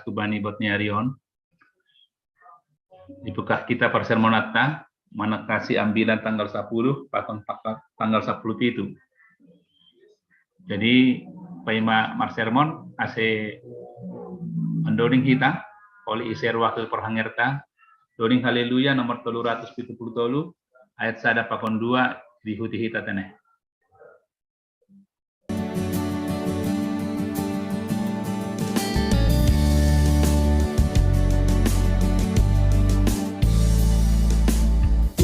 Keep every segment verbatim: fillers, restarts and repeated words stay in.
tu bani buat ni ari on. Ipukah kita parsermonatta, manakasi ambilan tanggal sapuluh, pakon tanggal sapuluh pitu. Jadi, paima marsermon, ase mandoding kita, oli iser wakil parhangerta, doding Haleluya nomor tolu ratus pitu puluh tolu, ayat sada pakon dua, dihuti hita tene.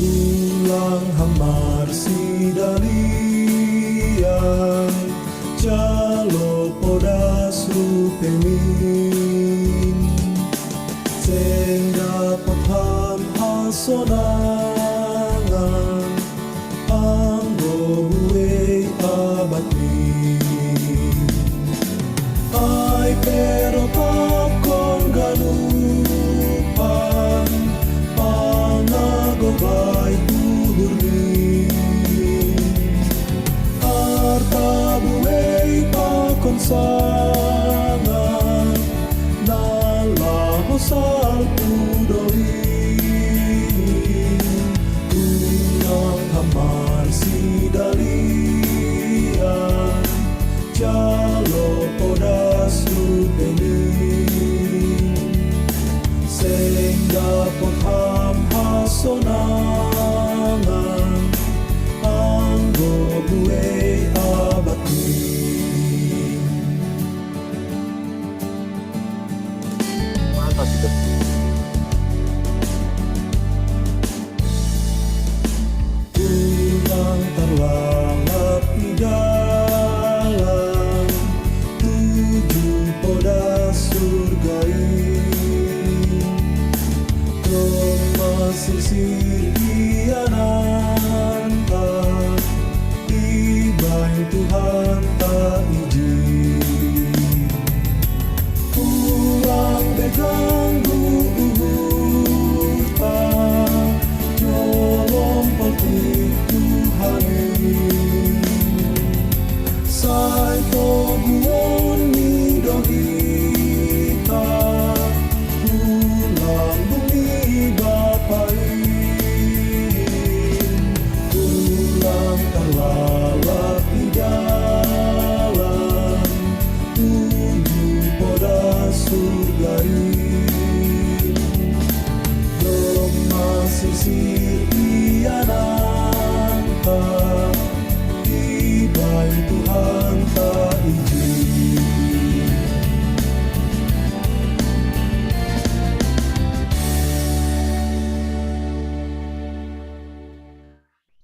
Ulang hamar si dalian, jalo podas rupemin, seng dapot ham hasonangan, anggo buei abatmin. Ai perotakon ganupan, pangagobai uhurmin. Arta buei pakon sanga, na laho salpu do i. Ulang hamar si dalian, jalo podas rupemin, seng dapot ham hasonangan, anggo buei abatmin. Mantap itu. Ulang tarlalap i dalan, tuju podas surga i. Domma sirsir iananta, ibahen Tuhanta ijin. Ulang be ganggu uhurta, jolo mpotik Tuhan i. Sai toguon ni do hita, ulang buni Bapa i. Ulang tarlalap i dalan, tuju podas surga i. Domma sirsir iananta, ibahen Tuhanta ijin.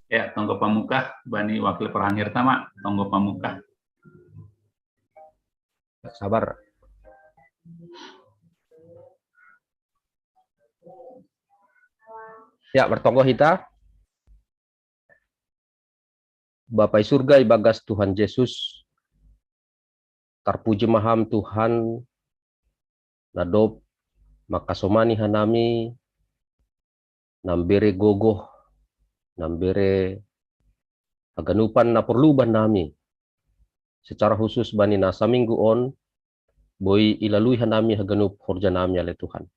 Ya, tonggo pamungkah, bani wakil parhangerta ma, tonggo pamungkah. Sabar. Ya, martonggo hita. Bapa i surga, ibagas Tuhan Jesus, tarpuji ma Ham Tuhan, na dob mangkasomani hanami, na mbere gogoh, na mbere haganupan na porlu bannami. Secara khusus bani na saminggu on, boi ilalui hanami haganup horjanami ale Tuhan.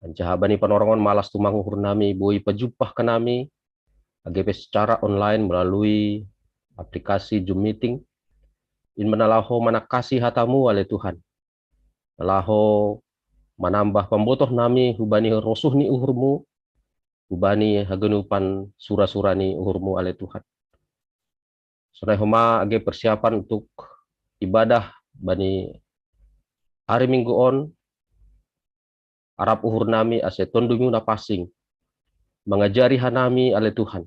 Anjaha bani panorang on malas tumang uhurnami, boi pajumpah hanami, age pe secara online melalui aplikasi Zoom meeting. In ma na laho manangkasi hatamu ale Tuhan. Na laho manambah pambotohnami hubani rosuh ni uhurmu, hubani haganupan sura-sura ni uhurmu ale Tuhan. Sonai homa age persiapan untuk ibadah bani ari Minggu on, arap uhurnami ase Tondumu na pansing mangajari hanami ale Tuhan.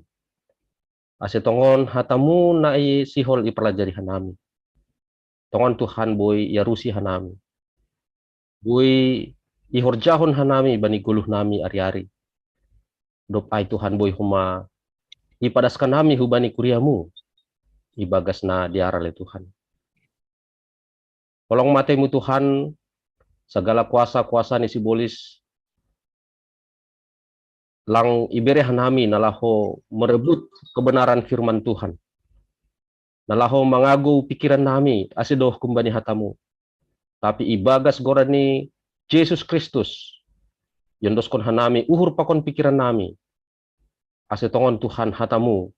Ase tongon hatamu na i sihol iparlajari hanami. Tongon Tuhan boi iarusi hanami. Boi ihorjahon hanami bani goluhnami ari-ari. Dob ai Tuhan boi homa ipadaskan hanami hubani kuriamu ibagas na dear ale Tuhan. Holong ma atemu Tuhan, sagala kuasa-kuasa ni sibolis lang ibere hanami na laho merebut kebenaran firman Tuhan. Na laho mangagou pikirannami ase doh humbani hatamu. Tapi ibagas goran ni Jesus Kristus, yondoskon hanami uhur pakon pikiran nami, ase tongon Tuhan hatamu,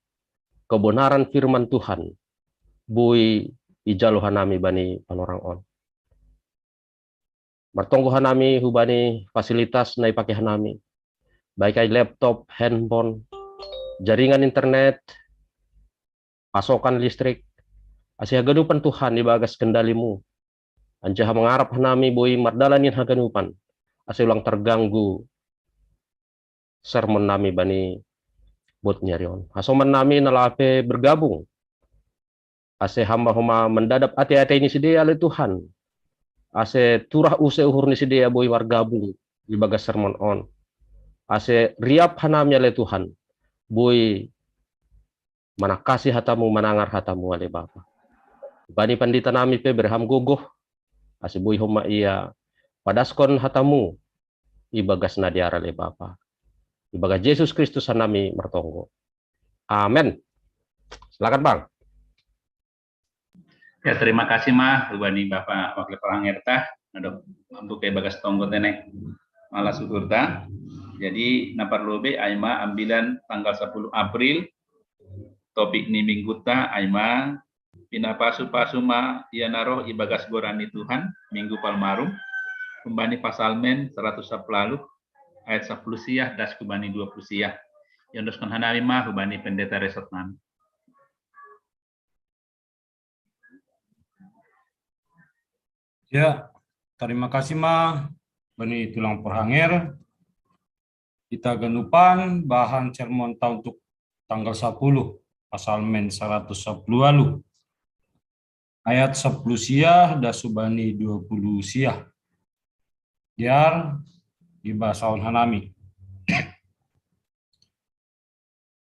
kebenaran firman Tuhan, boi ijalo hanami bani panorang on. Martonggo hanami hubani fasilitas na ipake hanami, baik ai laptop, handphone, jaringan internet, pasokan listrik, ase haganupan Tuhan ibagas kendalimu. Anjaha mangarap hanami boi mardalan in haganupan, ase ulang terganggu sermon nami bani bot ni ari on. Hasoman nami na lape bergabung, ase hamba homa mandadap ate-ate ni sidea ale Tuhan, ase turah use uhur ni sidea boi margabung ibagas sermon on, ase riap hanami ale Tuhan, boi manangkasi hatamu, manangar hatamu ale Bapa. Bani pandita nami pe bere ham gogoh, ase boi homa ia padaskon hatamu ibagas na dear ale Bapa. Ibagas Jesus Kristus hanami martonggo. Amen. Silakan Bang. Ya, terima kasih ma hubani Bapa Wakil Parhang Erta. Aduh, mampu ke bagas tonggo tene. Malas syukur ta. Jadi na parlu be ai ma ambilan tanggal sepuluh April, topik ni minggu ta ai ma pinapasu-pasu ma ia na roh ibagas goran ni Tuhan, minggu Palmarum, kumbani Pasalmen seratus sepuluh ayat sepuluh siah das kumbani dua puluh siah. Yondoskon hanami ma hubani pendeta resort nami. Ya, terima kasih ma bani tulang perhanger. Kita ganupan bahan sermon ta untuk tanggal sepuluh, Pasalmen seratus sepuluh alu. Ayat sepuluh siah das hubani dua puluh siah. Dear, ibasahon hanami.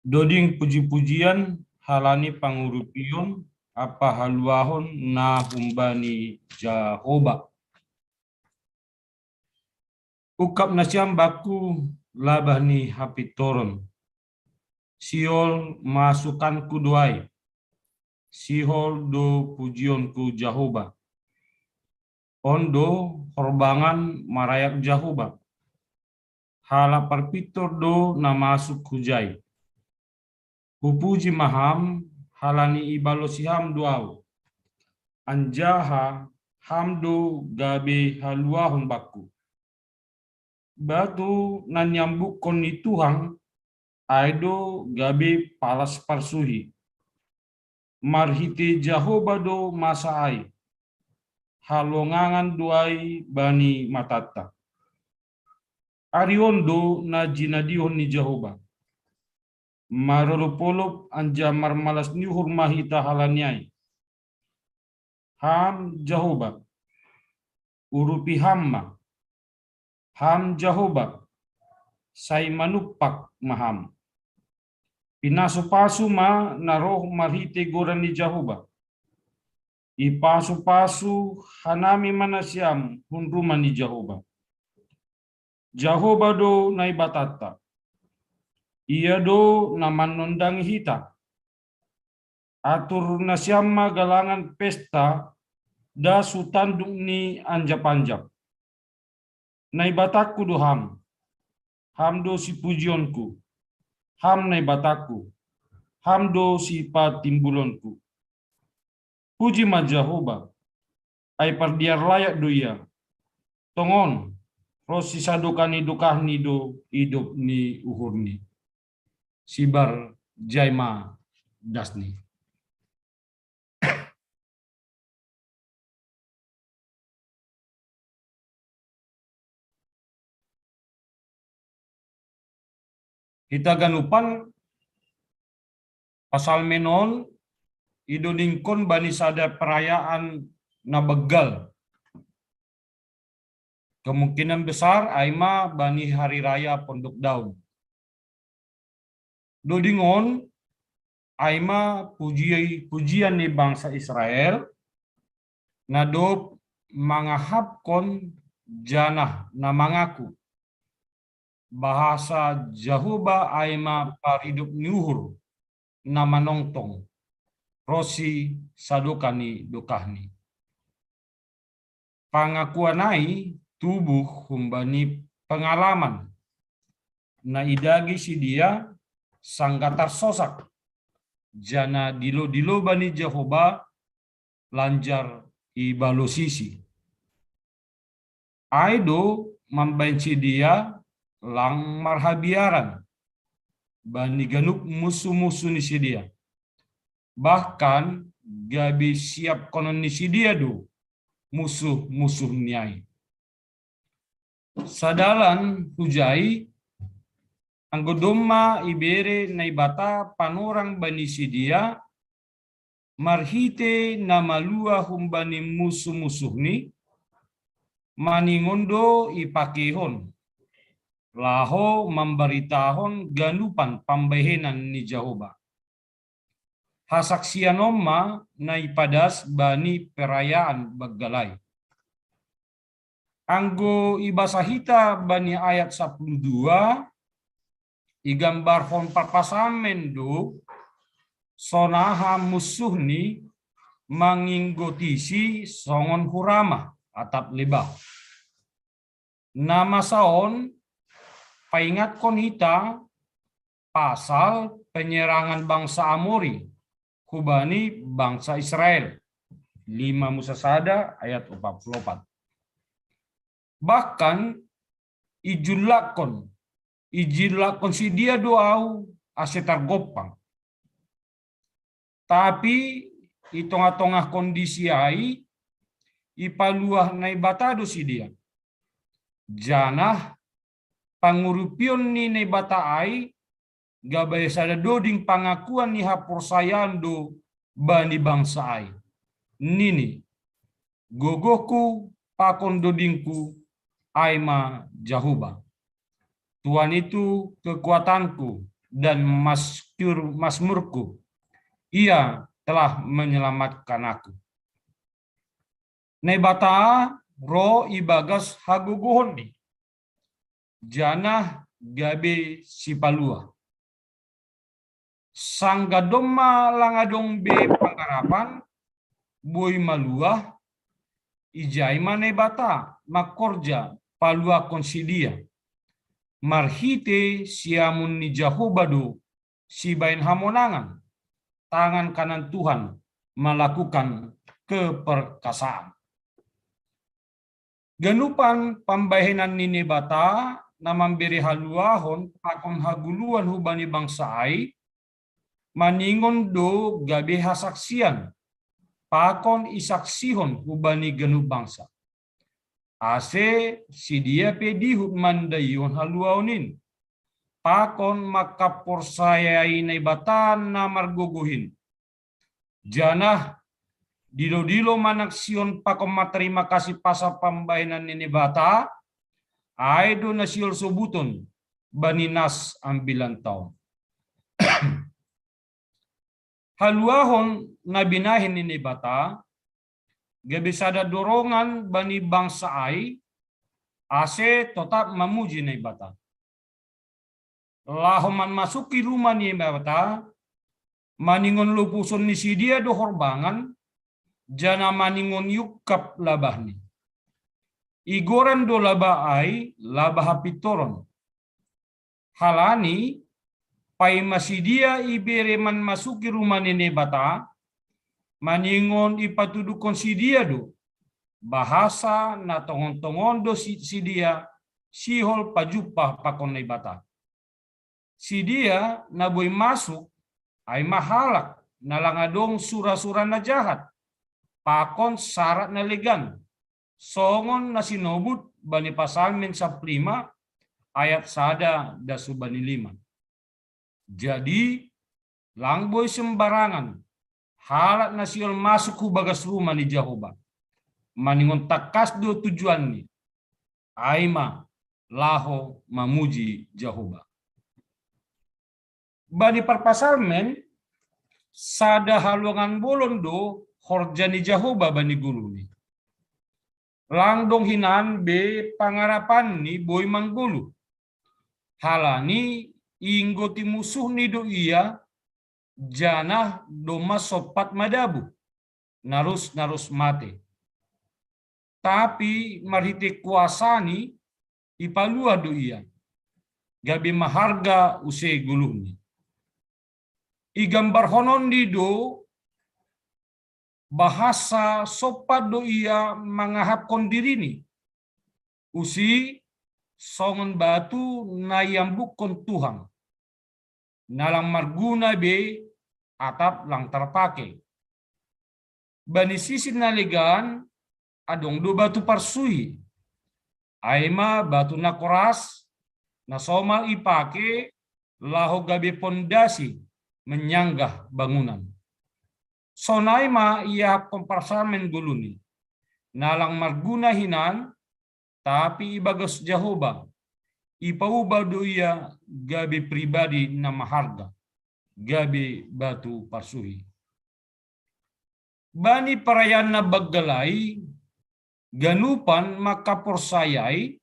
Doding puji-pujian halani pangurupion ampa haluahon na humbani Jahoba. Ungkap nasiam bangku labah ni hapintoron. Sihol masukanku do ai. Sihol do pujionku Jahoba. On do horbangan marayak Jahoba. Halak parpintor do na masuk hujai. Hupuji ma ham halani ibalosi ham do au. Anjaha ham do gabe haluahon bangku. Batu na niambukkon ni Tuhan ai do gabe palas parsuhi. Marhite Jahoba do masa ai. Halongangan do ai bani matanta. Ari on do na jinadihon ni Jahoba. Marolop-olop anjaha marmalas ni uhur ma hita halani ai. Ham Jahoba, urupi ham ma. Ham Jahoba, sai manumpak ma ham. Pinasu-pasu ma na roh marhite goran ni Jahoba. Ipasu-pasu hanami ma nasiam hun rumah ni Jahoba. Jahoba do Naibatanta. Ia do na manondangi hita. Atur nasiam ma galangan pesta das hu tanduk ni anjap-anjap. Naibatangku do ham. Ham do sipujionku. Ham Naibatangku. Ham do sipatimbulonku. Puji ma Jahoba. Ai pardiar layak do ia. Tongon, ronsi sadokah ni dokahni do idop ni uhurni. Sibar jai ma dasni. Hita ganupan Pasalmen on idodingkon bani sada perayaan na banggal. Kemungkinan besar ai ma bani hari raya Pondok Daun. Doding on ai ma puji-, pujian ni bangsa Israel na dob mangahapkon janah na mangaku. Bahasa Jahoba ai ma paridop ni uhur na manongtong, ronsi sadokah ni dokahni. Pangakuan ai tubuh humbani pengalaman. Na idagi sidia sangga tarsosak, jana dilo-dilo bani Jahoba lanjar ibalosisi. Ai do mambaen sidia lang marhabiaran bani ganup musuh-musuh ni sidia. Bahkan gabe siapkonon ni sidia do musuh-musuh ni ai. Sadalan hujai, anggo domma ibere Naibata panorang bani sidia, marhite na malua humbani musuh-musuhni, maningon do ipakehon, laho mambaritahon ganupan pambahenan ni Jahoba. Hasaksian on ma na ipadas bani perayaan banggalai. Anggo ibasa hita bani ayat sapuluh dua, igambarhon parpasalmen do sonaha musuhni manginggotisi songon hurama atap lebah. Na masa on paingatkon hita pasal penyerangan bangsa Amori hubani bangsa Israel. Lima Musa sada ayat empat puluh empat. Bahkan ijullakkon, ijullakkon sidia do au ase targompang. Tapi i tongah-tongah kondisi ai, ipaluah Naibata do sidia. Janah pangurupion ni Naibata ai gabe sada doding pangakuan ni haporsayaon do bani bangsa ai. Nini, gogohku pakon dodingku ai ma Jahoba. Tuhan itu kekuatanku dan maskur, masmurku. Ia telah menyelamatkan aku. Naibata ro ibagas hagogohonni, janah gabe sipaluah. Sangga domma lang adong be pangarapan, boi maluah, ijai ma Naibata mangkorja paluahkon sidia. Marhite siamun ni Jahoba do sibaen hamonangan, tangan kanan Tuhan melakukan keperkasaan. Ganupan pambahenan ni Naibata na mambere haluahon pakon hagoluan hubani bangsa ai, maningon do gabe hasaksian pakon isaksihon hubani ganup bangsa. Ase sidia pe dihut mandaihon haluahon in pakon mangkaporsayai Naibata na margogoh in. Janah dilo-dilo manaksihon pakon martarima kasih pasal pambahenan ni Naibata, ai do na sihol sobuton bani nas ambilan taon. Haluahon na binahen ni Naibata gabe sada dorongan bani bangsa ai ase totap mamuji Naibata. Laho manmasuki ruma ni Naibata, maningon lopuson ni sidia do horbangan, janah maningon iungkap labahni. Igoran do labah ai labah hapintoron. Halani paima sidia ibere manmasuki ruma ni Naibata, maningon ipatuduhkon sidia do bahasa na tongon-tongon do sidia sihol pajumpah pakon Naibata. Sidia na boi masuk ai ma halak na lang adong sura-sura na jahat pakon sarat na legan, songon na sinobut bani Pasalmen sampulu lima ayat sada das hubani lima. Jadi lang boi sembarangan halak na sihol masuk hu bagas ruma ni Jahoba. Maningon tangkas do tujuanni, ai ma laho mamuji Jahoba. Bani parpasalmen, sada haluangan bolon do horja ni Jahoba bani goluhni. Lang dong hinan be pangarapanni boi manggoluh. Halani iinggoti musuhni do ia, janah domma sompat madabuh, narus-narus mate. Tapi marhite kuasani ipaluah do ia, gabe maharga use goluhni. Igambarhononni do bahasa sompat do ia mangahapkon dirini, usi songon batu na iambukkon Tuhan, na lang marguna be atap lang tarpake. Bani sisi na legan adong do batu parsuhi, ai ma batu na koras, na somal ipake laho gabe pondasi manyanggah bangunan. Sonai ma iahapkon parsalmen goluni, na lang marguna hinan, tapi ibagas Jahoba, ipauba do ia gabe pribadi na maharga, gabe batu parsuhi. Bani parayaan na banggal ai, ganupan mangkaporsayai,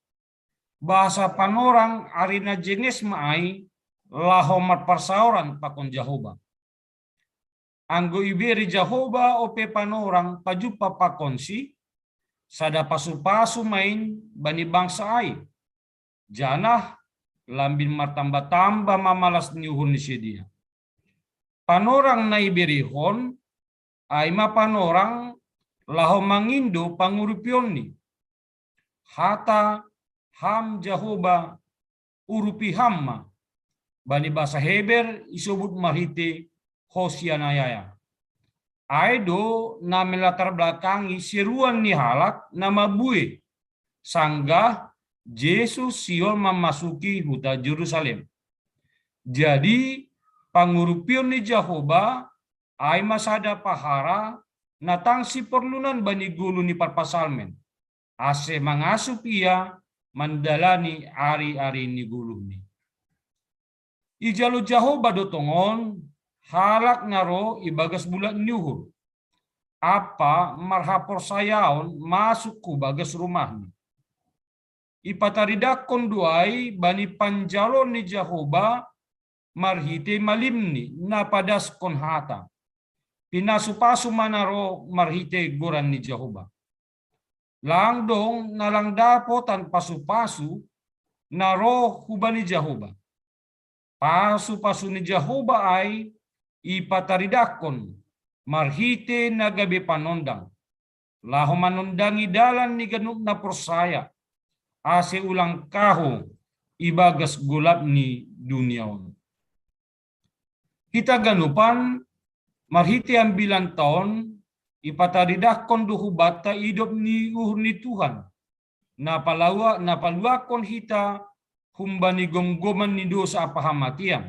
bahasa panorang ari na jenges ma ai, laho marparsaoran pakon Jahoba. Anggo ibere Jahoba ope panorang pajumpa pakonsi, sada pasu-pasu main bani bangsa ai, janah lambin martamba-tamba mamalas ni uhur ni sidea. Panorang na iberehon ai ma panorang laho mangindo pangurupionni. Hata Ham Jahoba, urupi Ham ma, bani bahasa Heber isobut marhite Hosianaya. Ai do na melatar belakangi seruan ni halak na mabue, sanggah Jesus sihol mamasuki huta Jerusalem. Jadi pangurupion ni Jahoba ai ma sada pahara na tang siporlunan bani golu ni parpasalmen, ase mangasup ia mandalani ari-ari ni goluhni. Ijalo Jahoba do tongon halak na ro ibagas bulat ni uhur, ampa marhaporsayaon masuk hu bagas rumahni. Ipataridangkon do ai bani panjaloon ni Jahoba marhite malimni na padaskon hata. Pinasu-pasu ma na ro marhite goran ni Jahoba. Lang dong na lang dapotan pasu-pasu na ro hubani Jahoba. Pasu-pasu ni Jahoba ai ipataridangkon marhite na gabe panondang, laho manondangi dalan ni ganup na porsaya, ase ulang kaho ibagas golap ni dunia on. Hita ganupan marhite ambilan taon ipataridangkon do hubanta idop ni uhur ni Tuhan, na palaua, na paluahkon hita humbani gomgoman ni dosa ampa hamatean,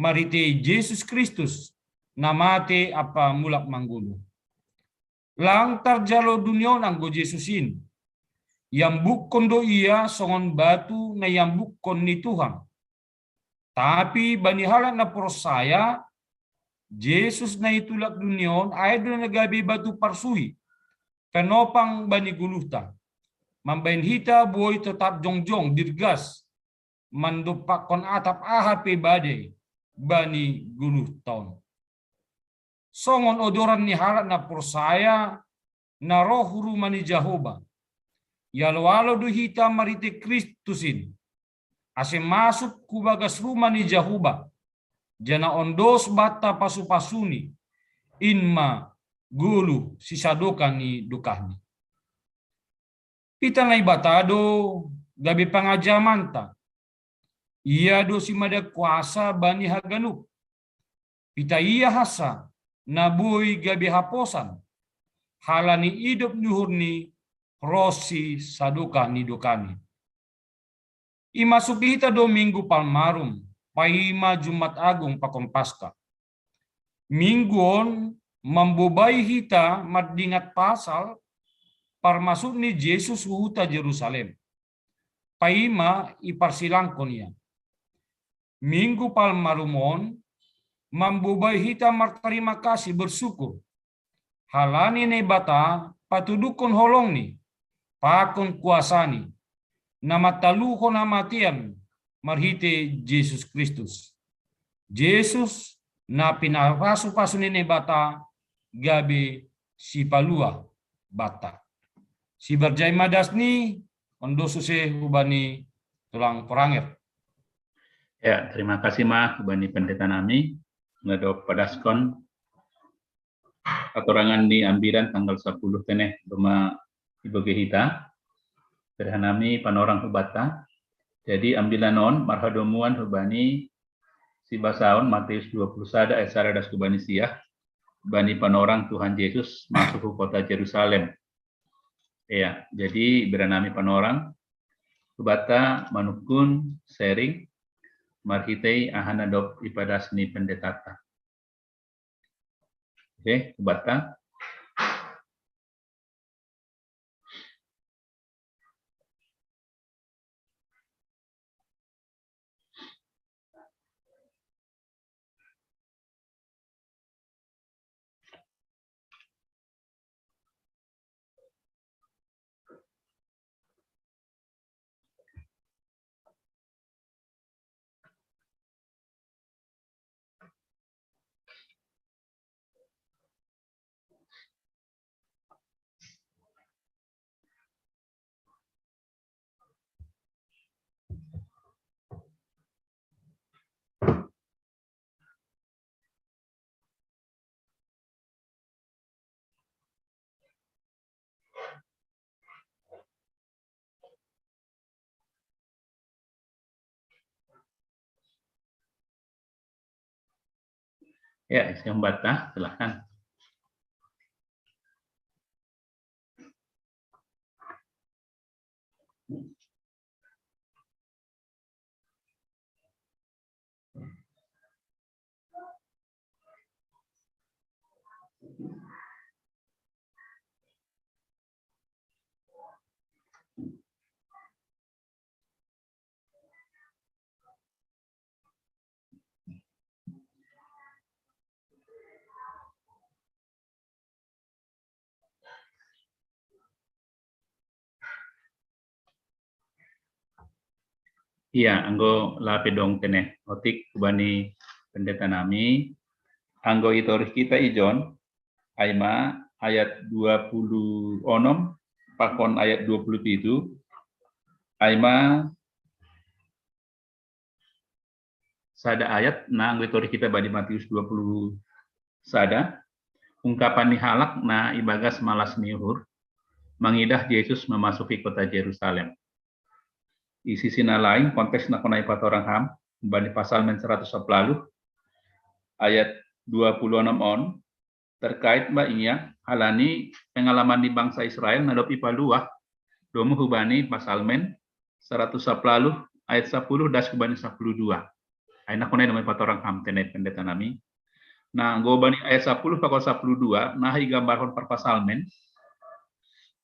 marhite Jesus Kristus, na mate ampa mulak manggoluh. Lang tarjalo dunia on anggo Jesus in. Iambukkon do ia songon batu na iambukkon ni Tuhan. Tapi bani halak na porsaya, Jesus na itulak dunia on ai do na gabe batu parsuhi, penopang bani goluhta. Mambahen hita boi totap jongjong dirgas, mandompakkon atap aha pe badei bani goluhta on. Songon odoran ni halak na porsaya na ro hu rumah ni Jahoba. Ialo-alo do hita marhite Kristus in, ase masuk hu bagas rumah ni Jahoba, janah ondos banta pasu-pasuni, in ma goluh sisadokah ni dokahni. Pitah Naibata do gabe pangajamanta. Ia do simada kuasa bani haganup. Pitah ia hansa na boi gabe haposan, halani idop ni uhurni ronsi sadokah ni dokahni. Imasuki hita do Minggu Palmarum, paima Jumat Agung pakon Paska. Minggu on mambobai hita mardingat pasal parmasuk ni Jesus hu huta Jerusalem, paima iparsilangkon ia. Minggu Palmarum on mambobai hita martarima kasih, bersyukur, halani Naibata patuduhkon holongni pakon kuasani, na mantaluhon hamatean marhite Jesus Kristus. Jesus na pinapasu-pasu ni Naibata gabe sipaluah banta. Si barjai ma das ni, ondo suse hubani tulang poranger. Ya, terima kasih ma hubani pendeta nami, ngadop padaskon atorangan ni ambilan tanggal sapuluh teneh doma iboge hita. Bere hanami panorang hubata. Jadi ambilan on marhadomuan hubani si basaon Matius dua puluh sada ayat sada das hubani sia, bani panorang Tuhan Yesus masuk hu kota Jerusalem. Ya, jadi bere hanami panorang hubata manukun sharing marhitei aha na dob ipadas ni pendetata. Oke, hubata. Ya, isi hambata, silakan. Iya, anggo lape dong teneh otik hubani pendeta nami, anggo i torih kita ijon, ai ma ayat dua puluh onom pakon ayat dua puluh pitu, ai ma sada ayat na anggo i torih kita bani Matius dua puluh sada, ungkapan ni halak na ibagas malas ni uhur mangidah Jesus memasuki kota Jerusalem. I sisi na lain, konteks na kona ipatorang ham bani Pasalmen seratus sapuluh ayat dua puluh onom on, terkait ma ia halani pengalaman ni bangsa Israel na dob ipaluah domu hubani Pasalmen seratus sapuluh ayat sapuluh das hubani sapuluh dua. Ai na kona i nama ipatorang ham teneh pendeta nami. Na anggo bani ayat sapuluh pakon sapuluh dua na igambarhon parpasalmen,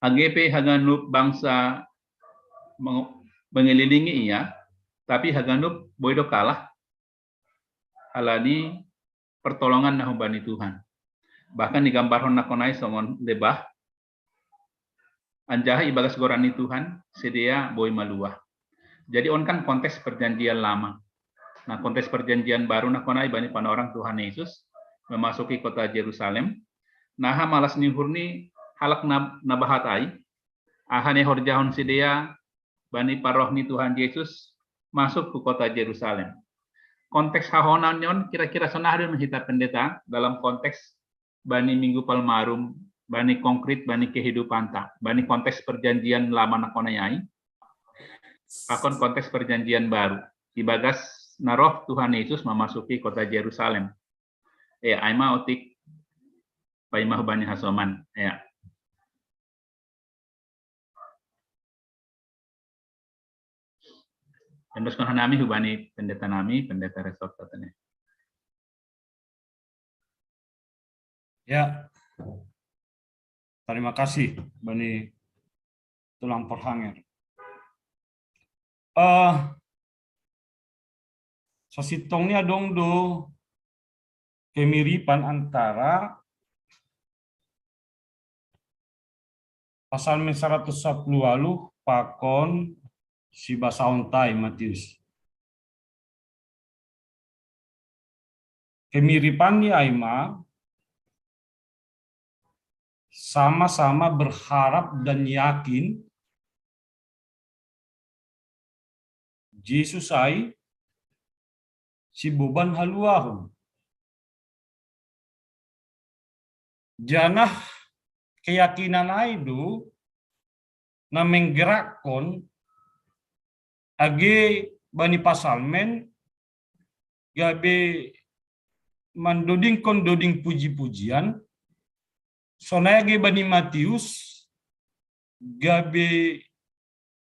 age pe haganup bangsa meng-, mengelilingi ia, tapi haganup boi do kalah halani pertolongan na humbani Tuhan. Bahkan digambarhon na kona i songon lebah, anjaha ibagas goran ni Tuhan sidea boi maluah. Jadi on kan konteks perjanjian lama. Nah, konteks perjanjian baru na kona i bani panorang Tuhan Yesus memasuki kota Jerusalem. Nah, malas ni uhur ni halak na, na bahat ai, aha na ihorjahon sidea bani paroh ni Tuhan Yesus masuk ke kota Jerusalem. Konteks hahonaon ni on kira-kira sonaha do hita pendeta dalam konteks bani Minggu Palmarum, bani konkret, bani kehidupanta, bani konteks perjanjian lama na kona i ai, pakon konteks perjanjian baru. Ibagas na roh Tuhan Yesus memasuki kota Jerusalem. Ya, ai ma otik paima hubani hasoman. Ya. Endoskon hanami hubani pendeta nami, pendeta resort katanya. Ya. Terima kasih bani tulang porhanger. Eh, sasintongni adong do kemiripan antara Pasalmen saratus sapuluh waluh pakon sibasaonta i Matius. Kemiripanni ai ma sama-sama berharap dan yakin Jesus ai si boban haluahon. Janah keyakinan ai do na menggerakkon age bani pasalmen gabe mandodingkon doding puji-pujian, sonai age bani Matius gabe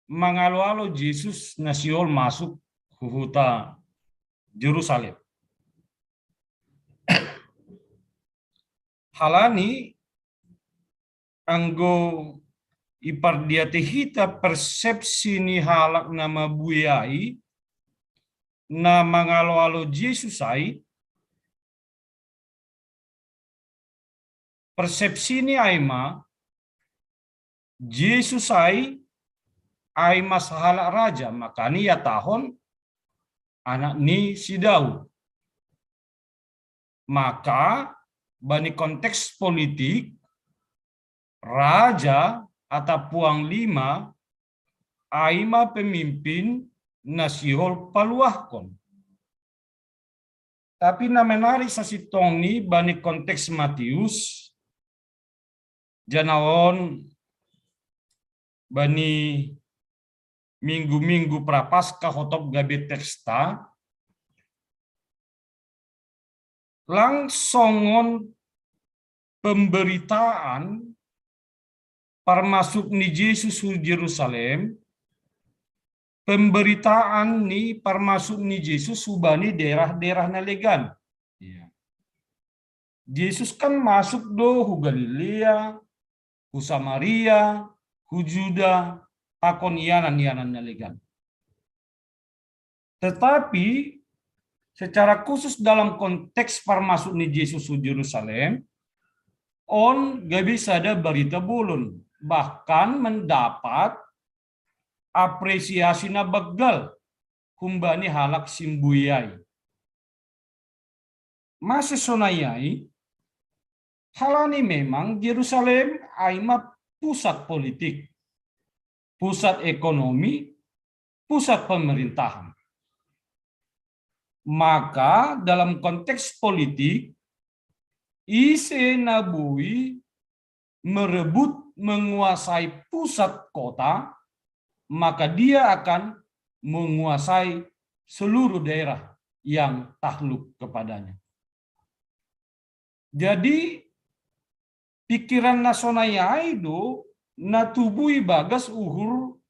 mangalo-alo Jesus na sihol masuk hu huta Jerusalem. Halani anggo ipardiatei hita persepsi ni halak na mabuei ai, na mangalo-alo Jesus ai, persepsi ni ai ma, Jesus ai, ai ma sahalak raja, makani ihatahon anak ni si Daud. Maka bani konteks politik, raja atau puang lima ai ma pemimpin na sihol paluahkon. Tapi na menarik sasintongni bani konteks Matius, janaon bani minggu-minggu Prapaskah hotop gabe teksta, lang songon pemberitaan parmasuk ni Jesus hu Jerusalem, pemberitaan ni parmasuk ni Jesus hubani daerah-daerah na legan. Iya. Jesus kan masuk do hu Galilea, hu Samaria, hu Juda, pakon ianan-ianan na legan. Tetapi secara khusus dalam konteks parmasuk ni Jesus hu Jerusalem, on gabe sada barita bolon, bahkan mendapat apresiasi na banggal humbani halak simbuei ai. Mase sonai ai? Halani memang Jerusalem ai ma pusat politik, pusat ekonomi, pusat pemerintahan. Maka dalam konteks politik, ise na boi merebut, menguasai pusat kota, maka dia akan menguasai seluruh daerah yang takluk kepadanya. Jadi pikiran na sonai ai do na tubu ibagas uhur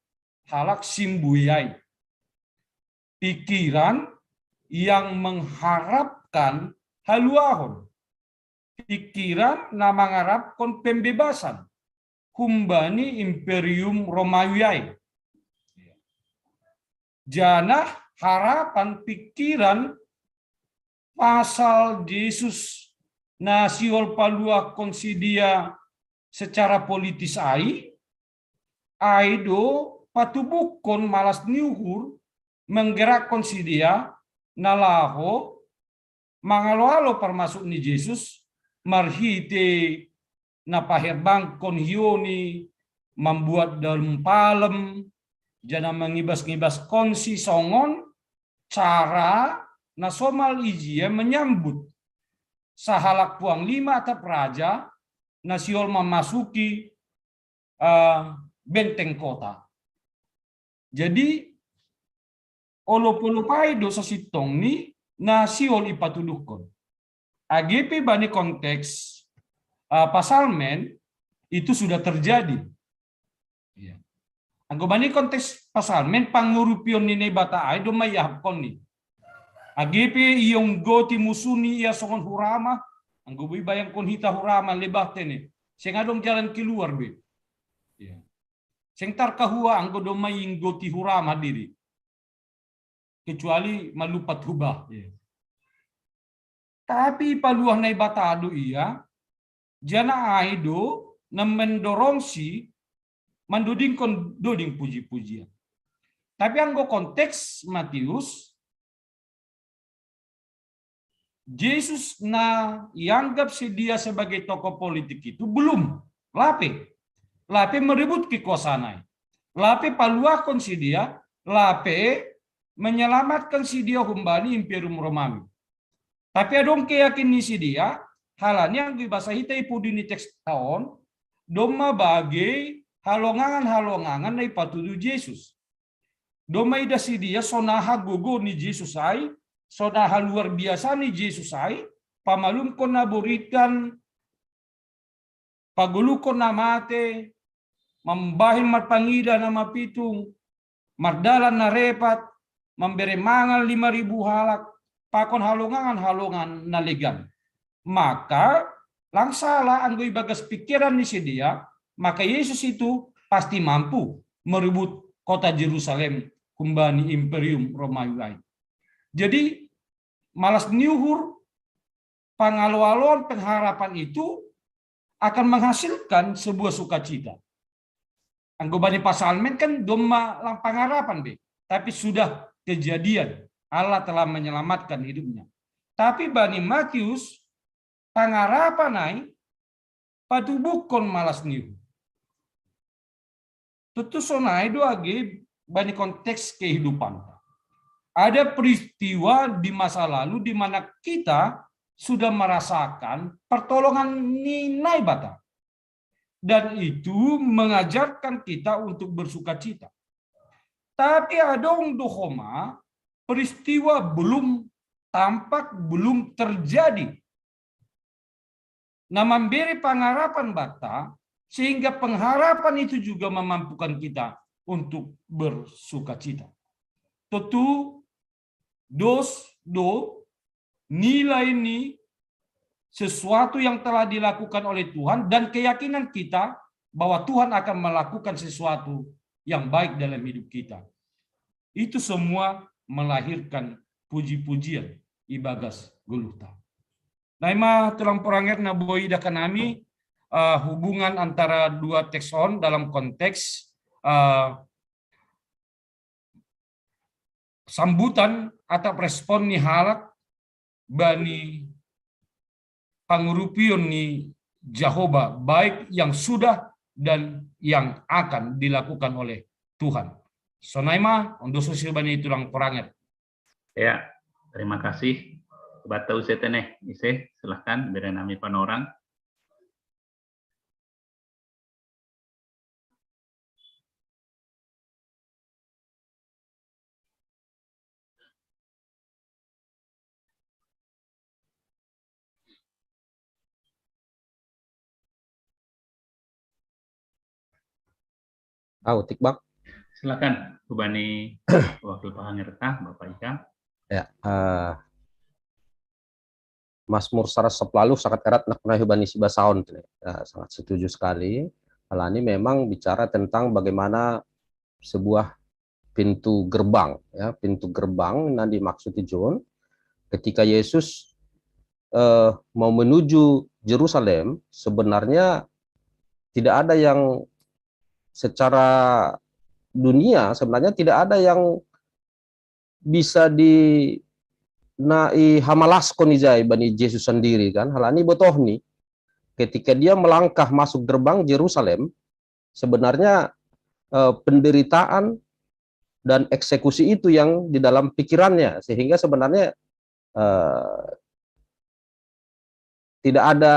halak simbuei ai. Pikiran yang mengharapkan haluahon. Pikiran na mangarapkon pembebasan humbani Imperium Romawi ai. Janah harapan pikiran pasal Jesus na sihol paluahkon sidea secara politis ai, ai do patubuhkon malas ni uhur, menggerakkon sidea na laho mangalo-alo parmasuk ni Jesus marhite na paherbangkon hioni, mambuat dalan palem, janah mangibas-ngibaskonsi songon cara na somal ijia menyambut sahalak puang lima atap raja na sihol mamasuki uh, benteng kota. Jadi olop-olop ai do sasintongni na sihol ipatuduhkon. Age pe bani konteks uh, pasalmen itu sudah terjadi. Ya. Anggo bani konteks pasalmen pangurupion ni Naibata ai do maiahapkon ni. Age pe iong goti musuni ia songon hurama, anggo boi bayangkon hita hurama lebah tene. Seng adong jalan keluar be. Ya. Seng tarkahua anggo domma inggoti hurama diri. Kecuali malupat hubah. Ya. Tapi paluah Naibata do ia, janah ai do na mendorongsi mandodingkon doding puji-pujian. Tapi anggo konteks Matius, Jesus na ianggap si dia sebagai tokoh politik itu belum. Lape, lape merebut kekuasaan ai. Lape paluahkon si dia, lape menyelamatkan si dia humbani Imperium Romawi. Tapi adong keyakinan ni si dia, halani anggo ibasa hita i pudi ni teks taon, domma bagei halongangan-halongangan na ipatudu Jesus. Domma ida si dia sonaha gogo ni Jesus ai, sonaha luar biasa ni Jesus ai, pamalumkon na boritan, pagoluhkon na mate, mambahen marpangida na mapitung, mardalan na repat, mambere mangan lima ribu halak, pakon halongangan-halongangan na legan. Maka lang sala anggo ibagas pikiran ni si dia, maka Yesus itu pasti mampu merebut kota Jerusalem humbani Imperium Romawi ai. Jadi malas ni uhur, pangaloaloon, pengharapan itu akan menghasilkan sebuah sukacita. Anggo bani Psalmen kan domma lang pangarapan be, tapi sudah kejadian, Allah telah menyelamatkan hidupnya. Tapi bani Matius, pangarapan ai patubuhkon malas ni uhur. Tontu sonai do age bani konteks kehidupan. Ada peristiwa di masa lalu di mana kita sudah merasakan pertolongan ni Naibata. Dan itu mengajarkan kita untuk bersukacita. Tapi adong do homa peristiwa belum tampak, belum terjadi, na mambere pangarapan banta, sehingga pengharapan itu juga memampukan kita untuk bersukacita. Tontu dos do nilai ni sesuatu yang telah dilakukan oleh Tuhan dan keyakinan kita bahwa Tuhan akan melakukan sesuatu yang baik dalam hidup kita. Itu semua melahirkan puji-pujian ibagas goluhta. Nah, ima tulang poranger na boi idakan nami, eh, hubungan antara dua teks on dalam konteks, eh, sambutan atau respon ni halak bani pangurupion ni Jahowa, baik yang sudah dan yang akan dilakukan oleh Tuhan. Sonai ma, on do susi bani tulang poranger. Ya, terima kasih. Bata use teneh, ise, silahkan, bere nami panorang. Ah, utik, Bang. Silakan, hubani Wakil Pangerta, Bapak Ika. Ya, eh, Mazmur seratus sepuluh sangat erat nak nahi bani si basaon tu. Ya, sangat setuju sekali. Alani memang bicara tentang bagaimana sebuah pintu gerbang, ya, pintu gerbang yang dimaksud John ketika Yesus eh, mau menuju Jerusalem, sebenarnya tidak ada yang secara dunia, sebenarnya tidak ada yang bisa di nai hamalaskon ijai bani Yesus sendiri kan. Halani botohni, ketika dia melangkah masuk gerbang Jerusalem, sebenarnya eh, penderitaan dan eksekusi itu yang di dalam pikirannya, sehingga sebenarnya eh, tidak ada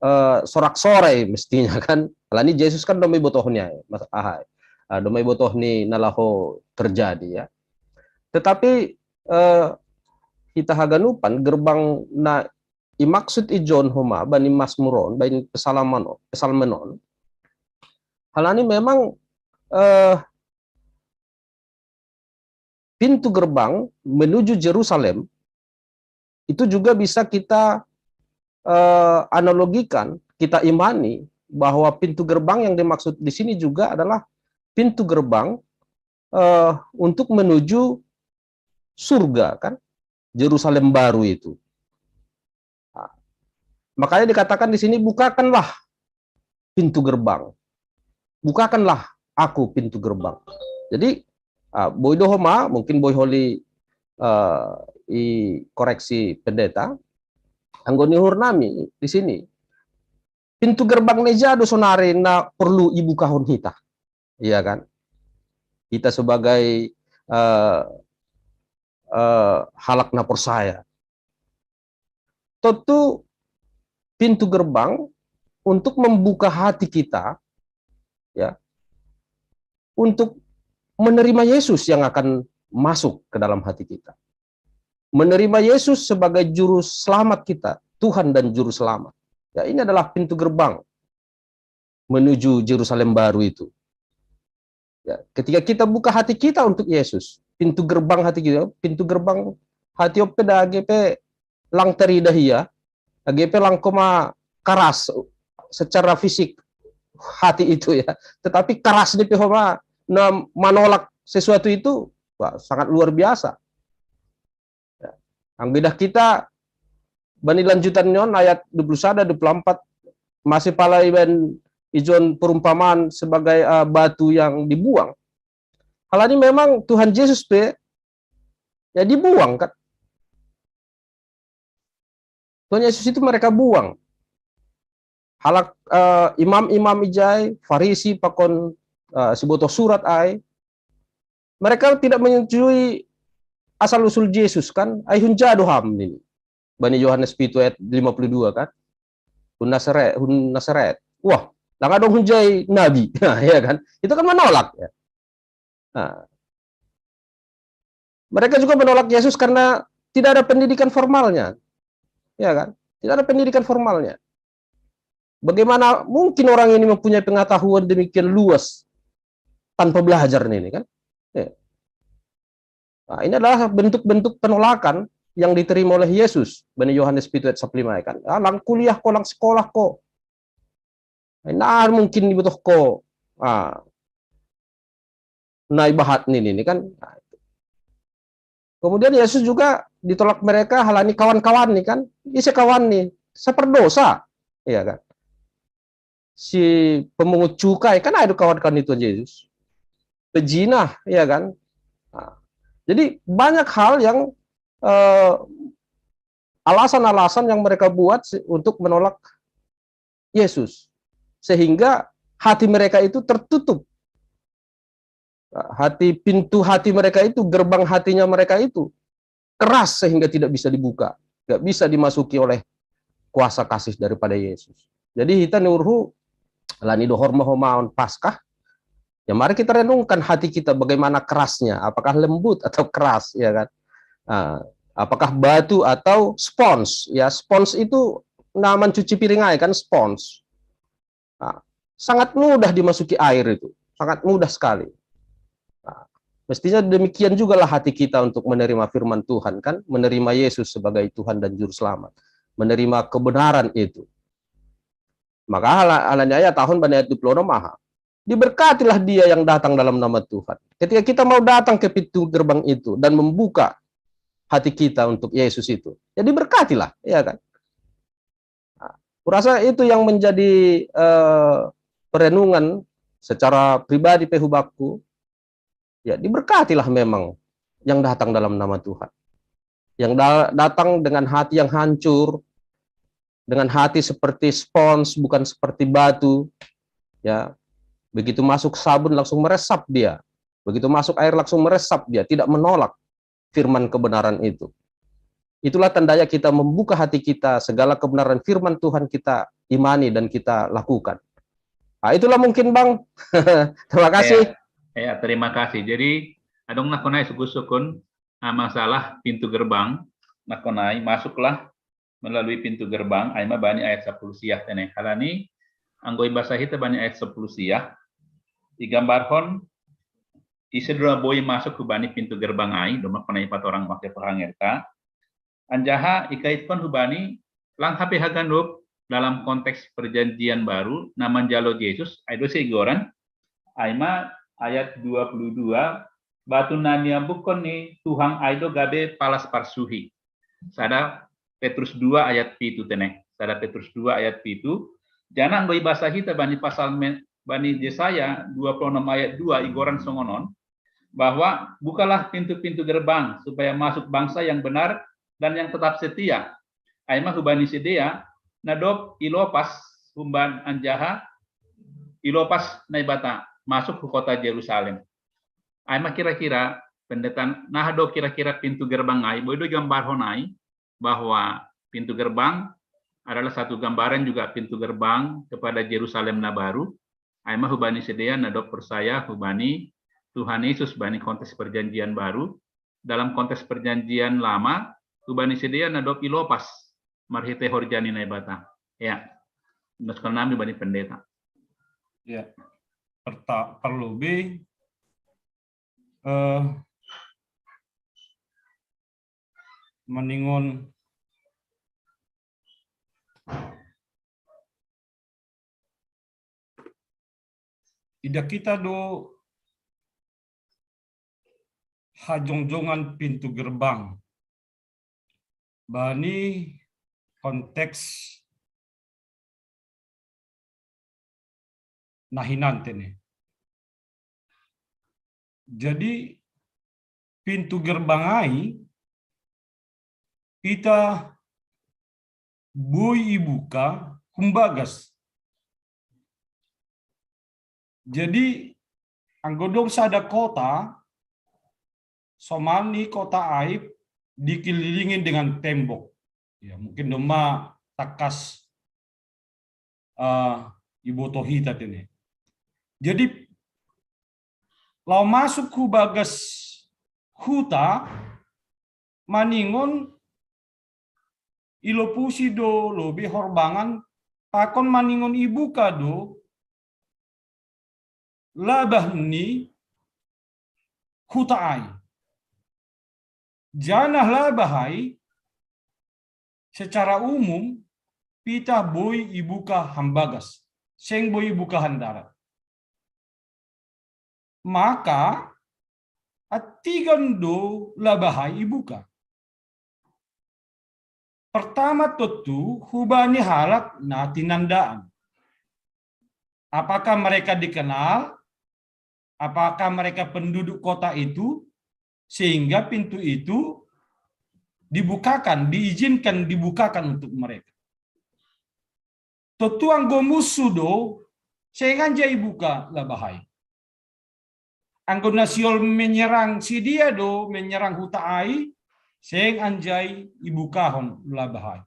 eh, sorak-sorai mestinya kan. Alani Yesus kan domai botohni, Mas Ahai. Ah, domai botohni na laho terjadi ya. Tetapi eh, kita haganupan gerbang na imaksud i John homa bani Mazmur on, bani Psalmen on, Psalmen on. Halani memang eh, pintu gerbang menuju Jerusalem itu juga bisa kita eh, analogikan, kita imani bahwa pintu gerbang yang dimaksud di sini juga adalah pintu gerbang eh, untuk menuju surga kan, Jerusalem baru itu. Nah, makanya dikatakan di sini bukakanlah pintu gerbang. Bukakanlah aku pintu gerbang. Jadi ah, boi do homa, mungkin boi holi eh, i koreksi pendeta. Anggo ni uhur nami di sini pintu gerbang ne ja do sonari na perlu ibukahon hita. Iya kan? Hita sebagai eh, eh, halak na porsaya. Tentu pintu gerbang untuk membuka hati kita, ya, untuk menerima Yesus yang akan masuk ke dalam hati kita. Menerima Yesus sebagai juru selamat kita, Tuhan dan juru selamat. Ya, ini adalah pintu gerbang menuju Jerusalem baru itu. Ya, ketika kita buka hati kita untuk Yesus, pintu gerbang hati kita, pintu gerbang hati ope da G P lang teri dahia, G P lang koma keras secara fisik hati itu ya, tetapi keras di pihoma na menolak sesuatu itu, wah, sangat luar biasa. Ya. Anggidah kita bani lanjutan nyon ayat dua puluh sada, dua puluh empat, masih pala iban ijon perumpamaan sebagai uh, batu yang dibuang. Hal ini memang Tuhan Yesus pe ya dibuang kan. Tuhan Yesus itu mereka buang. Halak uh, imam-imam ijai, Farisi pakon uh, sibotoh surat ai, mereka tidak menyetujui asal usul Yesus kan, ai hunja do ham ini. Bani Yohanes pitu ayat lima puluh dua kan. Hun Nasaret, hun Nasaret. Wah, lang adong hunjai nabi. Nah, ya kan? Itu kan menolak ya. Nah, mereka juga menolak Yesus karena tidak ada pendidikan formalnya. Ya kan? Tidak ada pendidikan formalnya. Bagaimana mungkin orang ini mempunyai pengetahuan demikian luas tanpa belajar ini kan? Ya. Nah, ini adalah bentuk-bentuk penolakan yang diterima oleh Yesus. Bani Yohanes pitu ayat sapuluh lima kan. Ah, lang kuliah ko, lang sekolah ko. Nah, mungkin dibutuh ko. Ah, nah, ibahat ini, ini kan. Nah, kemudian Yesus juga ditolak mereka hal ini kawan-kawan nih kan. Ini kawan nih, seperdosa. Iya kan? Si pemungut cukai kan ada kawan-kawan itu Yesus. Pejinah, ya kan? Nah, jadi banyak hal yang eh, alasan-alasan yang mereka buat untuk menolak Yesus. Sehingga hati mereka itu tertutup. Hati, pintu hati mereka itu, gerbang hatinya mereka itu keras sehingga tidak bisa dibuka, tidak bisa dimasuki oleh kuasa kasih daripada Yesus. Jadi hita ni urhu, lani dohor mahomaon Paskah, ya mari kita renungkan hati kita bagaimana kerasnya, apakah lembut atau keras, ya kan? Nah, apakah batu atau spons? Ya, spons itu nah mencuci piring aja kan, spons. Nah, sangat mudah dimasuki air itu, sangat mudah sekali. Nah, mestinya demikian jugalah hati kita untuk menerima firman Tuhan kan, menerima Yesus sebagai Tuhan dan Juru Selamat, menerima kebenaran itu. Maka ala- alanya ayat tahun bani ayat dua puluh enam aha. Diberkatilah dia yang datang dalam nama Tuhan. Ketika kita mau datang ke pintu gerbang itu dan membuka hati kita untuk Yesus itu, ya diberkatilah, ya kan? Nah, kurasa itu yang menjadi eh, perenungan secara pribadi pehubakku. Ya, diberkatilah memang yang datang dalam nama Tuhan. Yang da- datang dengan hati yang hancur, dengan hati seperti spons, bukan seperti batu. Ya, begitu masuk sabun langsung meresap dia. Begitu masuk air langsung meresap dia, tidak menolak firman kebenaran itu. Itulah tandanya kita membuka hati kita, segala kebenaran firman Tuhan kita imani dan kita lakukan. Nah, itulah mungkin Bang. Terima kasih. Ya, ya, terima kasih. Jadi, adong nakonai sukun-sukun, ah, masalah pintu gerbang, nakonai masuklah melalui pintu gerbang, aima bani ayat sapuluh siah teneh. Halani, anggoi bahasa hita bani ayat sapuluh siah, digambarkan ise dua boi masuk hubani pintu gerbang ai, doma kona ipat orang wakil pengangirta. Anjaha ikaitkon hubani lang hape haganup dalam konteks perjanjian baru, na manjalo Yesus, ai do se igoran, aima ayat dua puluh dua, batu na niambukkon ni Tuhan ai do gabe palas parsuhi. Sada Petrus dua ayat pitu teneh. Sada Petrus dua ayat pitu. Jana anggo ibasa hita bani pasal men, bani Yesaya dua puluh enam ayat dua igoran songonon, bahwa bukalah pintu-pintu gerbang supaya masuk bangsa yang benar dan yang tetap setia. Aima hubani sidea, nadop ilopas humban anjaha ilopas Naibata masuk ke kota Jerusalem. Ai ma kira-kira pendeta, nah do kira-kira pintu gerbang ai, boi do gambarhon ai, bahwa pintu gerbang adalah satu gambaran juga pintu gerbang kepada Jerusalem na baru. Ai ma hubani sidea na dob persaya hubani Tuhan Yesus bani konteks perjanjian baru, dalam konteks perjanjian lama, hubani sidea na dob ilopas marhite horja ni Naibata. Ya. Mas nami bani pendeta. Ya. Perta, perlu bi eh, maningon ida kita do hajongjongan pintu gerbang bani konteks nahinan tene. Jadi pintu gerbang ai ita boi ibuka humbagas. Jadi anggo dong sada kota, somani kota ai dikelilingin dengan tembok. Ya, mungkin doma takas uh, ibotohi tadi nih. Jadi lau masuk hu bagas huta maningon ilopusi do lobi horbangan pakon maningon ibuka do labah ni huta ai. Janah labah ai secara umum pitah boi ibuka hambagas, seng boi ibuka handarat. Maka atigan do labah ai ibuka. Pertama tentu hubani halak na tinandaan. Apakah mereka dikenal? Apakah mereka penduduk kota itu? Sehingga pintu itu dibukakan, diizinkan dibukakan untuk mereka. Tentu anggo musuh do, seng anjai buka labah ai. Anggo na sihol menyerang sidia do, menyerang huta ai, seng anjai ibukahon labah ai.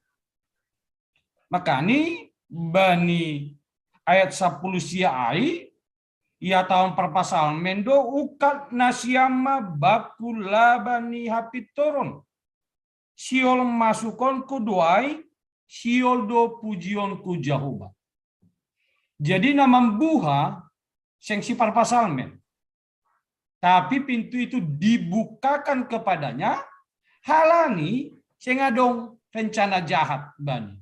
Makani bani ayat sapuluh sia ai, ia taon parpasalmen do ukat nasiam ma bangku labah ni hapintoron. Sihol masukonku do ai, sihol do pujionku Jahowa. Jadi na mambuha seng si parpasalmen. Tapi pintu itu dibukakan kepadanya, halani seng adong rencana jahat bani.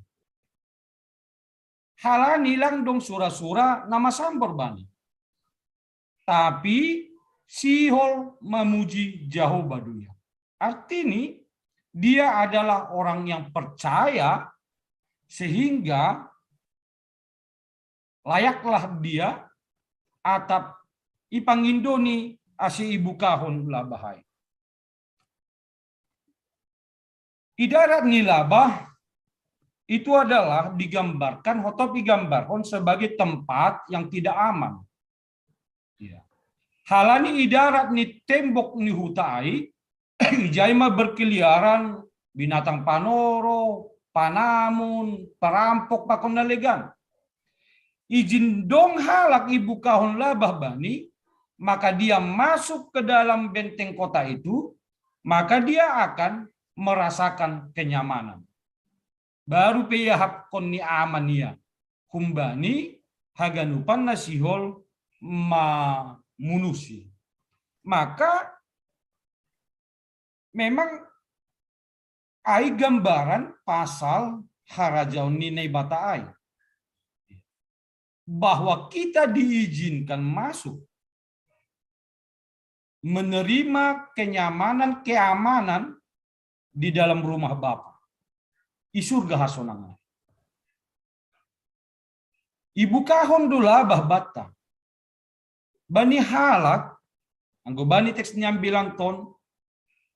Halani lang dong sura-sura na masambor bani. Tapi sihol mamuji Jahowa do ia. Artini dia adalah orang yang percaya sehingga layaklah dia atap ipangindo ni ase ibukahon labah ai. Idarat ni labah itu adalah digambarkan, hotop digambarkan sebagai tempat yang tidak aman. Ya. Halani idarat ni tembok ni huta ai, ijai ma berkeliaran binatang panoro, panamun, perampok pakon na legan. Ijin dong halak ibukahon labah bani, maka dia masuk ke dalam benteng kota itu, maka dia akan merasakan kenyamanan. Baru pe iahapkon ni aman ia humbani haganupan na sihol mamunusi. Maka memang ai gambaran pasal harajaon ni Naibata ai. Bahwa kita diizinkan masuk menerima kenyamanan, keamanan di dalam rumah Bapa. I surga hasonangan. Ibukahon do labah banta. Bani halak, anggo bani teks ni ambilan ton,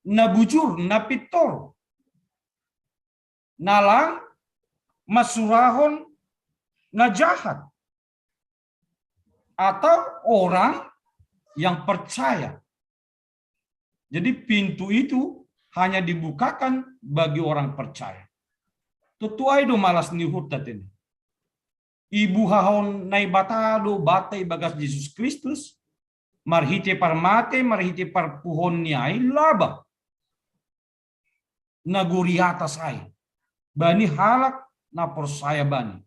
na bujur, na pintor. Na lang masurahon na jahat, atau orang yang percaya. Jadi pintu itu hanya dibukakan bagi orang percaya. Tutuai do malas ni hurtat ini. Ibuhahon Naibata do bata ibagas Jesus Kristus, marhite parmate, marhite parpuhon ni ai laba. Nagori atas ai. Bani halak na porsaya bani.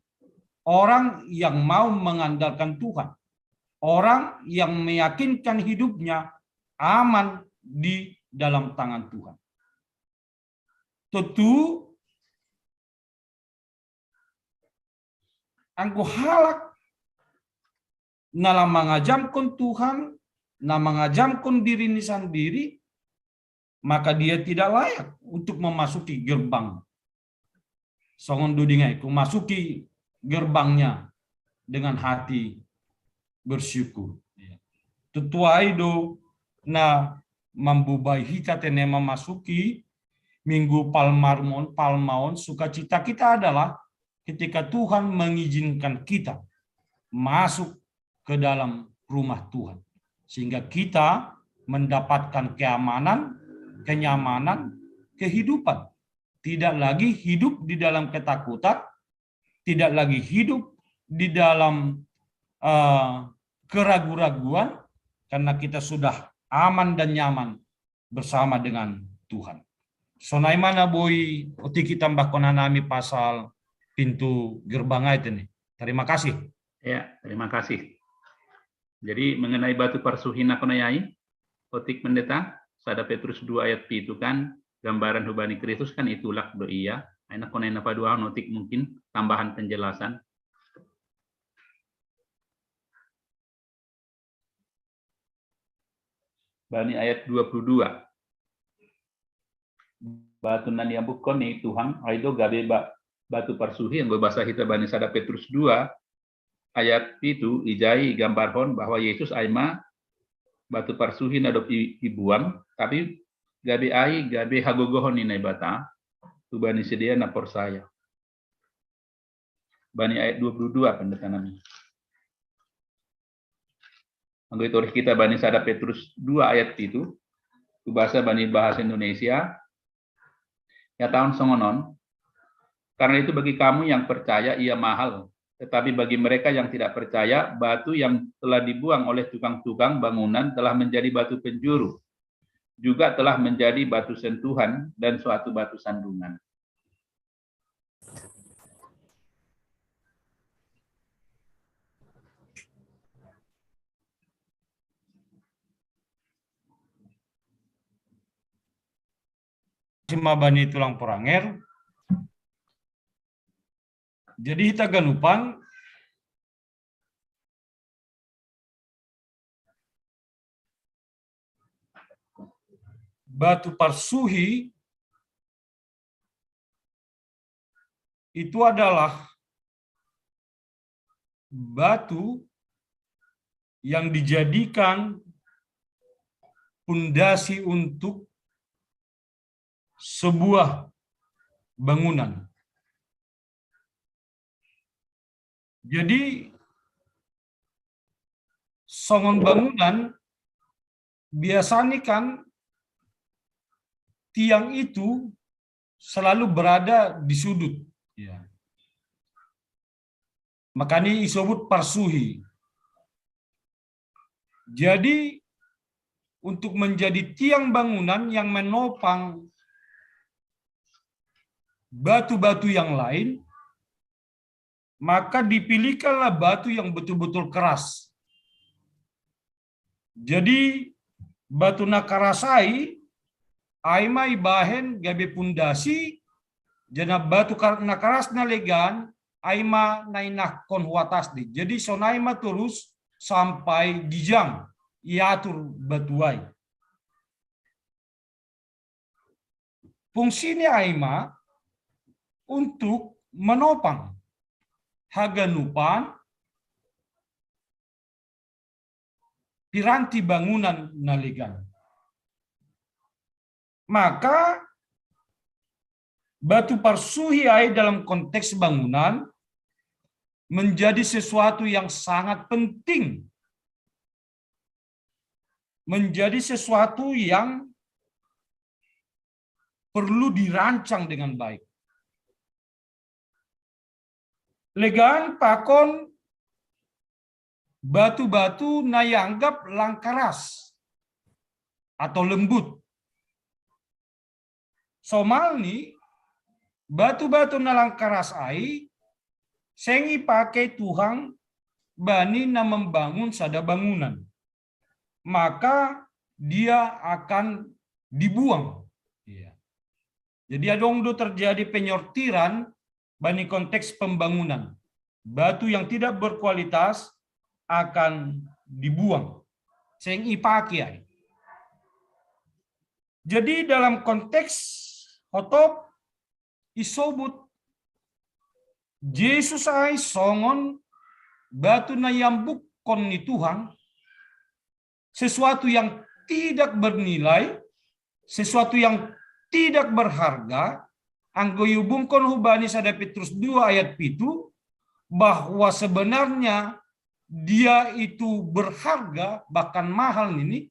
Orang yang mau mengandalkan Tuhan. Orang yang meyakinkan hidupnya aman di dalam tangan Tuhan. Tentu anggo halak na la mangajamkon Tuhan, na mangajamkon dirini sandiri, maka dia tidak layak untuk memasuki gerbang. Songon dudingai, ku masuki gerbangnya dengan hati bersyukur. Tutuai do na mambubai hita tene memasuki Minggu Palmarum on, Palmaon, sukacita kita adalah ketika Tuhan mengizinkan kita masuk ke dalam rumah Tuhan. Sehingga kita mendapatkan keamanan, kenyamanan, kehidupan. Tidak lagi hidup di dalam ketakutan, tidak lagi hidup di dalam uh, keraguan-raguan, karena kita sudah aman dan nyaman bersama dengan Tuhan. Sonai ma na boi otik i tambahkon hanami pasal pintu gerbang ai tene. Terima kasih. Ya, terima kasih. Jadi mengenai batu parsuhi na kona i ai, otik Pendeta, sada Petrus dua ayat pitu kan, gambaran hubani Kristus kan itulak do ia. Ai na kona i na paduahon otik mungkin tambahan penjelasan. Bani ayat dua puluh dua. Batu na niambukkon ni Tuhan, ai do gabe ba, batu parsuhi, anggo bahasa hita bani sada Petrus dua ayat pitu, ijai gambarhon bahwa Yesus ai ma batu parsuhi na dob i, ibuang, tapi gabe ai, gabe hagogohon ni Naibata, tu bani sidea na porsaya. Bani ayat dua puluh dua, Pendeta nami. Anggo itorih kita bani sada Petrus dua ayat pitu, tu bahasa bani bahasa Indonesia, ya tahun songonon, karena itu bagi kamu yang percaya ia mahal, tetapi bagi mereka yang tidak percaya, batu yang telah dibuang oleh tukang-tukang bangunan telah menjadi batu penjuru, juga telah menjadi batu sentuhan dan suatu batu sandungan. Cuma bani tulang poranger. Jadi hita ganupan batu parsuhi itu adalah batu yang dijadikan pondasi untuk sebuah bangunan. Jadi songon bangunan biasanya kan tiang itu selalu berada di sudut. Ya. Makanya disebut parsuhi. Jadi untuk menjadi tiang bangunan yang menopang batu-batu yang lain, maka dipilihkanlah batu yang betul-betul keras. Jadi batu na karas ai, ai ma ibahen gabe pondasi, jana batu na karas na legan, ai ma na inahkon hu atas di. Jadi sonai ma torus sampai gijang iatur batu ai. Fungsini ai ma untuk menopang haganupan piranti bangunan na legan. Maka batu parsuhi ai dalam konteks bangunan menjadi sesuatu yang sangat penting, menjadi sesuatu yang perlu dirancang dengan baik. Legan pakon batu-batu na ianggap langkaras atau lembut. Somalni, batu-batu na langkaras ai seng ipake Tuhan bani na membangun sada bangunan, maka dia akan dibuang. Iya. Jadi adong do terjadi penyortiran bani konteks pembangunan. Batu yang tidak berkualitas akan dibuang. Seng ipake ai. Jadi dalam konteks hotop isobut Jesus ai songon batu na iambukkon ni Tuhan, sesuatu yang tidak bernilai, sesuatu yang tidak berharga, anggo ihubungkon hubani sada Petrus dua ayat pitu, bahwa sebenarnya dia itu berharga, bahkan mahal nini.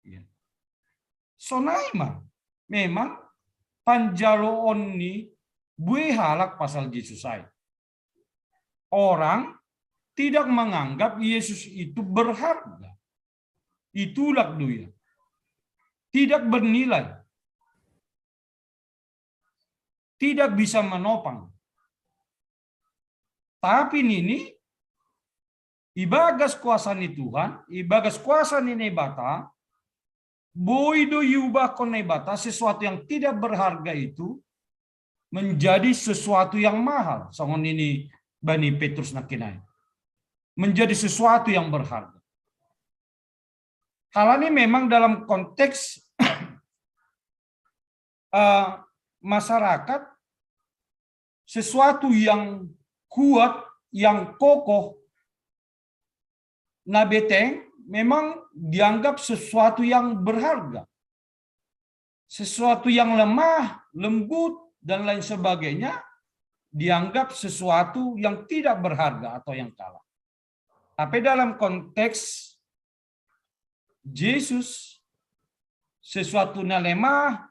Ya. Sonai ma, memang panjaloon ni bue halak pasal Jesus ai. Orang tidak menganggap Yesus itu berharga. Itulak do ia. Tidak bernilai. Tidak bisa menopang. Tapi nini, ibagas kuasa ni Tuhan, ibagas kuasa ni Naibata, boi do iubahkon Naibata sesuatu yang tidak berharga itu menjadi sesuatu yang mahal. Songon nini bani Petrus nangkin ai. Menjadi sesuatu yang berharga. Hal ini memang dalam konteks eh, masyarakat, sesuatu yang kuat, yang kokoh, na beteng memang dianggap sesuatu yang berharga. Sesuatu yang lemah, lembut, dan lain sebagainya dianggap sesuatu yang tidak berharga atau yang kalah. Tapi dalam konteks Jesus, sesuatu na lemah,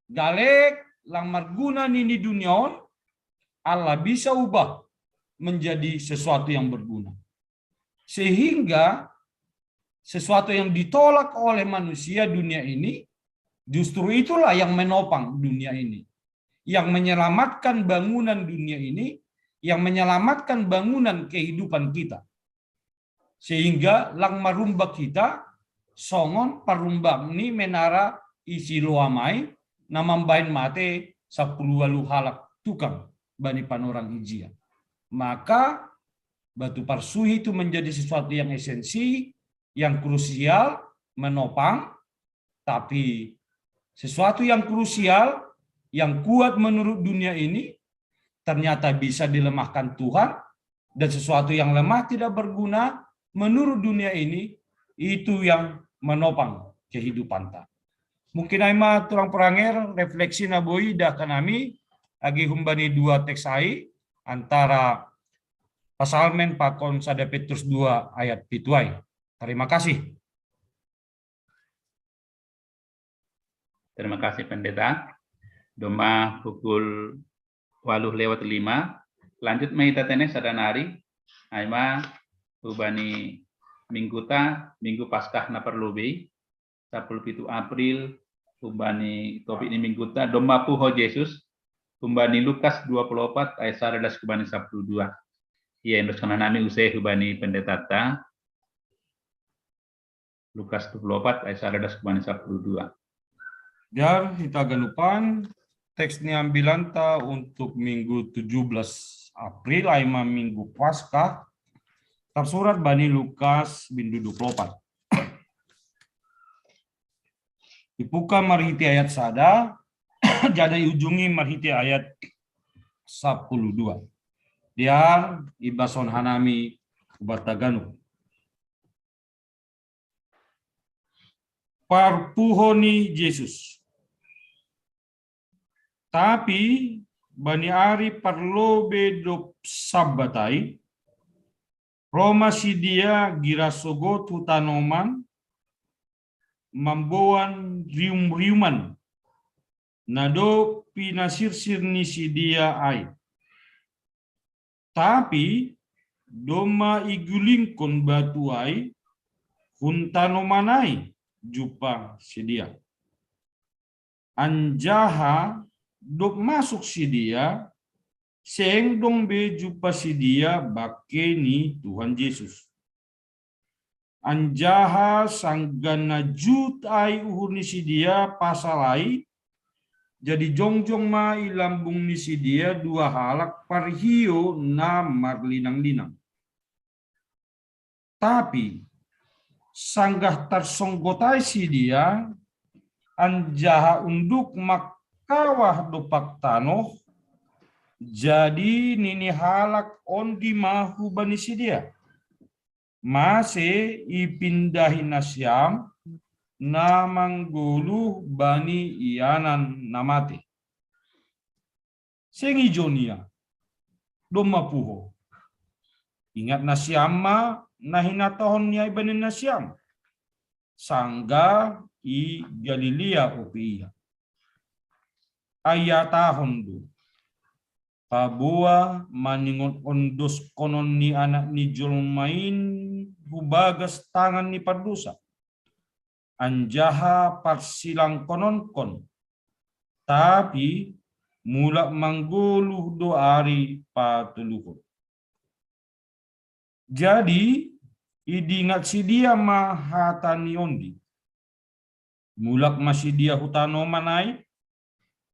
galek, lang marguna nini dunia on, Allah bisa ubah menjadi sesuatu yang berguna. Sehingga sesuatu yang ditolak oleh manusia dunia ini, justru itulah yang menopang dunia ini, yang menyelamatkan bangunan dunia ini, yang menyelamatkan bangunan kehidupan kita. Sehingga lang marumbak hita songon parumbak ni menara i Siloam ai, na mambahen mate sampulu ualu halak tukang bani panorang ijia. Maka batu parsuhi itu menjadi sesuatu yang esensi, yang krusial, menopang, tapi sesuatu yang krusial, yang kuat menurut dunia ini, ternyata bisa dilemahkan Tuhan, dan sesuatu yang lemah tidak berguna menurut dunia ini, itu yang menopang kehidupanta. Mungkin ai ma tulang poranger refleksi na boi idah hanami, agi humbani dua teks ai, antara Psalmen pakon sada Petrus dua ayat pitu ai. Terima kasih. Terima kasih Pendeta. Domma pukul ualu lewat lima. Lanjut ma hita sada nari. Ai ma humbani mingguta, Minggu Paskah na parlobei, sampulu pitu April, humbani topik ni mingguta, domma puho Jesus, humbani Lukas dua puluh opat ayat sada das humbani sampulu dua. Ia endorse hanami use humbani pendetata. Lukas dua puluh opat ayat sada das humbani sampulu dua. Jar hita ganupan, teks ni ambilanta untuk Minggu tujuh belas April, ai ma Minggu Paskah, tersurat bani Lukas bindu dua puluh opat. Dibuka marhite ayat sada, jadi ujungi marhite ayat sampulu dua. Dia ibason hanami ubat taganu. Parpuho ni Jesus. Tapi bani ari parlobe dob Sabbat ai, ro ma sidea gira sogot hu tanoman, mamboan rium-riuman, na dob pinasirsir ni sidea ai. Tapi domma igulingkon batu ai hun tanoman ai jumpa sidea. Anjaha dob masuk sidea, seng dong be jumpa sidea bangke ni Tuhan Jesus. Anjaha sanggah na jut ai uhur ni sidea pasal ai, jadi jongjong ma i lambung ni sidea dua halak parhio na marlinang-linang. Tapi sanggah tarsonggot ai sidea, anjaha unduk mangkawah dompak tanoh, jadi nini halak ondi ma hubani sidea: Mase ipindahi nasiam na manggoluh bani ianan na mate? Seng ijon ia, domma puho. Ingat nasiam ma na hinatahon ni ai bani nasiam, sanggah i Galilea ope ia. Ai iatahon do: Paboa maningon ondoskonon ni Anak ni jolma in hu bagas tangan ni pardosa, anjaha parsilangkononkon, tapi mulak manggoluh do ari patoluhon. Jadi idingat sidea ma hata ni ondi. Mulak ma sidea hu tanoman ai,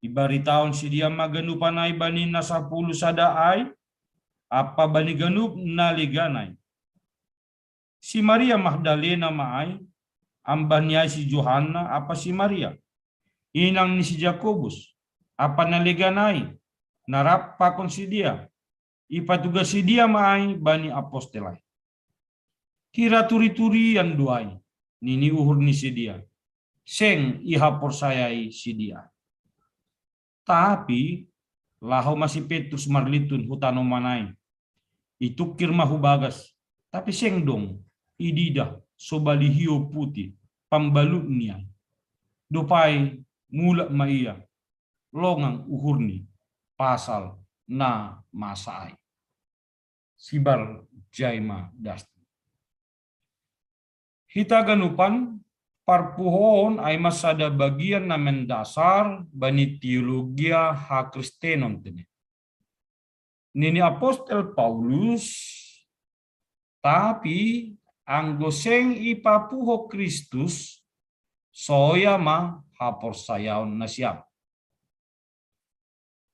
ibaritahon sidea ma ganupan ai bani na sapuluh sada ai, ampa bani ganup na legan ai. Si Maria Magdalena ma ai, ambah ni ai si Johanna ampa si Maria, inang ni si Jakobus, ampa na legan ai, na rap pakon sidea, ipatugas sidea ma ai bani apostel ai. Hira turi-turian do ai, nini uhur ni sidea, seng ihaporsayai sidea. Tapi laho ma si Petrus marlintun hu tanoman ai, itungkir ma hu bagas, tapi seng dong ididah sobali hiou putih pambalut ni ai. Dob ai mulak ma ia, longang uhurni pasal na masa ai. Sibar jai ma dasti. Hita ganupan, parpuhoon ai ma sada bagian na mendasar bani teologia hakristenon tene. Nini apostel Paulus: Tapi anggo seng ipapuho Kristus, soya ma haporsayaon nasiam.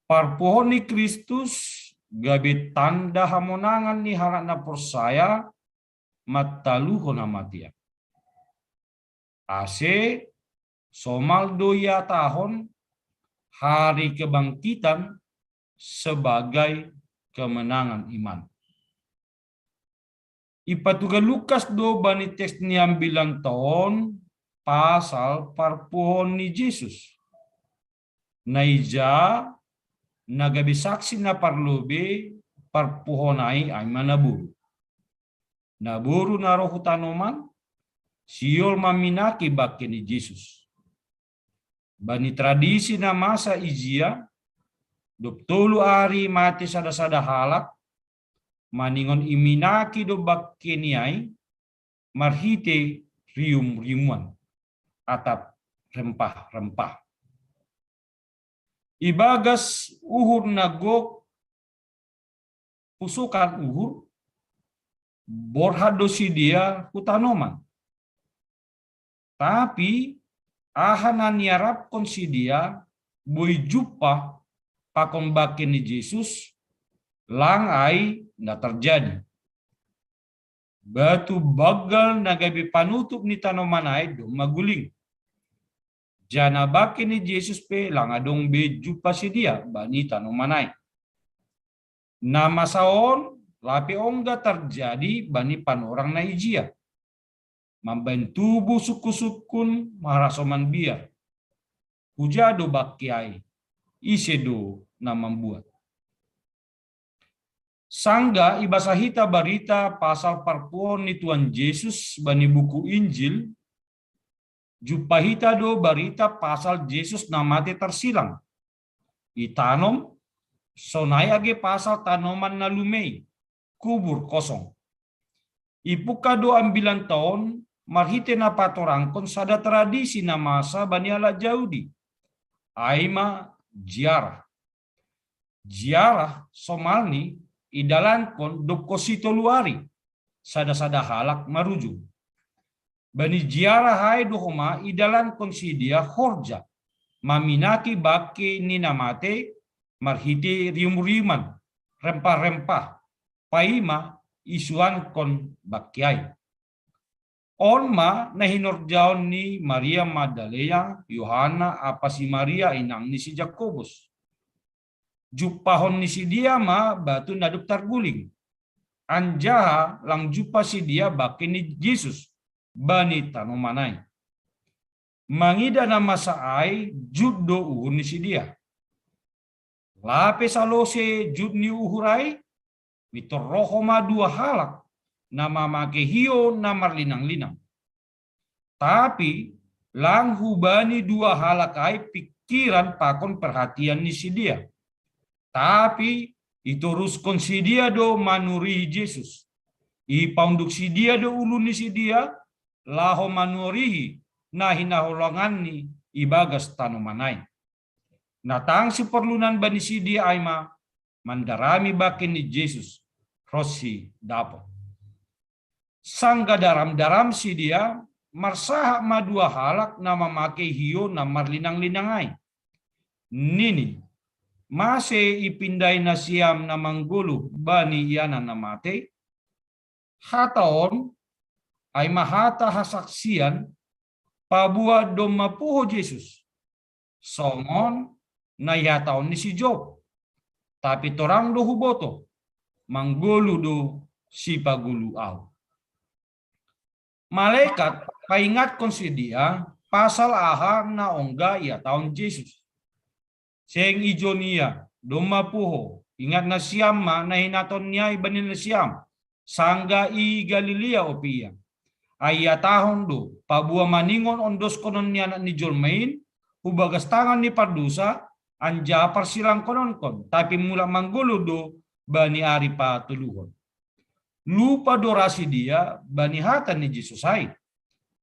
Parpuhoon ni Kristus gabe tanda hamonangan ni halak na porsaya mantaluhon hamatean. Ase somal do iatahon hari kebangkitan sebagai kemenangan iman. Ipatuga Lukas do bani teks ni ambilan ta on pasal parpuhoon ni Jesus. Na ija na gabe saksi na parlobei parpuhoon ai, ai ma naboru. Naboru na ro hu tanoman, sihol maminaki bangke ni Jesus. Bani tradisi na masa ijia, dob tolu ari mate sada-sada halak, maningon iminaki do bangke ni ai marhite rium-riuman atap rempah-rempah. Ibagas uhur na gok pusukan uhur, borhat do sidea hu tanoman. Tapi aha na niarapkon sidea boi jumpa pakon bangke ni Jesus, lang ai na tarjadi. Batu banggal na gabe panutup ni tanoman ai domma guling. Janah bangke ni Jesus pe lang adong be jumpa sidea bani tanoman ai. Na masa on lape ongga tarjadi bani panorang na ijia. Mambahen tubuh sungkun-sungkun marhasoman biar. Huja do bangke ai, ise do na mambuat. Sangga ibasa hita barita pasal parpuon ni Tuhan Jesus bani buku Injil, jumpa hita do barita pasal Jesus na mate tarsilang. Itanom, sonai age pasal tanoman na lumei, kubur kosong. Ipungka do ambilan taon marhite na patorangkon sada tradisi na masa bani halak Jahudi, ai ma ziarah. Ziarah somalni idalankon dob konsi tolu ari, sada-sada halak marujung. Bani ziarah ai do homa idalankon sidia horja, maminaki bangke ni na mate marhite rium-riuman, rempah-rempah, paima isuankon bangke ai. On ma na hinorjaon ni Maria Magdalena, Yohana, ampa si Maria inang ni si Jakobus. Jumpahon ni sidia ma batu na dob targuling. Anjaha lang jumpa sidia bangke ni Jesus bani tanoman ai. Mangidah na masa ai jut do uhur ni sidia. Lape salose jut ni uhur ai, mintor ro homa dua halak na mamake hiou na marlinang-linang. Tapi lang hubani dua halak ai pingkiran pakon perhatian ni sidia. Tapi itoruskon sidia do manurihi Jesus. Ipaunduk sidia do ulu ni sidia, laho manurihi na hinaholonganni ibagas tanoman ai. Na tang siporlunan bani sidia ai ma mandarami bangke ni Jesus ronsi dapot. Sangga daram-daram sidia, marsahat ma dua halak na mamake hiou na marlinang-linang ai. Nini, mase ipindai nasiam na manggoluh bani ianan na mate? Hata on, ai ma hata hasaksian, paboa domma puho Jesus. Songon na ihatahon ni si Job. Tapi torang do huboto, manggoluh do sipagoluh ahu. Malekat paingatkon sidia pasal aha na ongga ihatahon Jesus. Seng ijon ia, domma puho, ingat nasiam ma na hinatahon ni ai bani nasiam, sangga i Galilea ope ia. Ai ihatahon do, paboa maningon ondoskonon ni Anak ni jolma in, hubagas tangan ni pardosa, anjaha parsilangkononkon, tapi mulak manggoluh do bani ari patoluhon. Lupa do ra sidia bani hata ni Jesus ai.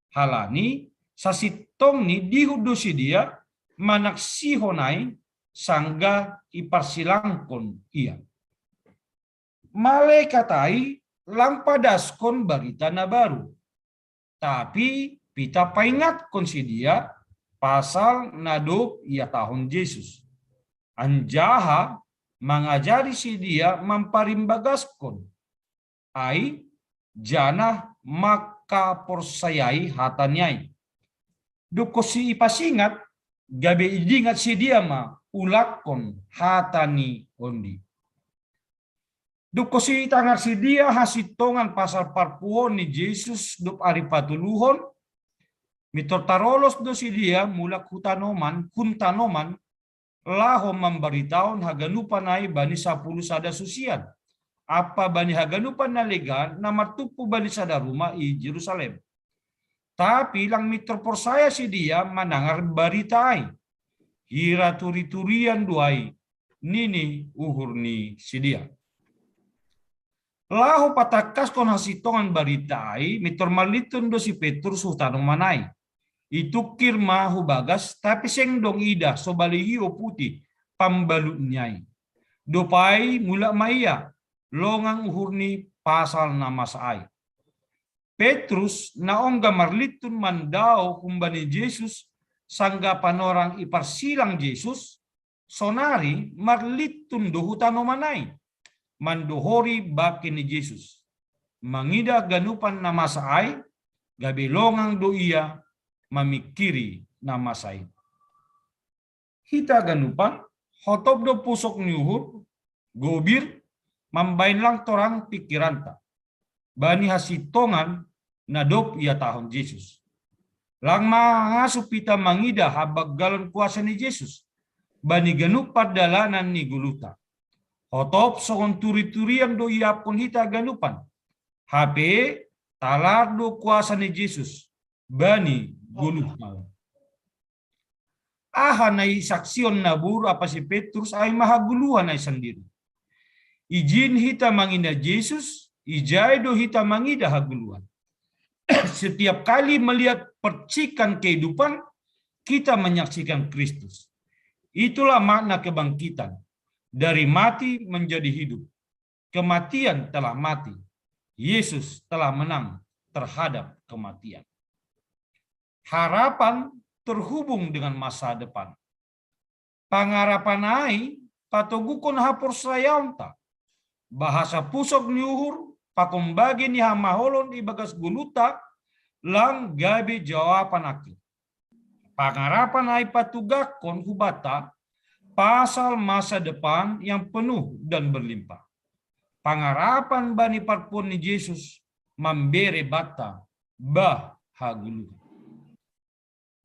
Halani sasintongni dihut do sidia manaksihon ai sangga iparsilangkon ia. Malekat ai lang padaskon barita na baru. Tapi pitah paingatkon sidia pasal na dob ihatahon Jesus. Anjaha mangajari sidia mamparimbagaskon ai janah mangkaporsayai hata ni ai. Dob konsi ipasingat, gabe idingat sidia ma ulakkon hata ni ondi. Dob konsi itangar sidia hasintongan pasal parpuon ni Jesus dob ari patoluhon, mintor tarolos do sidia mulak hu tanoman, hun tanoman, laho mambaritahon haganupan ai bani sapuluh sada susian, ampa bani haganupan na legan na martumpu bani sada rumah i Jerusalem. Tapi lang mintor porsaya sidia manangar barita ai. Hira turi-turian do ai, nini uhur ni sidia. Laho patangkaskon hasintongan barita ai, mintor marlintun do si Petrus hu tanoman ai. Itungkir ma hu bagas, tapi seng dong idah sobali hiou putih pambalutni ai. Dob ai mulak ma ia, longang uhurni pasal na masa ai. Petrus na ongga marlintun mandao humbani Jesus, sangga panorang iparsilang Jesus, sonari marlintun do hu tanoman ai, mandohori bangke ni Jesus. Mangidah ganupan na masa ai, gabe longang do ia mamingkiri na masa i. Hita ganupan, hotop do pusok ni uhur, gobir, mambahen lang torang pingkiranta bani hasintongan na dob ihatahon Jesus. Lang mangasup hita mangidah habanggalon kuasa ni Jesus. bani ganup pardalanan ni Guluta. Hotop songon turi-turian do iapkon hita ganupan. Hape talar do kuasa ni Jesus bani goluhta. Aha na isaksihon na boru ampa si Petrus ai ma hagoluhan ai sandiri. Ijin hita mangida Jesus, ijai do hita mangida hagoluhan. Setiap kali melihat percikan kehidupan, kita menyaksikan Kristus. Itulah makna kebangkitan. Dari mati menjadi hidup. Kematian telah mati. Yesus telah menang terhadap kematian. Harapan terhubung dengan masa depan. Pangarapan ai patoguhon haporsayaonta. Bahasa pusok ni uhur pakon bage ni hamaolon ibagas goluhta lang gabe jawapan akhir. Pangarapan ai patugahkon hubanta pasal masa depan yang penuh dan berlimpah. Pangarapan bani parpuhoon ni Jesus mambere banta bah hagoluhan.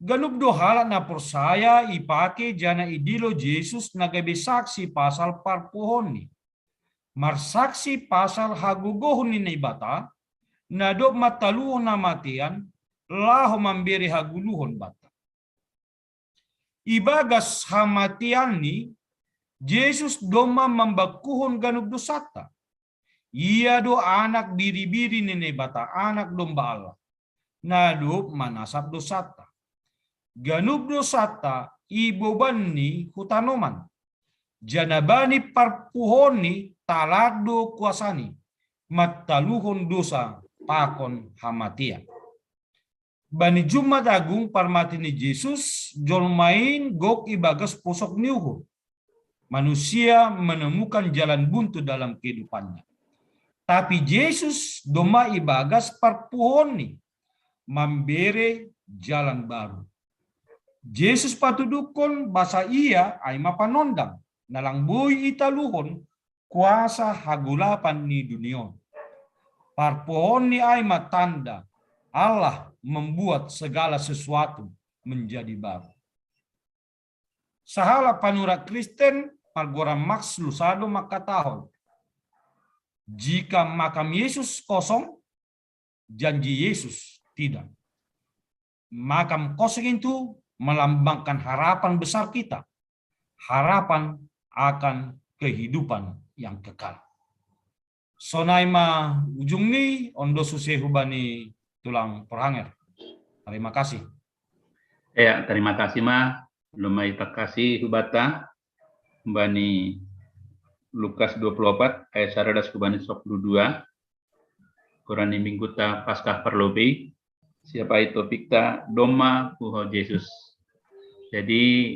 Ganup do halak na porsaya ipake janah idilo Jesus na gabe saksi pasal parpuhoonni. Marsaksi pasal hagogohon ni Naibata, na dob mantaluhon hamatean, laho mambere hagoluhon banta. Ibagas hamateanni, Jesus domma mambangkuhon ganup dousanta. Ia do Anak Biri-biri ni Naibata, Anak Domba Allah, na dob manasap dousanta. Ganup dousanta ibobanni hu tanoman, janah bani parpuhoonni talar do kuasani mantaluhon dousa pakon hamatean. Bani Jumat Agung parmate ni Jesus, jolma in gok ibagas pusok ni uhur. Manusia menemukan jalan buntu dalam kehidupannya. Tapi Jesus domma ibagas parpuhoonni mambere jalan baru. Jesus patuduhkon basa Ia ai ma panondang, na lang boi italuhon kuasa hagolapan ni dunia on. Parpuhoonni ai ma tanda Allah membuat segala sesuatu menjadi baru. Sahalak panurat Kristen margoran Max Lucado mangkatahon, jika makam Yesus kosong, janji Yesus tidak. Makam kosong itu melambangkan harapan besar kita, harapan akan kehidupan yang kekal. Sonai ma ujungni, on do suse hubani tulang parhanger. Terima kasih. Ya, terima kasih ma, domma itangkasi hubanta, bani Lukas dua puluh opat ayat sada das hubani sapuluh dua, goran ni mingguta Paskah parlobei, siap ai topikta domma puho Jesus. Jadi,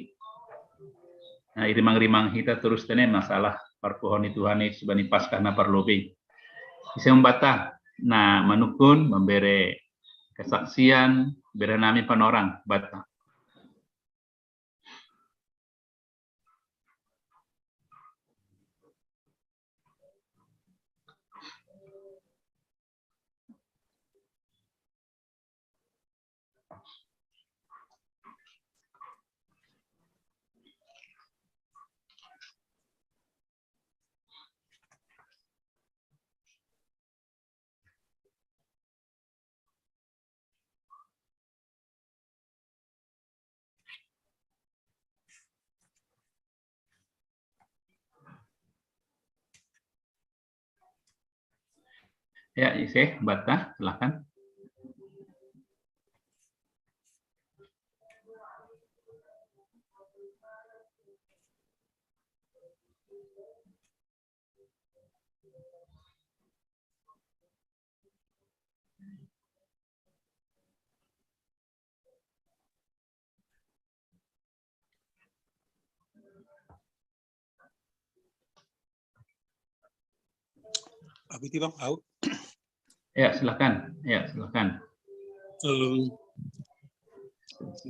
nah, irimang-rimang hita torus tene masalah parpuhoon ni Tuhan Yesus bani Paskah na parlobei. Ise umbanta na manungkun, mambere kesaksian, bere nami panorang banta. Ya, ise, banta, silakan. Abiti bang, au. Ya, silakan. Ya, silakan. Um,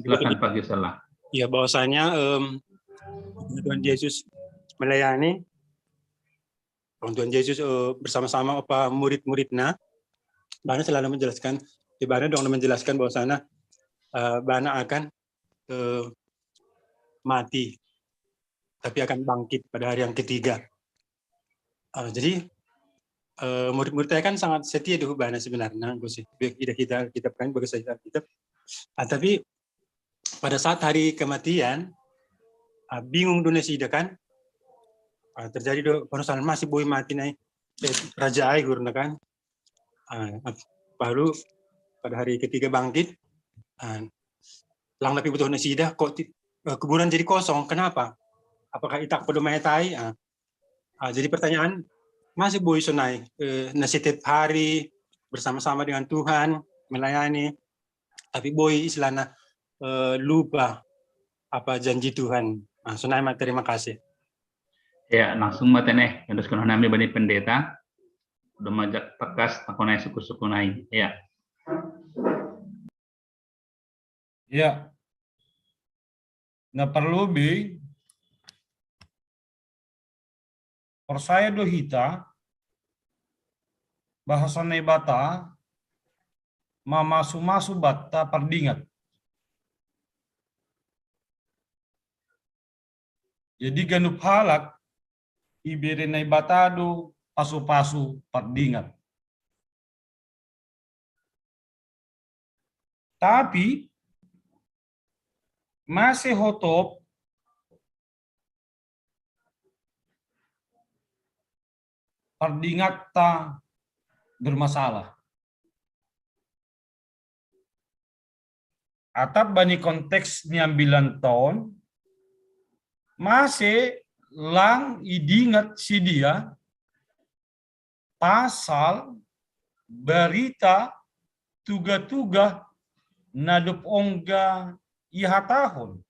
silakan Pak Gisela. Ya, bahwasanya um, Tuhan Yesus melayani, Tuhan Yesus uh, bersama-sama apa murid-muridnya, bana selalu menjelaskan, di bana dong menjelaskan bahwasanya uh, bana akan uh, mati. tapi akan bangkit pada hari yang ketiga. Uh, jadi uh, murid-murid saya kan sangat setia di hubana sebenarnya, Gus. Kita kita kita kan bagi saya kita. Uh, tapi pada saat hari kematian, uh, bingung dunia sida kan, uh, terjadi do perusahaan masih boi mati nai eh, raja ai gurna kan. Uh, lalu pada hari ketiga bangkit, uh, lang tapi butuh nasida kok uh, kuburan jadi kosong. Kenapa? Apakah itak pedo mayatai? Uh, uh, jadi pertanyaan, masih boi sonai uh, nah setiap hari bersama-sama dengan Tuhan melayani, tapi boi istilahnya uh, lupa apa janji Tuhan. Nah, sonai ma terima kasih. Ya, langsung ma teneh, yang terus nami bani pendeta, udah majak tekas, aku naik suku-suku naik. Ya. Ya. Nah, perlu bi percaya do hita bahasa Naibata mamasu-masu batta pardingat. Jadi ganup halak ibere Naibata do pasu-pasu pardingat. Tapi mase hotop pardingatta bermasalah. Atap bani konteks niambilan ton, mase lang idingat sidia pasal berita tuga-tuga nadup ongga ihatahon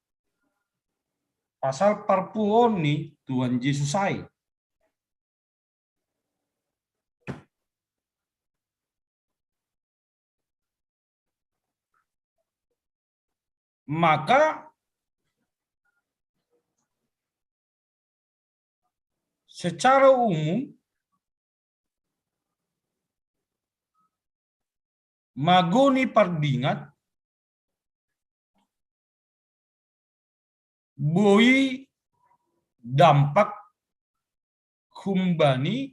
pasal parpuon ni Tuhan Yesus ai. Maka secara umum magoni pardingat boi dampak humbani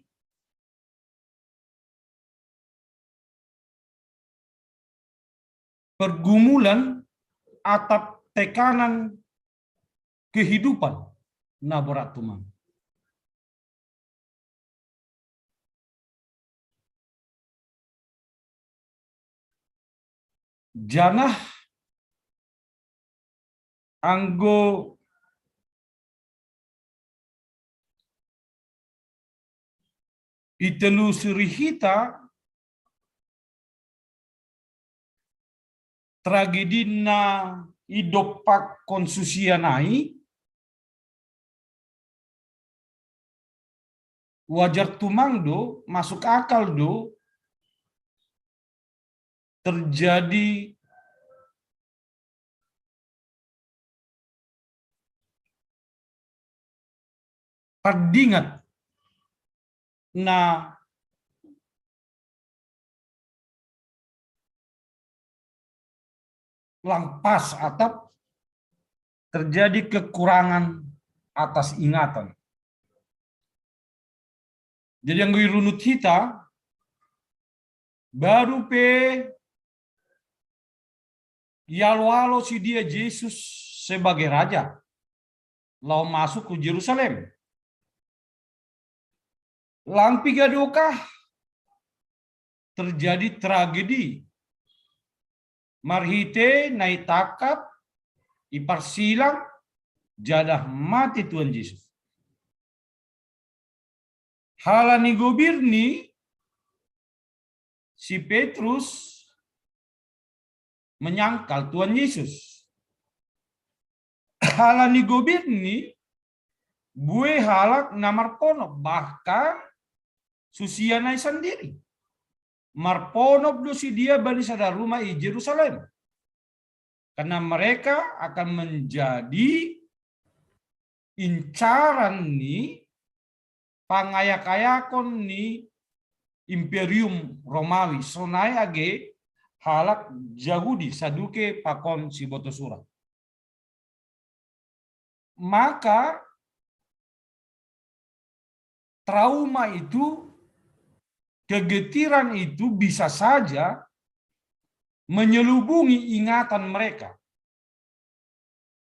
pergumulan atap tekanan kehidupan na berat tumang. Janah anggo itelusuri hita tragedina idoppakkon susian ai, wajar tumang do, masuk akal do terjadi pardingat na lang pas atap terjadi kekurangan atas ingatan. Jadi anggo irunut hita, baru pe ialo-alo sidia Jesus sebagai raja lao masuk ke Jerusalem. Lang piga dokah terjadi tragedi marhite na itangkap, iparsilang, janah mate Tuhan Jesus. Halani gobirni si Petrus menyangkal Tuhan Yesus. Halani gobirni bue halak na marponop, bahkan susian ai sandiri marponop do sidia bani sada rumah i Jerusalem. Karena mereka akan menjadi incaran ni pangayak-ayakon ni Imperium Romawi, sonai age halak Jahudi, Saduke pakon siboto surat. Maka trauma itu, kegetiran itu bisa saja menyelubungi ingatan mereka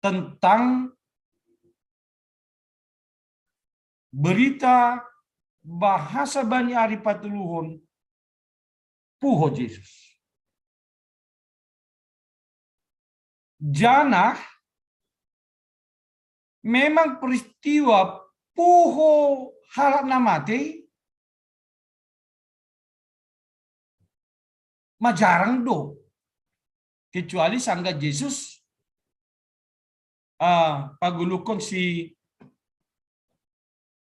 tentang berita bahasa bani ari patuluhon puho Yesus. Janah memang peristiwa puho halak na mate majarang do. Kecuali sangga Yesus uh, paguluhon si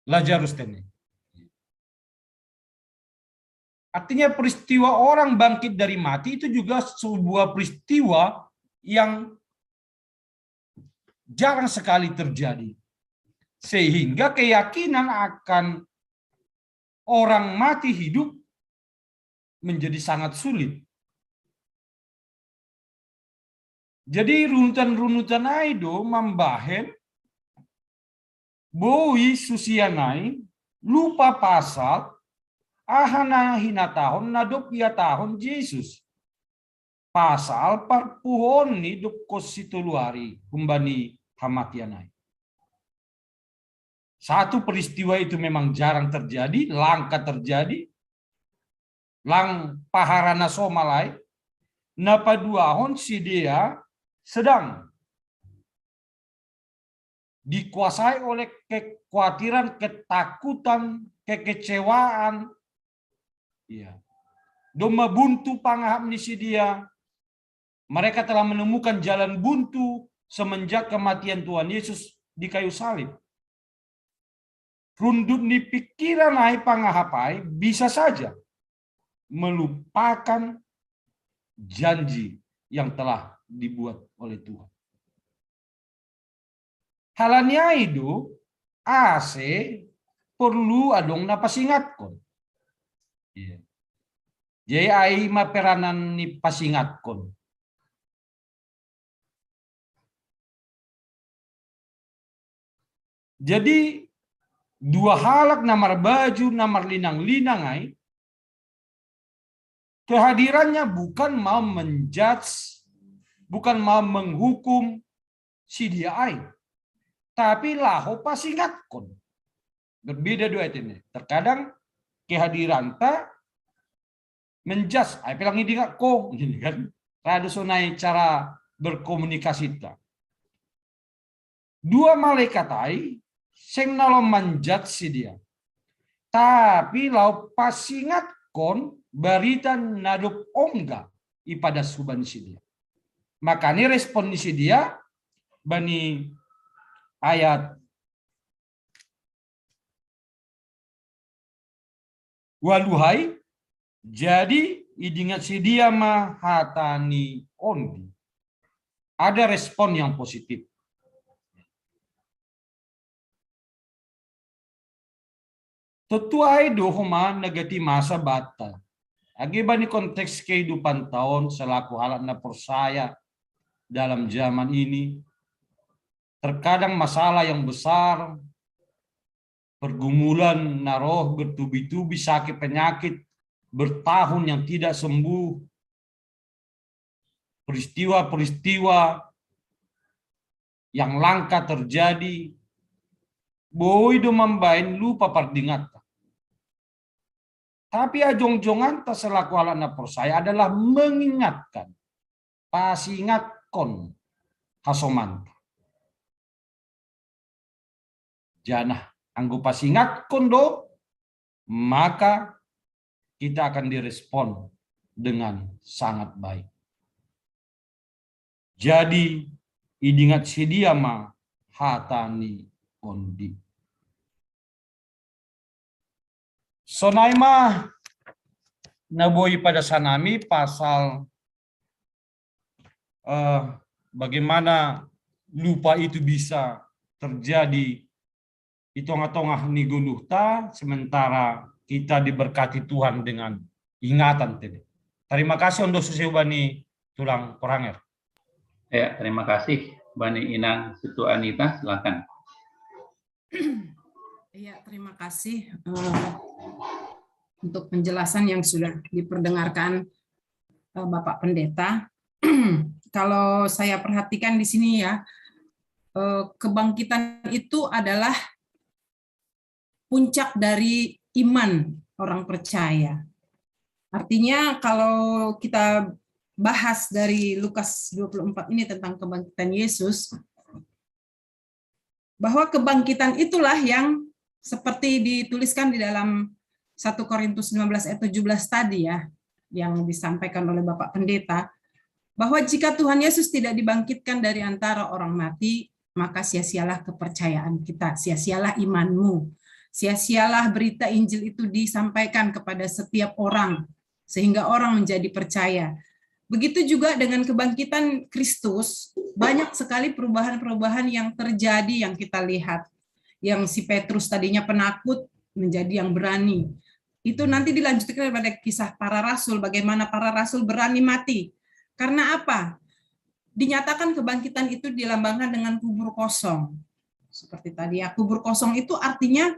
Lazarus tene. Artinya peristiwa orang bangkit dari mati itu juga sebuah peristiwa yang jarang sekali terjadi. Sehingga keyakinan akan orang mati hidup menjadi sangat sulit. Jadi runutan-runutan ai do mambahen bohi susian ai lupa pasal aha na hinatahon na dob ihatahon Jesus. Pasal parpuhoon ni dob konsi tolu ari humbani hamatian ai. Satu peristiwa itu memang jarang terjadi, langka terjadi, lang pahara na somal ai, na paduahon sidea sedang dikuasai oleh kekhawatiran, ketakutan, kekecewaan. Ya. Domma buntu pangahap ni sidea, mereka telah menemukan jalan buntu semenjak kematian Tuhan Yesus di kayu salib. Rundut ni pikiran ai pangahap ai bisa saja melupakan janji yang telah dibuat oleh Tuhan. Halani ai do ase perlu adong na pasingatkon. Iya. Jadi ai ma peranan ni pasingatkon. Jadi dua halak na marbaju na marlinang-linang ai, kehadirannya bukan mau menjudge, bukan mau menghukum sidea ai, tapi laho pasingatkon. Berbeda dua itu ini. Terkadang kehadiranta menjudge, ai pe lang idingat ko, gitu kan. Radu sonai cara berkomunikasi ta. Dua malaikat ai seng na laho manjudge sidea, tapi laho pasingatkon barita na dob ongga ipadas humbani sidea. Makana respon ni sidea bani ayat waluhai, jadi idingat sidea ma hata ni ondi. Ada respon yang positif. Tontu ai do homa na gati masa banta. Age bani konteks kehidupan ta on selaku halak na porsaya dalam zaman ini, terkadang masalah yang besar, pergumulan na roh bertubi-tubi, sakit penyakit bertahun yang tidak sembuh, peristiwa-peristiwa yang langka terjadi, boi do mambahen lupa pardinganta. Tapi ajongjonganta selaku halak na porsaya adalah mengingatkan, pasingatkon hasomanta. Janah anggo pasingatkon do, maka kita akan direspon dengan sangat baik. Jadi idingat sidea ma hata ni ondi. Sonai ma na boi padasan nami pasal eh, bagaimana lupa itu bisa terjadi di tengah-tengah ni goluhta, sementara kita diberkati Tuhan dengan ingatan tadi. Terima kasih ondo suse bani tulang Koranger. Ya, terima kasih bani inang Situ Anita, silakan. Ya, terima kasih uh, untuk penjelasan yang sudah diperdengarkan uh, Bapak Pendeta. Kalau saya perhatikan di sini ya, uh, kebangkitan itu adalah puncak dari iman orang percaya. Artinya kalau kita bahas dari Lukas dua puluh empat ini tentang kebangkitan Yesus, bahwa kebangkitan itulah yang seperti dituliskan di dalam satu Korintus lima belas ayat tujuh belas tadi ya, yang disampaikan oleh Bapak Pendeta, bahwa jika Tuhan Yesus tidak dibangkitkan dari antara orang mati, maka sia-sialah kepercayaan kita, sia-sialah imanmu, sia-sialah berita Injil itu disampaikan kepada setiap orang, sehingga orang menjadi percaya. Begitu juga dengan kebangkitan Kristus, banyak sekali perubahan-perubahan yang terjadi yang kita lihat. Yang si Petrus tadinya penakut menjadi yang berani. Itu nanti dilanjutkan pada kisah para rasul, bagaimana para rasul berani mati. Karena apa? Dinyatakan kebangkitan itu dilambangkan dengan kubur kosong. Seperti tadi ya, kubur kosong itu artinya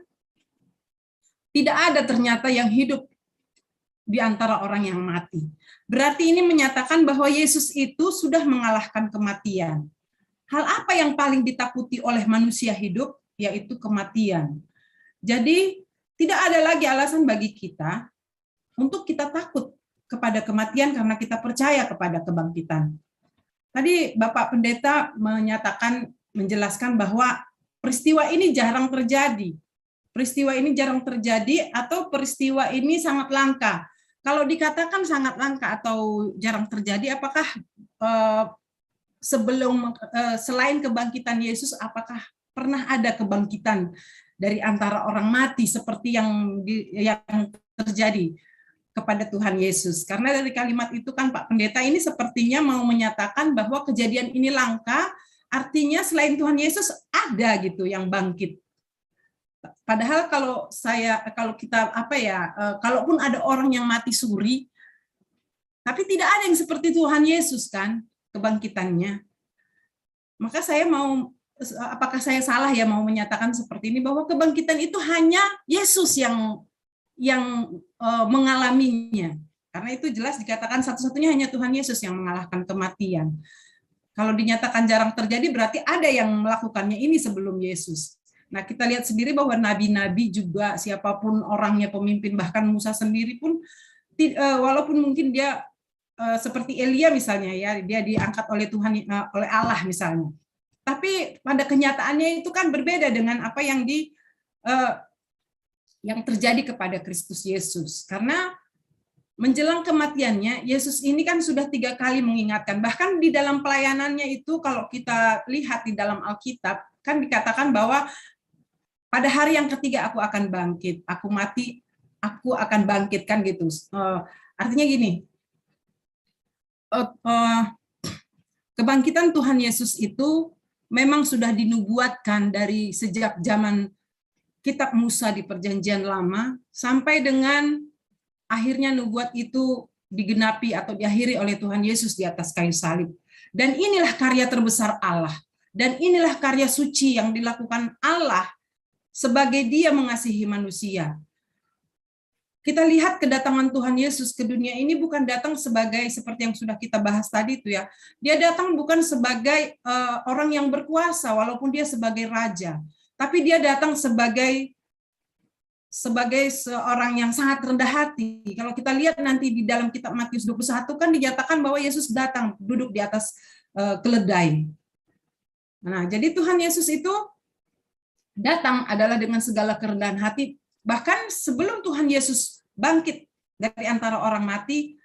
tidak ada ternyata yang hidup di antara orang yang mati. Berarti ini menyatakan bahwa Yesus itu sudah mengalahkan kematian. Hal apa yang paling ditakuti oleh manusia hidup? Yaitu kematian. Jadi, tidak ada lagi alasan bagi kita untuk kita takut kepada kematian karena kita percaya kepada kebangkitan. Tadi Bapak Pendeta menyatakan, menjelaskan bahwa peristiwa ini jarang terjadi. Peristiwa ini jarang terjadi atau peristiwa ini sangat langka. Kalau dikatakan sangat langka atau jarang terjadi, apakah eh, sebelum eh, selain kebangkitan Yesus, apakah pernah ada kebangkitan dari antara orang mati seperti yang di, yang terjadi kepada Tuhan Yesus? Karena dari kalimat itu kan, Pak Pendeta, ini sepertinya mau menyatakan bahwa kejadian ini langka, artinya selain Tuhan Yesus ada gitu yang bangkit. Padahal kalau saya, kalau kita apa ya, eh, kalaupun ada orang yang mati suri, tapi tidak ada yang seperti Tuhan Yesus kan kebangkitannya. Maka saya mau, apakah saya salah ya mau menyatakan seperti ini, bahwa kebangkitan itu hanya Yesus yang yang uh, mengalaminya? Karena itu jelas dikatakan satu-satunya hanya Tuhan Yesus yang mengalahkan kematian. Kalau dinyatakan jarang terjadi, berarti ada yang melakukannya ini sebelum Yesus. Nah, kita lihat sendiri bahwa nabi-nabi juga, siapapun orangnya, pemimpin, bahkan Musa sendiri pun, eh, walaupun mungkin dia eh, seperti Elia misalnya ya, dia diangkat oleh Tuhan, eh, oleh Allah misalnya. Tapi pada kenyataannya itu kan berbeda dengan apa yang di eh, yang terjadi kepada Kristus Yesus. Karena menjelang kematiannya, Yesus ini kan sudah tiga kali mengingatkan. Bahkan di dalam pelayanannya itu, kalau kita lihat di dalam Alkitab, kan dikatakan bahwa pada hari yang ketiga aku akan bangkit, aku mati, aku akan bangkit, kan gitu. Uh, artinya gini, uh, uh, kebangkitan Tuhan Yesus itu memang sudah dinubuatkan dari sejak zaman kitab Musa di Perjanjian Lama sampai dengan akhirnya nubuat itu digenapi atau diakhiri oleh Tuhan Yesus di atas kayu salib. Dan inilah karya terbesar Allah. Dan inilah karya suci yang dilakukan Allah sebagai Dia mengasihi manusia. Kita lihat kedatangan Tuhan Yesus ke dunia ini bukan datang sebagai, seperti yang sudah kita bahas tadi itu ya. Dia datang bukan sebagai uh, orang yang berkuasa, walaupun dia sebagai raja. Tapi dia datang sebagai sebagai seorang yang sangat rendah hati. Kalau kita lihat nanti di dalam kitab Matius dua puluh satu kan dinyatakan bahwa Yesus datang duduk di atas uh, keledai. Nah, jadi Tuhan Yesus itu datang adalah dengan segala kerendahan hati. Bahkan sebelum Tuhan Yesus bangkit dari antara orang mati,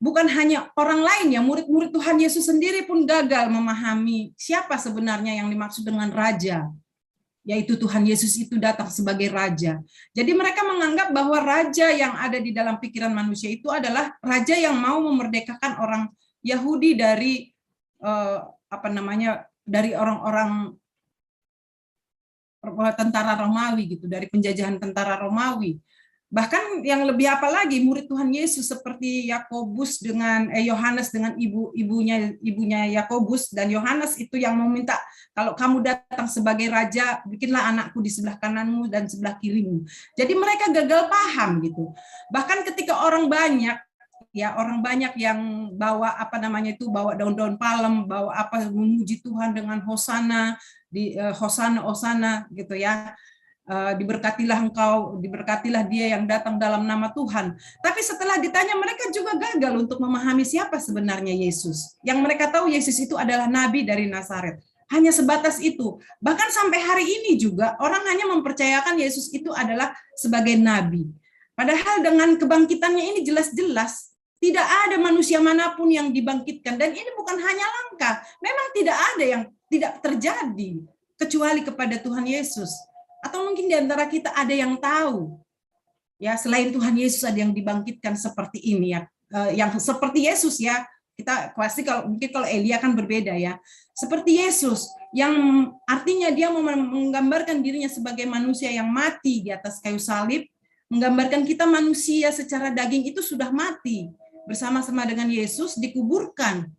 bukan hanya orang lain ya, murid-murid Tuhan Yesus sendiri pun gagal memahami siapa sebenarnya yang dimaksud dengan raja, yaitu Tuhan Yesus itu datang sebagai raja. Jadi mereka menganggap bahwa raja yang ada di dalam pikiran manusia itu adalah raja yang mau memerdekakan orang Yahudi dari eh, apa namanya, dari orang-orang tentara Romawi gitu, dari penjajahan tentara Romawi. Bahkan yang lebih apa lagi, murid Tuhan Yesus seperti Yakobus dengan eh, Yohanes dengan ibu ibunya ibunya Yakobus, dan Yohanes itu yang meminta, "Kalau kamu datang sebagai raja, bikinlah anakku di sebelah kananmu dan sebelah kirimu." Jadi mereka gagal paham gitu. Bahkan ketika orang banyak, ya, orang banyak yang bawa apa namanya itu, bawa daun-daun palem, bawa apa, memuji Tuhan dengan hosana, di eh, hosana, hosana gitu ya. Eh, diberkatilah engkau, diberkatilah dia yang datang dalam nama Tuhan. Tapi setelah ditanya, mereka juga gagal untuk memahami siapa sebenarnya Yesus. Yang mereka tahu, Yesus itu adalah nabi dari Nazaret. Hanya sebatas itu. Bahkan sampai hari ini juga orang hanya mempercayakan Yesus itu adalah sebagai nabi. Padahal dengan kebangkitannya ini jelas-jelas tidak ada manusia manapun yang dibangkitkan. Dan ini bukan hanya langka. Memang tidak ada yang tidak terjadi kecuali kepada Tuhan Yesus. Atau mungkin di antara kita ada yang tahu. Ya, selain Tuhan Yesus ada yang dibangkitkan seperti ini ya. Eh, yang seperti Yesus ya. Kita pasti kalau mungkin kalau Elia kan berbeda ya. Seperti Yesus yang artinya dia menggambarkan dirinya sebagai manusia yang mati di atas kayu salib, menggambarkan kita manusia secara daging itu sudah mati bersama-sama dengan Yesus, dikuburkan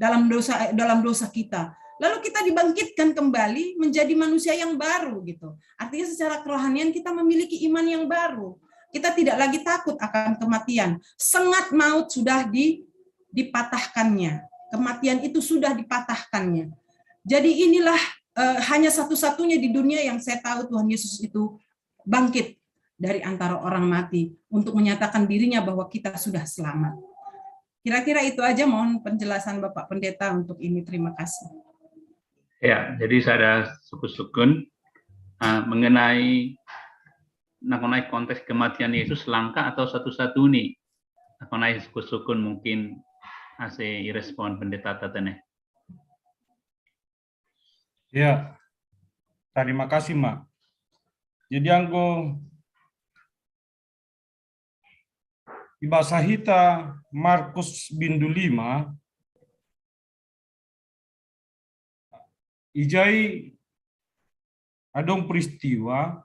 dalam dosa dalam dosa kita. Lalu kita dibangkitkan kembali menjadi manusia yang baru gitu. Artinya secara kerohanian kita memiliki iman yang baru. Kita tidak lagi takut akan kematian. Sengat maut sudah di, dipatahkannya. Kematian itu sudah dipatahkannya. Jadi inilah eh, hanya satu-satunya di dunia yang saya tahu Tuhan Yesus itu bangkit dari antara orang mati untuk menyatakan dirinya bahwa kita sudah selamat. Kira-kira itu aja mohon penjelasan Bapak Pendeta untuk ini. Terima kasih. Ya, jadi saya ada sukun-sukun uh, mengenai mengenai konteks kematian Yesus langka atau satu-satu nih. Mengenai sukun-sukun mungkin ase irespon pendeta tatene. Ya, terima kasih, Mak. Jadi anggo ibasa hita Markus bindu lima, ijai adong peristiwa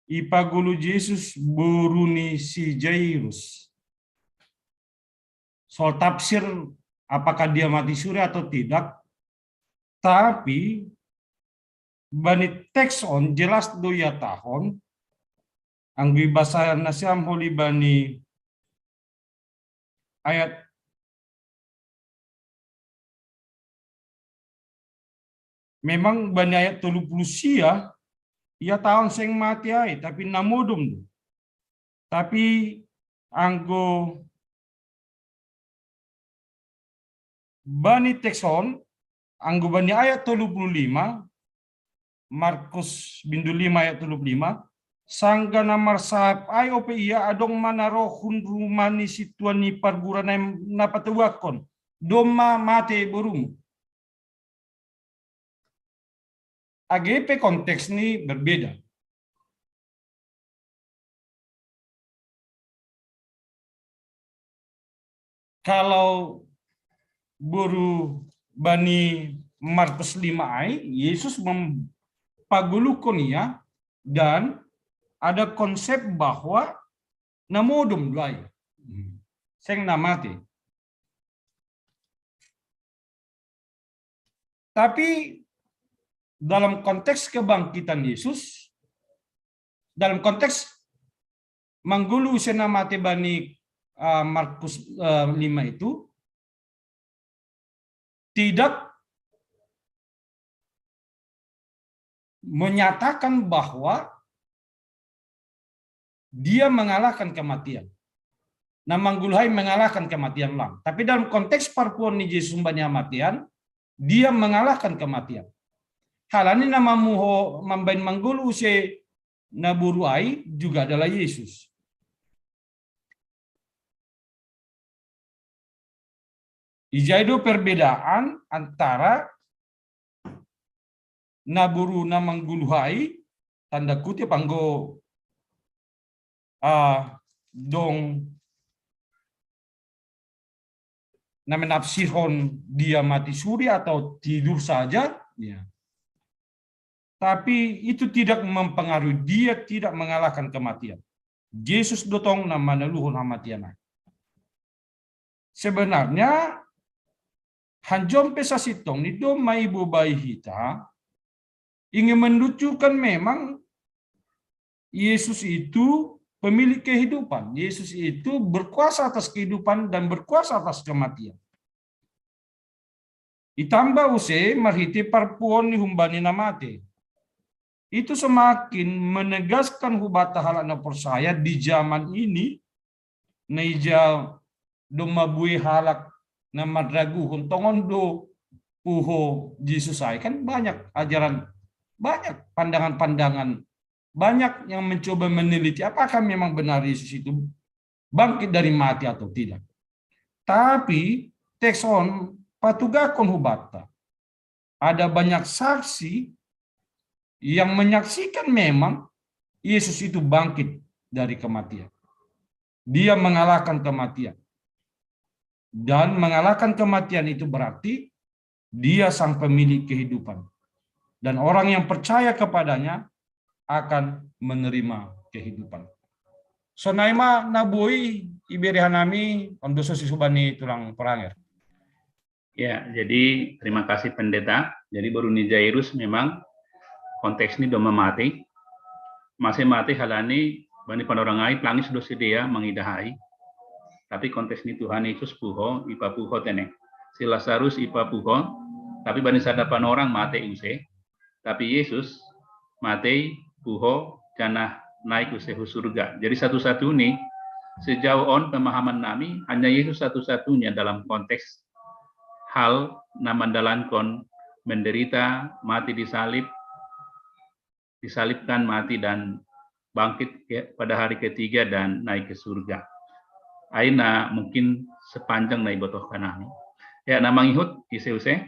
ipagolu Jesus boru ni si Jairus. Soal tafsir apakah dia mati suri atau tidak, tapi bani teks on jelas do ihatahon, anggo ibasa nasiam holi bani ayat memang bani ayat tolu puluh sia ihatahon seng mati ai, tapi na modom do. Tapi anggo bani teks on, anggo bani ayat tolu puluh lima, Markus bindu lima ayat tolu puluh lima, sangga na marsahap ai ope ia adong ma na roh hun rumah ni situan ni pargura na pateuakkon, domma mate borumu. Age pe konteks ni berbeda. Kalau boru bani Markus lima ai, Yesus mempagoluhon ia dan ada konsep bahwa na modom do ai. Seng na mate. Tapi dalam konteks kebangkitan Yesus, dalam konteks manggolu ise na mate bani uh, Markus uh, lima itu, tidak menyatakan bahwa dia mengalahkan kematian. Na manggoluhai mengalahkan kematian lang. Tapi dalam konteks parpuon ni Jesus bani hamatian, dia mengalahkan kematian. Halani na mamuho mambaen manggolu use na boru ai juga adalah Yesus. Ijai do perbedaan antara na boru na manggoluhai, tanda kutip anggo uh, dong na menafsirhon dia mati suri atau tidur saja, ya. Tapi itu tidak mempengaruhi, dia tidak mengalahkan kematian. Jesus do tong na manaluhon hamatian ai. Sebenarnya hanjompe sasintongni do maibobai hita ingin menunjukkan memang Yesus itu pemilik kehidupan. Yesus itu berkuasa atas kehidupan dan berkuasa atas kematian. Itamba use marhite parpuon ni humbani na mate. Itu semakin menegaskan hubata halak na porsaya di zaman ini, na ija domma bue halak na manraguhon tongon do puho Jesus ai. Kan banyak ajaran, banyak pandangan-pandangan, banyak yang mencoba meneliti apakah memang benar Yesus itu bangkit dari mati atau tidak. Tapi teks on patugakon hubata. Ada banyak saksi yang menyaksikan memang Yesus itu bangkit dari kematian. Dia mengalahkan kematian. Dan mengalahkan kematian itu berarti dia sang pemilik kehidupan. Dan orang yang percaya kepadanya akan menerima kehidupan. Sonai ma na boi ibere hanami, ondo sosi subani tulang poranger. Ya, jadi terima kasih Pendeta. Jadi boru ni Jairus memang konteks ni domma mate. Mase mate halani bani panorang ai tangis do sidea mangidah ai. Tapi konteks ni Tuhan Yesus puho, ipapuho tene. Si Lazarus ipapuho, tapi bani sada panorang mate use. Tapi Yesus mate puho janah naik use hu surga. Jadi satu-satu ni sejauh on pemahaman nami hanya Yesus satu-satunya dalam konteks hal na mandalankon menderita, mati di salib, disalibkan, mati dan bangkit pada hari ketiga dan naik ke surga. Aina mungkin sepanjang na ibotohkan nami. Ya, na mangihut ise use.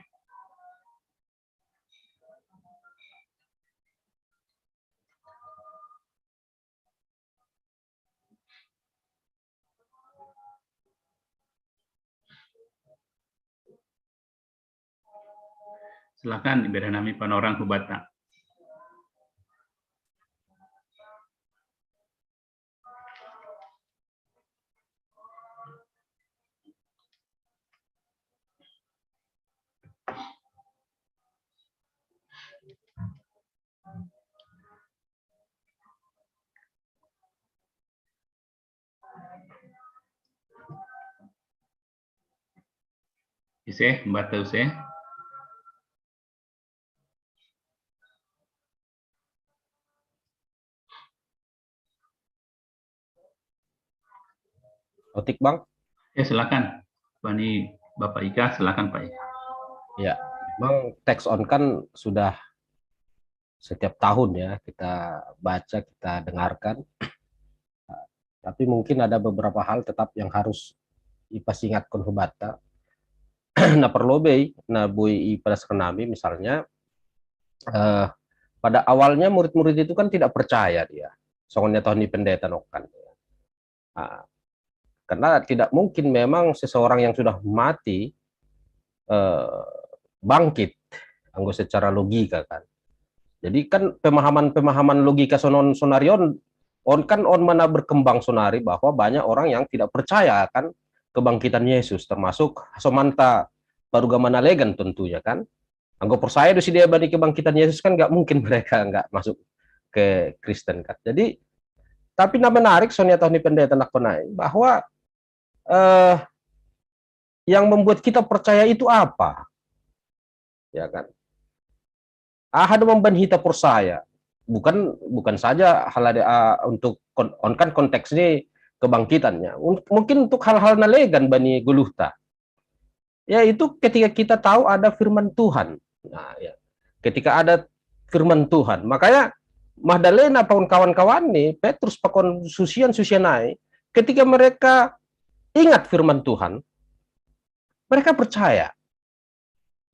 Silakan, ibere nami panorang hubata. Ise, hubata use. Otik, Bang. Ya, silakan. Bani Bapak Ika, silakan Pak Ika. Ya, Bang, teks on kan sudah setiap tahun ya kita baca, kita dengarkan. Tapi mungkin ada beberapa hal tetap yang harus ipasingatkon hubata. Nah, perlu bei, nah, boi ipadaskan nami misalnya eh, pada awalnya murid-murid itu kan tidak percaya dia. Songon na tong ni pendeta nongkan. Nah, karena tidak mungkin memang seseorang yang sudah mati eh, bangkit anggo secara logika kan. Jadi kan pemahaman-pemahaman logika sonon sonarion on kan on mana berkembang sonari bahwa banyak orang yang tidak percaya akan kebangkitan Yesus, termasuk somanta parugaman na legan tentunya kan. Anggo percaya do sidea bani kebangkitan Yesus kan nggak mungkin mereka nggak masuk ke Kristen kan. Jadi tapi na menarik songon na tong ni pendeta nongkan bahwa eh, yang membuat kita percaya itu apa? Ya kan? Aha do mambahen hita percaya? Bukan bukan saja hal ada uh, untuk on kan konteks ini kebangkitannya. Mungkin untuk hal-hal na legan bani goluhta. Yaitu ketika kita tahu ada firman Tuhan. Nah, ya. Ketika ada firman Tuhan. Makanya Magdalena pakon kawan-kawan ni Petrus pakon susian-susian ai ketika mereka ingat firman Tuhan, mereka percaya.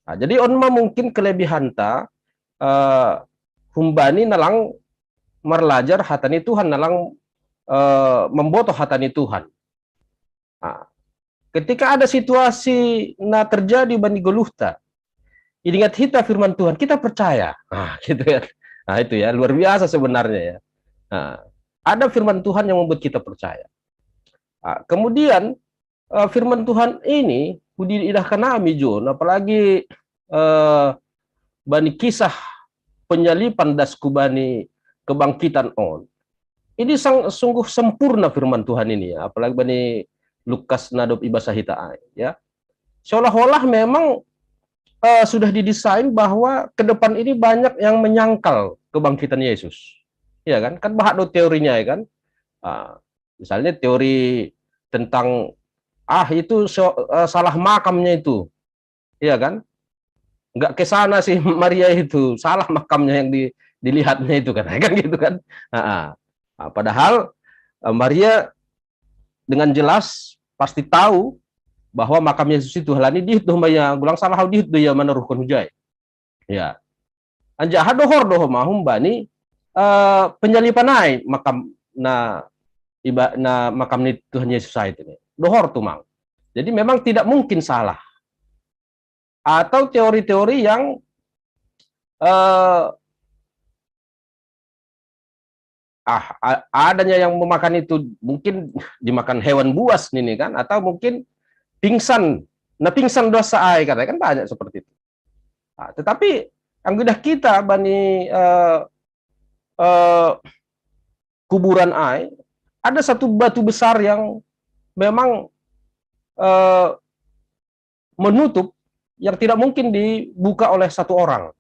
Nah, jadi on ma mungkin kelebihanta eh, humbani na lang marlajar hata ni Tuhan, na lang eh, mamboto hata ni Tuhan. Nah, ketika ada situasi na terjadi bani goluhta, ingat hita firman Tuhan, kita percaya. Nah, gitu ya. Nah, itu ya luar biasa sebenarnya ya. Nah, ada firman Tuhan yang membuat kita percaya. Nah, kemudian, eh, firman Tuhan ini, hudi idahkan nami John, apalagi, eh, bani kisah penyalipan das ku bani kebangkitan on. Ini sang, sungguh sempurna firman Tuhan ini, ya, apalagi bani Lukas na dob ibasa hita ai, ya. Seolah-olah memang, eh, sudah didesain bahwa ke depan ini banyak yang menyangkal kebangkitan Yesus. Ya kan? Kan bahat do teorinya, ya kan? Ah, misalnya teori tentang, ah, itu so, eh, salah makamnya itu. Iya kan? Nggak ke sana sih Maria itu, salah makamnya yang di, dilihatnya itu kan, kan gitu kan. Nah, padahal, eh, Maria dengan jelas pasti tahu bahwa makam Yesus itu halani dihut doh maya gulang salah, dihut doh ya meneruhkan hujai. Ya. Anjaha dohor doh mahum bani, eh, penyalipan ai makam na iba na makam ni Tuhan Yesus ai itu nih. Dohor tuh mang. Jadi memang tidak mungkin salah. Atau teori-teori yang, eh, ah, adanya yang memakan itu mungkin dimakan hewan buas nih kan, atau mungkin pingsan. Nah, pingsan dosa ai katanya kan banyak seperti itu. Nah, tetapi anggidah kita bani, eh, eh, kuburan ai, ada satu batu besar yang memang, eh, menutup, yang tidak mungkin dibuka oleh satu orang.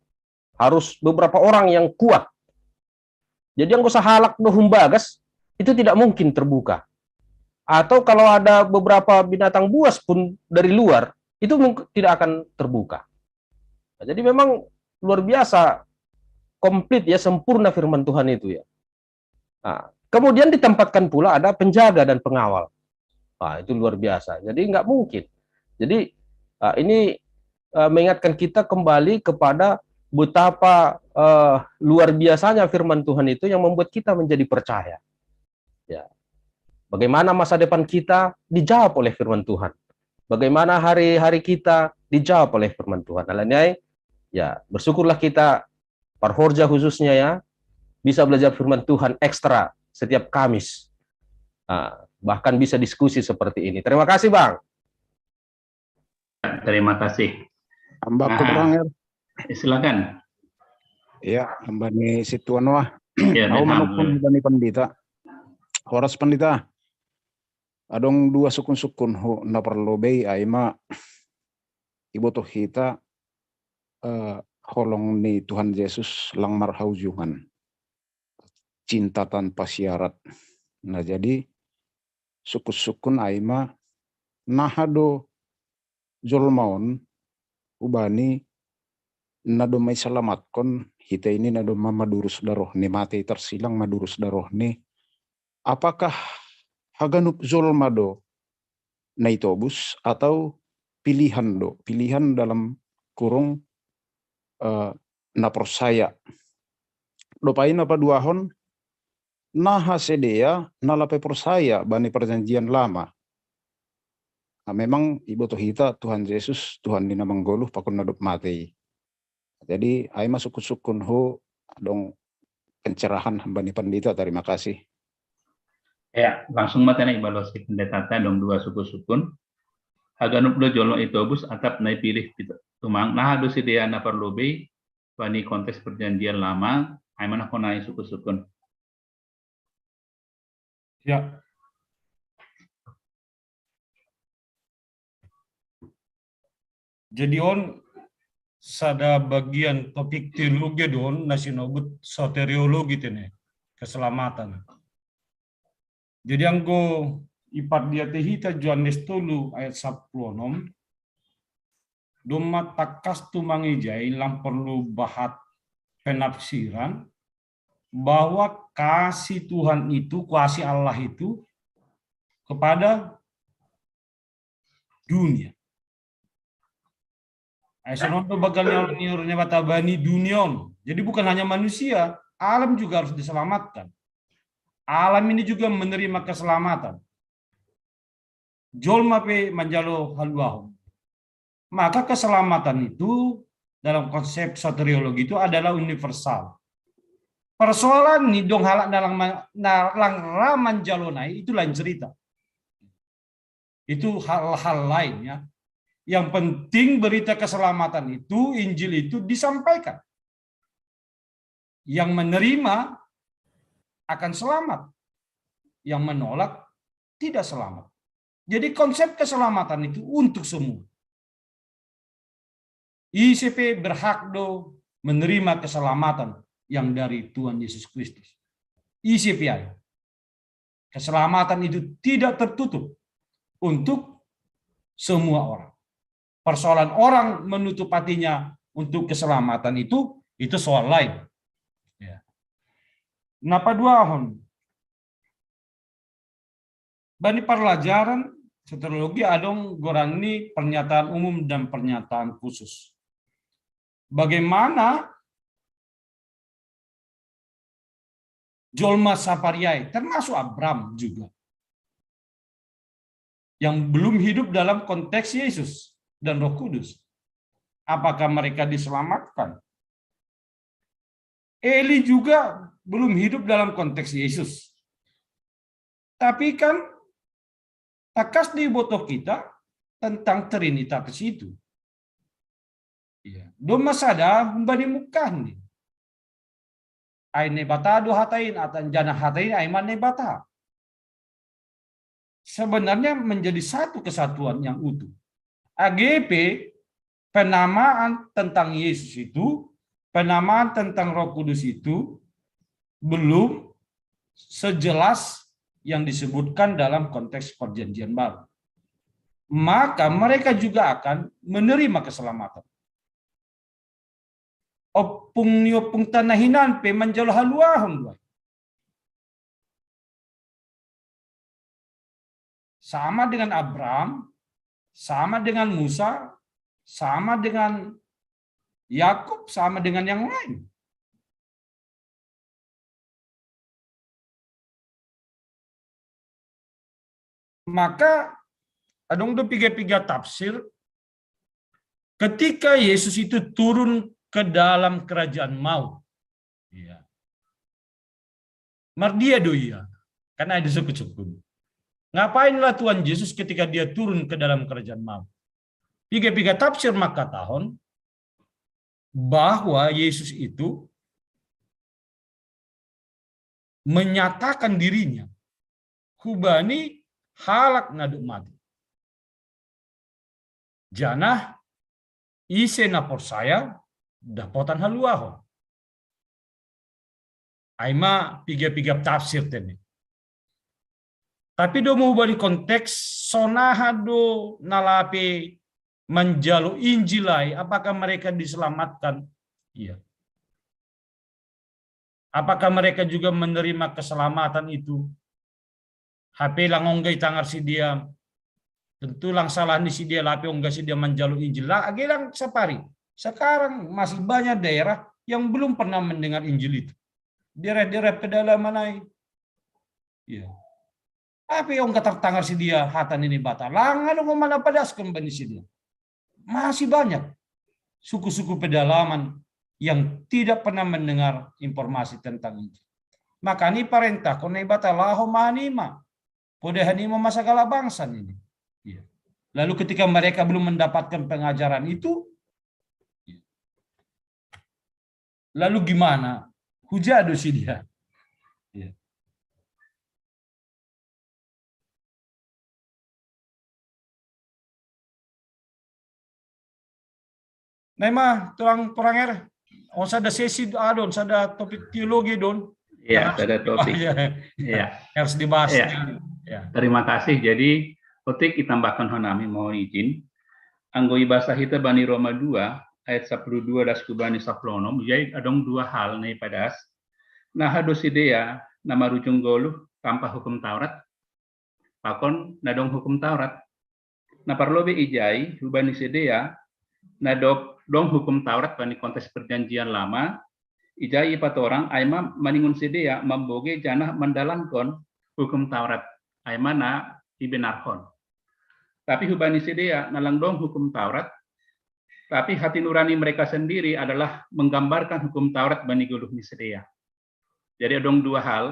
Harus beberapa orang yang kuat. Jadi yang sahalak dohum bagas itu tidak mungkin terbuka. Atau kalau ada beberapa binatang buas pun dari luar, itu tidak akan terbuka. Nah, jadi memang luar biasa komplit ya, sempurna firman Tuhan itu ya. Nah, kemudian ditempatkan pula ada penjaga dan pengawal. Nah, itu luar biasa. Jadi nggak mungkin. Jadi, ah, ini, ah, mengingatkan kita kembali kepada betapa, eh, luar biasanya firman Tuhan itu yang membuat kita menjadi percaya. Ya. Bagaimana masa depan kita dijawab oleh firman Tuhan. Bagaimana hari-hari kita dijawab oleh firman Tuhan. Nah, ya, bersyukurlah kita, parhorja khususnya ya, bisa belajar firman Tuhan ekstra setiap Kamis. Nah, bahkan bisa diskusi seperti ini. Terima kasih, Bang. Terima kasih. Tambah nah, kurang ya. Silakan. Ya, hamba ni si Tuan Wah. Ya, aku menukung hamba ni pendeta. Horas pendeta. Adong dua sukun-sukun hu na perlu bei ai ma ibotoh hita, eh, holong ni Tuhan Yesus lang marhaujungan. Cinta tanpa syarat. Nah, jadi sukun-sukun ai ma naha do jolma on ubani na do mai salamatkon hita ini na do ma madurus daroh ni mate tarsilang madurus daroh ni. Apakah haganup jolma do na itobus atau pilihan do, pilihan dalam kurung, eh, na porsaya. Dopai na paduahon, naha sidea na lape porsaya bani perjanjian lama. Nah, memang ibotoh hita Tuhan Yesus Tuhan ni na manggoluh pakon na dob matei. Jadi ai ma sukun-sukun hu adong pencerahan hamba ni pendeta. Terima kasih. Ya, langsung ma tena ibalosi pendeta ta adong dua sukun-sukun. Haganup do jolma itobus atap na ipilih tu mang, naha do sidea na parlobei bani konteks perjanjian lama, ai ma na hona i sukun-sukun. Ya. Jadi on sada bagian topik teologi don na sinobut soteriologi tene, keselamatan. Jadi anggo ipat dia te hita Johannes tolu ayat sapuluh onom, domma tangkas tu mangejai lang perlu bahat penafsiran bahwa kasih Tuhan itu, kasih Allah itu kepada dunia. Ai sonon do bagal ni orang ni orang bata bani dunia on. Jadi bukan hanya manusia, alam juga harus diselamatkan. Alam ini juga menerima keselamatan. Jolma pe manjalo haluahon. Maka keselamatan itu dalam konsep soteriologi itu adalah universal. Persoalan ni dong halak nalang, nalang ra manjalo nai itu lain cerita. Itu hal-hal lain ya. Yang penting berita keselamatan itu, Injil itu disampaikan. Yang menerima akan selamat. Yang menolak tidak selamat. Jadi konsep keselamatan itu untuk semua. Ise pe berhak do menerima keselamatan yang dari Tuhan Yesus Kristus. Ise pe ai. Keselamatan itu tidak tertutup untuk semua orang. Persoalan orang menutup hatinya untuk keselamatan itu, itu soal lain. Ya. Napa dua hon? Bani pelajaran soteriologi adong goran ni pernyataan umum dan pernyataan khusus. Bagaimana jolma Samaria, termasuk Abram juga, yang belum hidup dalam konteks Yesus dan Roh Kudus. Apakah mereka diselamatkan? Eli juga belum hidup dalam konteks Yesus. Tapi kan takas di botoh kita tentang Trinitatis itu. Iya. Doma sada humbani mukah ni. Ai Naibata do hatain, atan jana hatain ai ma Naibata. Sebenarnya menjadi satu kesatuan yang utuh. A G P, penamaan tentang Yesus itu, penamaan tentang Roh Kudus itu belum sejelas yang disebutkan dalam konteks perjanjian baru. Maka mereka juga akan menerima keselamatan. Ompung ni ompung tana hinan pe manjalo haluahon do ai. Sama dengan Abraham, sama dengan Musa, sama dengan Yakub, sama dengan yang lain. Maka adong do piga-piga tafsir ketika Yesus itu turun ke dalam kerajaan maut. Iya. Mardia do ia, karena ada sukut-sukut. Ngapainlah Tuhan Yesus ketika dia turun ke dalam kerajaan maut? Piga-piga tafsir maka tahun bahwa Yesus itu menyatakan dirinya hubani halak na dok mate. Janah ise na porsaya dapotan haluahon. Ai ma piga-piga tafsir tene. Tapi do mau bali konteks sonaha do na lape manjalo Injil ai, apakah mereka diselamatkan? Iya. Apakah mereka juga menerima keselamatan itu? Hape lang ongga itangar si dia, tentu lang salah ni si dia lape ongga si dia manjalo Injil. Lah, age lang sapari. Sekarang masih banyak daerah yang belum pernah mendengar Injil itu. Daerah-daerah pedalaman ai. Iya. Tapi ongga tartangar si dia hata ni Naibata. Lang anu mana padaskan bani si dia. Masih banyak suku-suku pedalaman yang tidak pernah mendengar informasi tentang Injil. Makani parentahkon Naibata laho ma hanima. Pode hanima ma sagala bangsa ini. Iya. Lalu ketika mereka belum mendapatkan pengajaran itu, lalu gimana? Hujado si dia. Iya. Nah, ma, tulang Pranger, on sada sesi adon, sada topik teologi don. Iya, sada topik. Iya. Harus dibahas. Iya. Ya. Terima kasih. Jadi, otik itambahkan honami, mohon izin. Anggo i basa hita bani Roma dua ayat sapuluh dua das kubani sapuluh onom, jadi adong dua hal na ipadas. Naha do sidea na marujung goluh tanpa hukum Taurat, pakon na dong hukum Taurat. Na parlobei ijai hubani sidea na dok dong hukum Taurat bani konteks perjanjian lama, ijai ipatorang ai ma maningon sidea mambogei janah mandalankon hukum Taurat, ai ma na ibenarhon. Tapi hubani sidea na lang dong hukum Taurat, tapi hati nurani mereka sendiri adalah menggambarkan hukum Taurat bani goluh ni sidea. Jadi adong dua hal,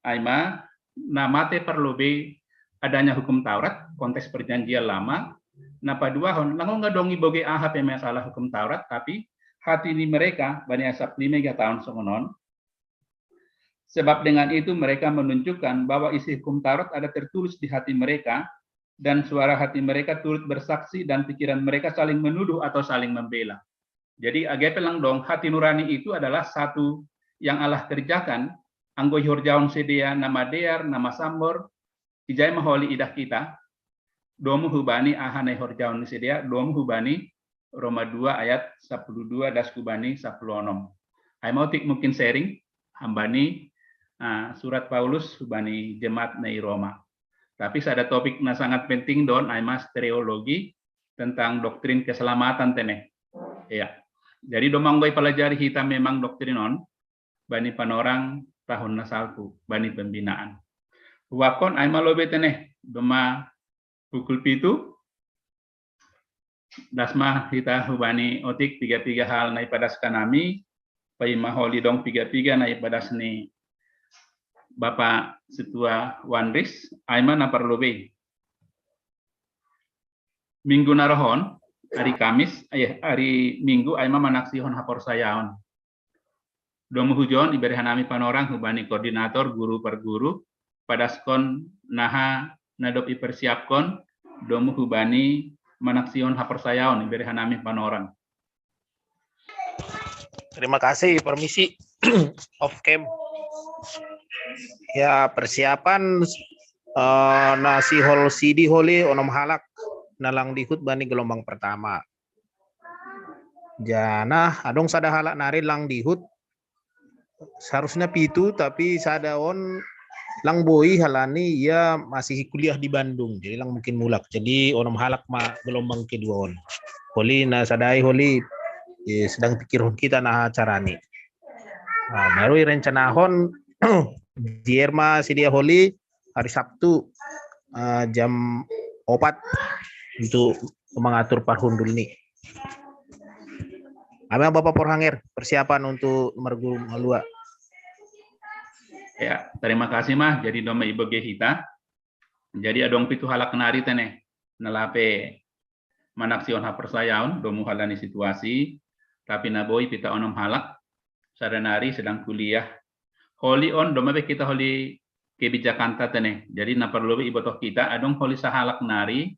aima, na mate parlobei adanya hukum Taurat, konteks perjanjian lama, na paduahon, lang ongga dong iboge aha pe masalah hukum Taurat, tapi hati ni mereka, bani ayat sapuluh lima iga taon songon on, sebab dengan itu mereka menunjukkan bahwa isi hukum Taurat ada tertulis di hati mereka, dan suara hati mereka turut bersaksi, dan pikiran mereka saling menuduh atau saling membela. Jadi age pe lang dong, hati nurani itu adalah satu yang Allah kerjakan, anggo ihorjahon sidea na madear, na masambor, ijai ma holi idah hita, domu hubani aha na ihorjahon ni sidea, domu hubani Roma dua ayat sapuluh dua das hubani sapuluh onom. Aima otik mungkin sharing hambani, ah, surat Paulus hubani jemaat na i Roma. Tapi sada topik na sangat penting don, aima soteriologi, tentang doktrin keselamatan tene. Ya. Jadi domma anggo ipalajari hita memang doktrin on, bani panorang tahun na salpu, bani pembinaan. Huakkon aima lobei tene, domma pukul pitu, das ma hita hubani otik piga-piga hal na ipadas hanami, paima holi dong piga-piga na ipadas ni Bapa Situa Wanris, aima na parlobei. Minggu na rohon, hari Kamis, eh, hari Minggu, aima manaksihon haporsayaon. Domu hujon, ibere hanami panorang hubani koordinator, guru par guru, padaskon naha na dob ipersiapkon, domu hubani manaksihon haporsayaon, ibere hanami panorang. Terima kasih, permisi. Off cam. Ya, persiapan, eh, na sihol sidi holi onom halak na lang dihut bani gelombang pertama. Janah adong sada halak nari lang dihut, seharusnya pitu, tapi sada on lang boi halani ia masih kuliah di Bandung, jadi lang mungkin mulak. Jadi onom halak ma gelombang kedua on. Holi na sadai holi, eh, sedang pikirhon hita naha carani. Nah, baru irencanahon JR ma sidea holi hari Sabtu, eh, jam opat untuk mengatur parhundul ni. Aima Bapa Porhanger, persiapan untuk nomor guru malua. Ya, terima kasih mah. Jadi domma iboge hita. Jadi adong pitu halak nari tene, na lape manaksihon haporsayaon, domu halani situasi, tapi na boi pita onom halak, sada nari sedang kuliah. Holi on domma pe hita holi kebijakanta tene. Jadi na parlobei ibotoh hita, adong holi sahalak nari,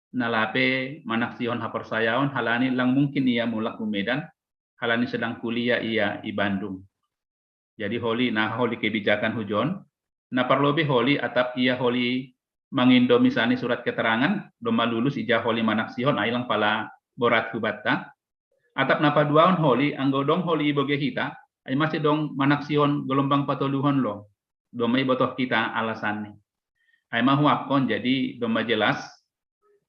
na lape manaksihon haporsayaon, halani lang mungkin ia mulak hu Medan, halani sedang kuliah ia i Bandung. Jadi holi, na holi kebijakan hujon, na parlobei holi atap ia holi mangindo misalni surat keterangan, domma lulus ija holi manaksihon, ai lang pala borat hubatta. Atap na paduahon holi, anggo dong holi iboge hita, ai masih dong manaksihon gelombang patoluhon lo, domma ibotoh hita alasanni. Aima huakkon, jadi domma jelas,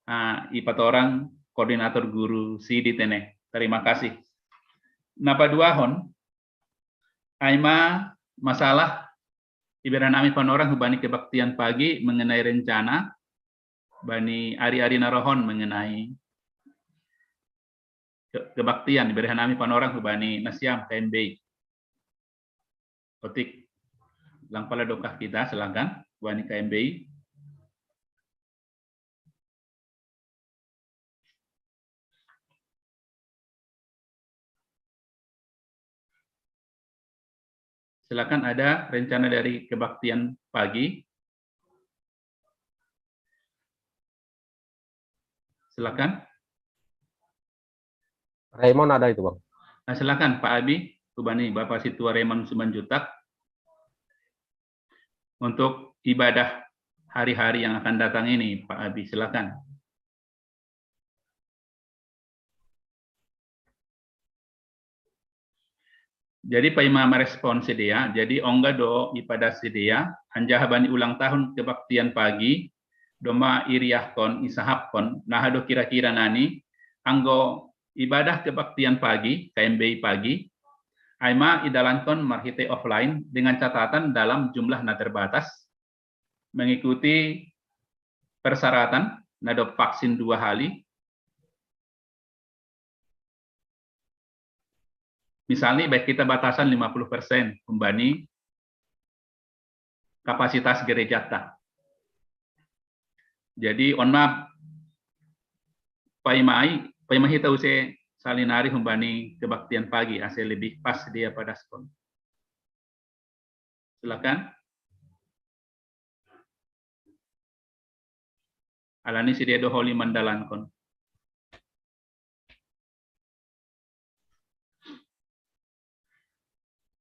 ah, ipatorang koordinator guru sidi tene. Terima kasih. Na paduahon, aima masalah ibere hanami panorang hubani kebaktian pagi mengenai rencana, bani ari-ari na rohon mengenai ke-, kebaktian, ibere hanami panorang hubani nasiam K M B I. Otik, lang pala dokah hita, silakan, hubani K M B I. Silakan, ada rencana dari kebaktian pagi? Silakan. Raymond ada itu, Bang. Nah, silakan Pak Abi, hubani Bapak Situa Raymond Simanjuntak. Untuk ibadah hari-hari yang akan datang ini, Pak Abi, silakan. Jadi paima marespon sidea, jadi ongga do ipadas sidea, anjaha bani ulang tahun kebaktian pagi, domma iriahkon, isahapkon, naha do kira-kira nani, anggo ibadah kebaktian pagi, K M B I pagi, aima idalankon marhite offline dengan catatan dalam jumlah na terbatas, mengikuti persyaratan na dob vaksin dua hali. Misalnya, baik kita batasan lima puluh persen, umbani kapasitas gerejata. Jadi, on maaf, paimai, paimai hita use salinari humbani kebaktian pagi, ase lebih pas dia padaskon. Silakan. Alani si dia doholi mandalankon.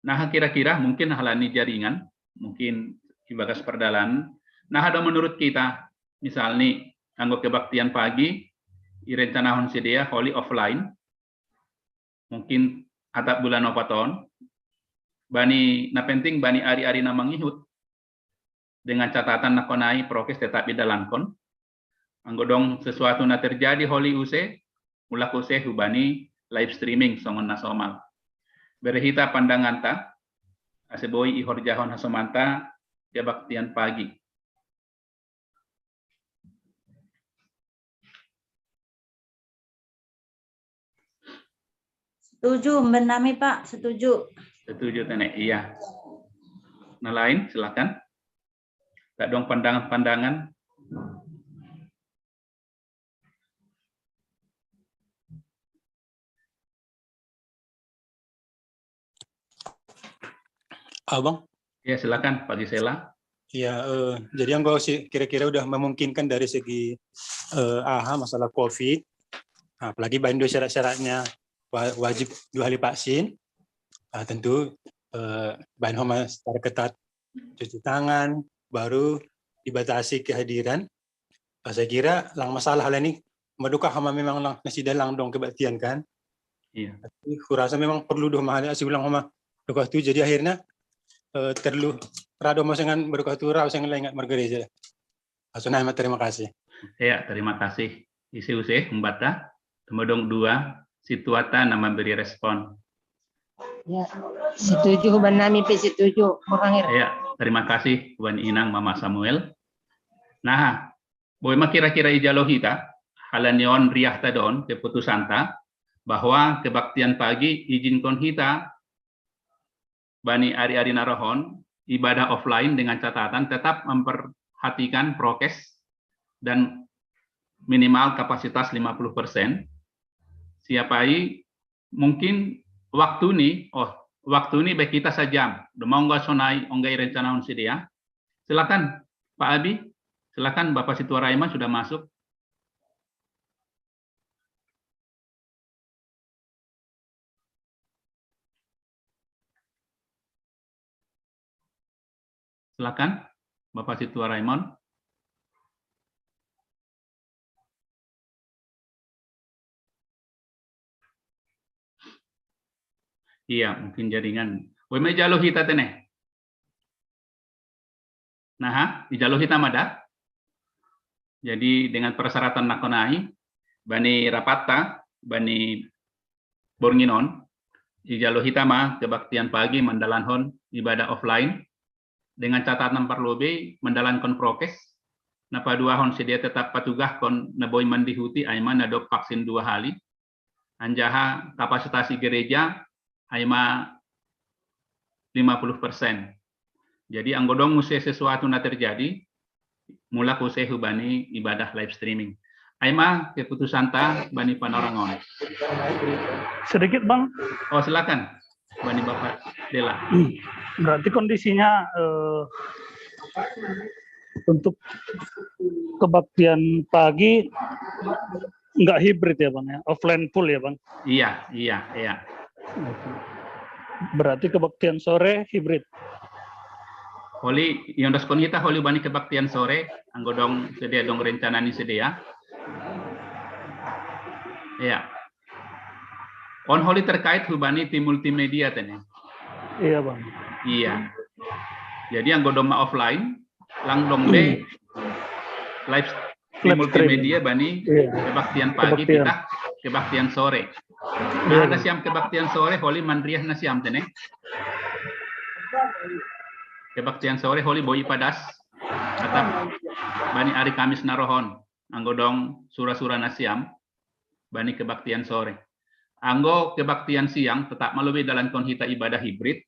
Nah, kira-kira mungkin halani jaringan, mungkin ibagas perdalan. Nah, ada menurut kita, misalnya, anggo kebaktian pagi, irencanahon si dia holi offline, mungkin atap bulan opat on, bani na penting bani ari-ari na mangihut, dengan catatan na konai prokes tetap idalankon. Anggo dong sesuatu na terjadi holi use, mulak use hubani live streaming songon na somal. Bere hita pandanganta, ase boi ihorjahon hasomanta kebaktian pagi. Setuju, Mbak Nami, Pak. Setuju. Setuju, Tenek. Iya. Nah, lain, silakan. Tak dong pandangan-pandangan. Abang? Ya, silakan, Pak Gisela. Ya, eh, jadi yang gue sih kira-kira udah memungkinkan dari segi eh, aha masalah COVID, apalagi bahan dua syarat-syaratnya wajib dua kali vaksin, nah, tentu eh, bahan homa secara ketat, cuci tangan, baru dibatasi kehadiran. Nah, saya kira lang masalah hal ini, maduka hama memang lang nasida lang dong kebaktian kan. Iya. Tapi kurasa memang perlu doh mahal si ulang hama. Duka tu jadi akhirnya eh, terlu rado masengan berduka tu rau sengan ingat margereja. Asuna terima kasih. Ya, terima kasih. Isi use humbata, temodong dua, situata nama beri respon. Ya, setuju, Ban Nami pe setuju, Bang Angir. Ya, terima kasih, Wan Inang, Mama Samuel. Nah, boi ma kira-kira ijalo hita, halani on riahta don, keputusanta, bahwa kebaktian pagi ijinkon hita, bani ari-ari na rohon, ibadah offline dengan catatan tetap memperhatikan prokes dan minimal kapasitas lima puluh persen. Siapai mungkin waktu ni, oh, waktu ni baik kita sajam. Doma ongga sonai, ongga irencanahon si dia. Silakan, Pak Abi. Silakan, Bapak Situa Raiman sudah masuk. Silakan, Bapak Situa Raymond. Iya, mungkin jaringan. Boi ma ijalo hita tene. Nah, ijalo hita ma da. Jadi dengan persyaratan na konai, bani rapatta, bani borngin on, ijalo hita ma kebaktian pagi mandalanhon ibadah offline, dengan catatan parlobei mandalankon prokes, na paduahon si dia tetap patugahkon na boi mandihuti ai ma na dob vaksin dua hali, anjaha kapasitas gereja ai ma lima puluh persen. Jadi anggo dong muse sesuatu na terjadi, mulak use hubani ibadah live streaming. Ai ma keputusanta bani panorang on. Sedikit, Bang. Oh, silakan. Bani Bapak Dela. Berarti kondisinya eh, untuk kebaktian pagi nggak hybrid ya, Bang, ya? Offline full ya, Bang? Iya, iya, iya. Berarti kebaktian sore hybrid. Holi, iondoskon hita holi bani kebaktian sore, anggo dong si dia dong rencana ni si dia. Iya. On holi terkait hubani tim multimedia tene. Iya, Bang. Iya. Jadi anggo dong ma offline, lang dong be live di multimedia bani iya. Kebaktian pagi kebaktian. Kita kebaktian sore. Nah, iya, ada siam kebaktian sore holi manriah na siam tene. Kebaktian sore holi boi padas. Atap bani hari Kamis na rohon. Anggo dong sura-sura na siam bani kebaktian sore. Anggo kebaktian siang tetap ma lobi dalankon hita ibadah hybrid.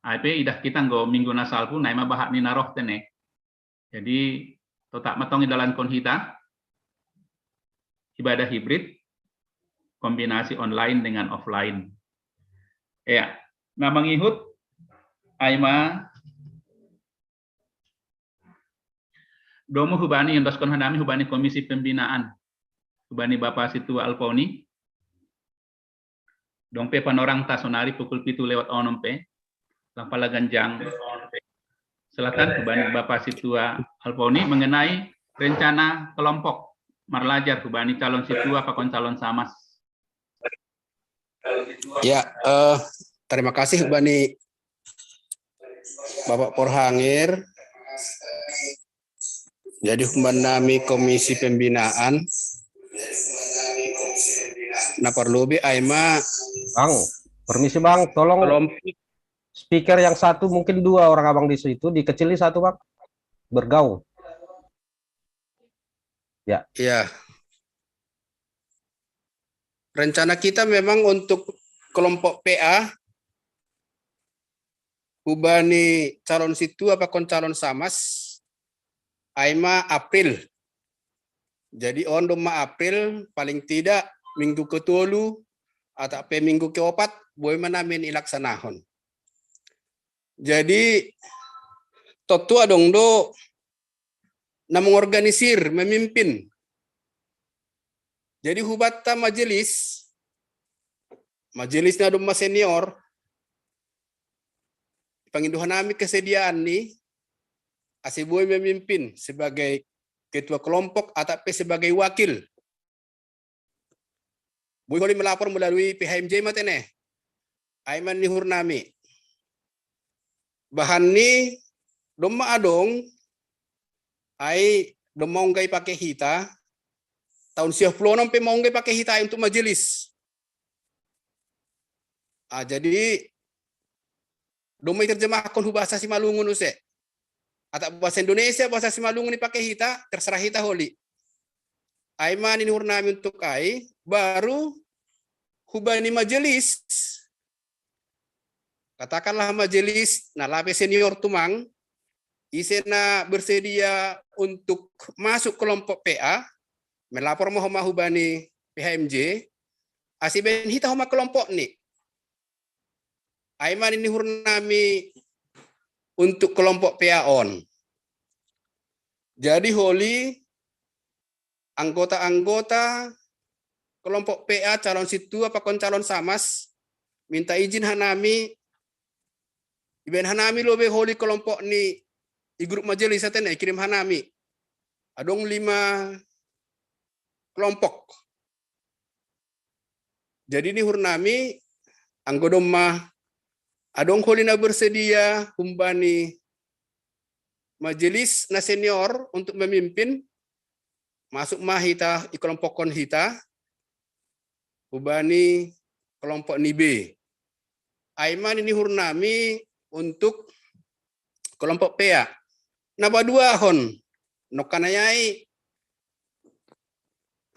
Ai pe idah kita nggo minggu na salpu, nai ma bahat ni na roh tene. Jadi, totap ma tong idalankon hita ibadah hibrid, kombinasi online dengan offline. Ya, na mangihut, ai ma domu hubani, yang doskon hanami hubani Komisi Pembinaan, hubani Bapa Situa Alponi, dong pe panorang ta sonari pukul pitu lewat onom pe, Lampala Ganjang Selatan, hubani Bapa Situa Alponi mengenai rencana kelompok marlajar hubani calon situa pakon calon samas. Ya, eh, terima kasih hubani Bapak Porhangir. Jadi hubani nami Komisi Pembinaan. Na parlu be ai ma Bang, permisi Bang, tolong kelompok speaker yang satu, mungkin dua orang abang di situ, dikecilin satu Bang. Bergaung. Ya. Rencana kita memang untuk kelompok P A, hubani calon situa pakon calon samas, ai ma April. Jadi on dong ma April, paling tidak minggu ketolu atau pe minggu keopat, boi ma namin ilaksanahon. Jadi totu adong do na mengorganisir, memimpin. Jadi hubatta majelis, majelis na dong ma senior, pangindohan nami kesediaan ni, ase boi memimpin sebagai ketua kelompok atau pe sebagai wakil. Boi holi melapor melalui P H M J ma tene. Ai ma nihur nami. Bahan ni dong ma adong, ai dong ma ongga ipake hita, tahun siah puluh onom pe ma ongga ipake hita ai untuk majelis. Ah, jadi dong ma iterjemahkon hu bahasa Simalungun use. Atau bahasa Indonesia, bahasa Simalungun ipake hita, terserah hita holi. Ai ma nihur nami untuk ai, baru hubani majelis. Katakanlah majelis na lape senior tumang, ise na bersedia untuk masuk kelompok P A, melapor ma homa hubani P H M J, ase baen hita homa kelompok ni. Ai ma nihur nami untuk kelompok P A on. Jadi holi anggota-anggota kelompok P A calon situa pakon calon samas, minta izin hanami, ibaen hanami lobe holi kelompok ni i grup majelis atene, kirim hanami. Adong lima kelompok. Jadi nihur nami, anggo dong ma adong holi na bersedia humbani majelis na senior untuk memimpin, masuk ma hita i kelompokkon hita hubani kelompok ni B. Ai ma nihur nami untuk kelompok P A. Na paduahon, nongkanayai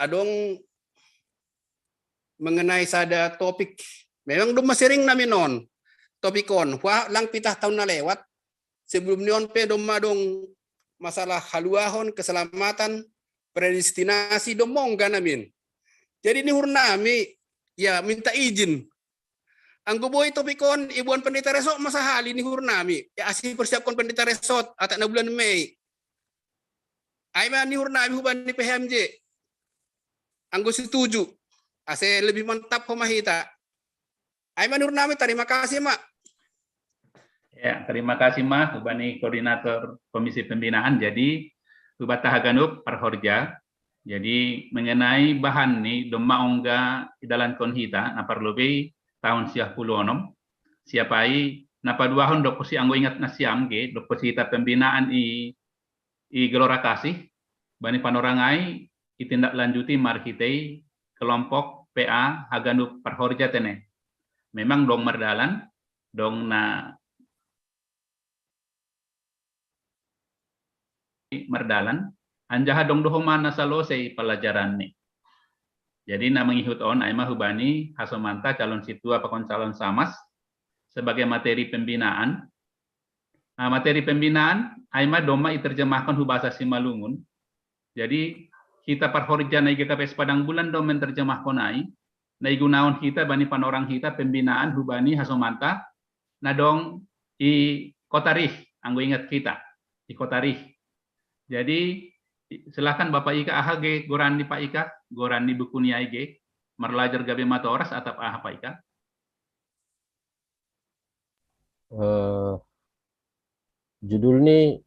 adong mengenai sada topik. Memang dong ma sering nami non topik on. Wah, lang pitah tahun na lewat. Sebelum ni on pe dong ma adong masalah haluahon, keselamatan, predestinasi, dong ma ongga namin. Jadi nihur nami, ya minta izin. Anggo boi topik on iboan pendeta resort ma sahali nihur nami. Ya ase persiapkon pendeta resort, atau na bulan Mei. Ai ma nihur nami hubani P H M J. Anggo setuju, ase lebih mantap homa hita. Ai ma nihur nami, terima kasih ma. Ya, terima kasih ma hubani koordinator Komisi Pembinaan. Jadi hubata haganup parhorja. Jadi mengenai bahan ni dong ma ongga idalankon hita, na parlobei tahun siah puluh onom. Siap ai na paduahon, dokosi anggo ingat nasiam ge, dokosi hita pembinaan i i Gelora Kasih, bani panorang ai itindaklanjuti marhitei kelompok P A haganup parhorja tene. Memang dong mardalan, dong na mardalan, anjaha dong do homa na salosei palajaran ni. Jadi na mangihut on ai ma hubani hasomanta calon situa pakon calon samas, sebagai materi pembinaan. Nah, materi pembinaan, ai ma domma iterjemahkon hu bahasa Simalungun. Jadi, hita parhorja na i G K P S Padang Bulan do menterjemahkon ai, na igunaon hita bani panorang hita pembinaan hu bani hasomanta, na dong i Kotarih, anggo ingat hita, i Kotarih. Jadi, silakan Bapak Ika, aha ge goran ni Pak Ika, goran ni buku ni ai ge, Marlajar Gabe Matoras atap aha Pak Ika? Eh, judul ni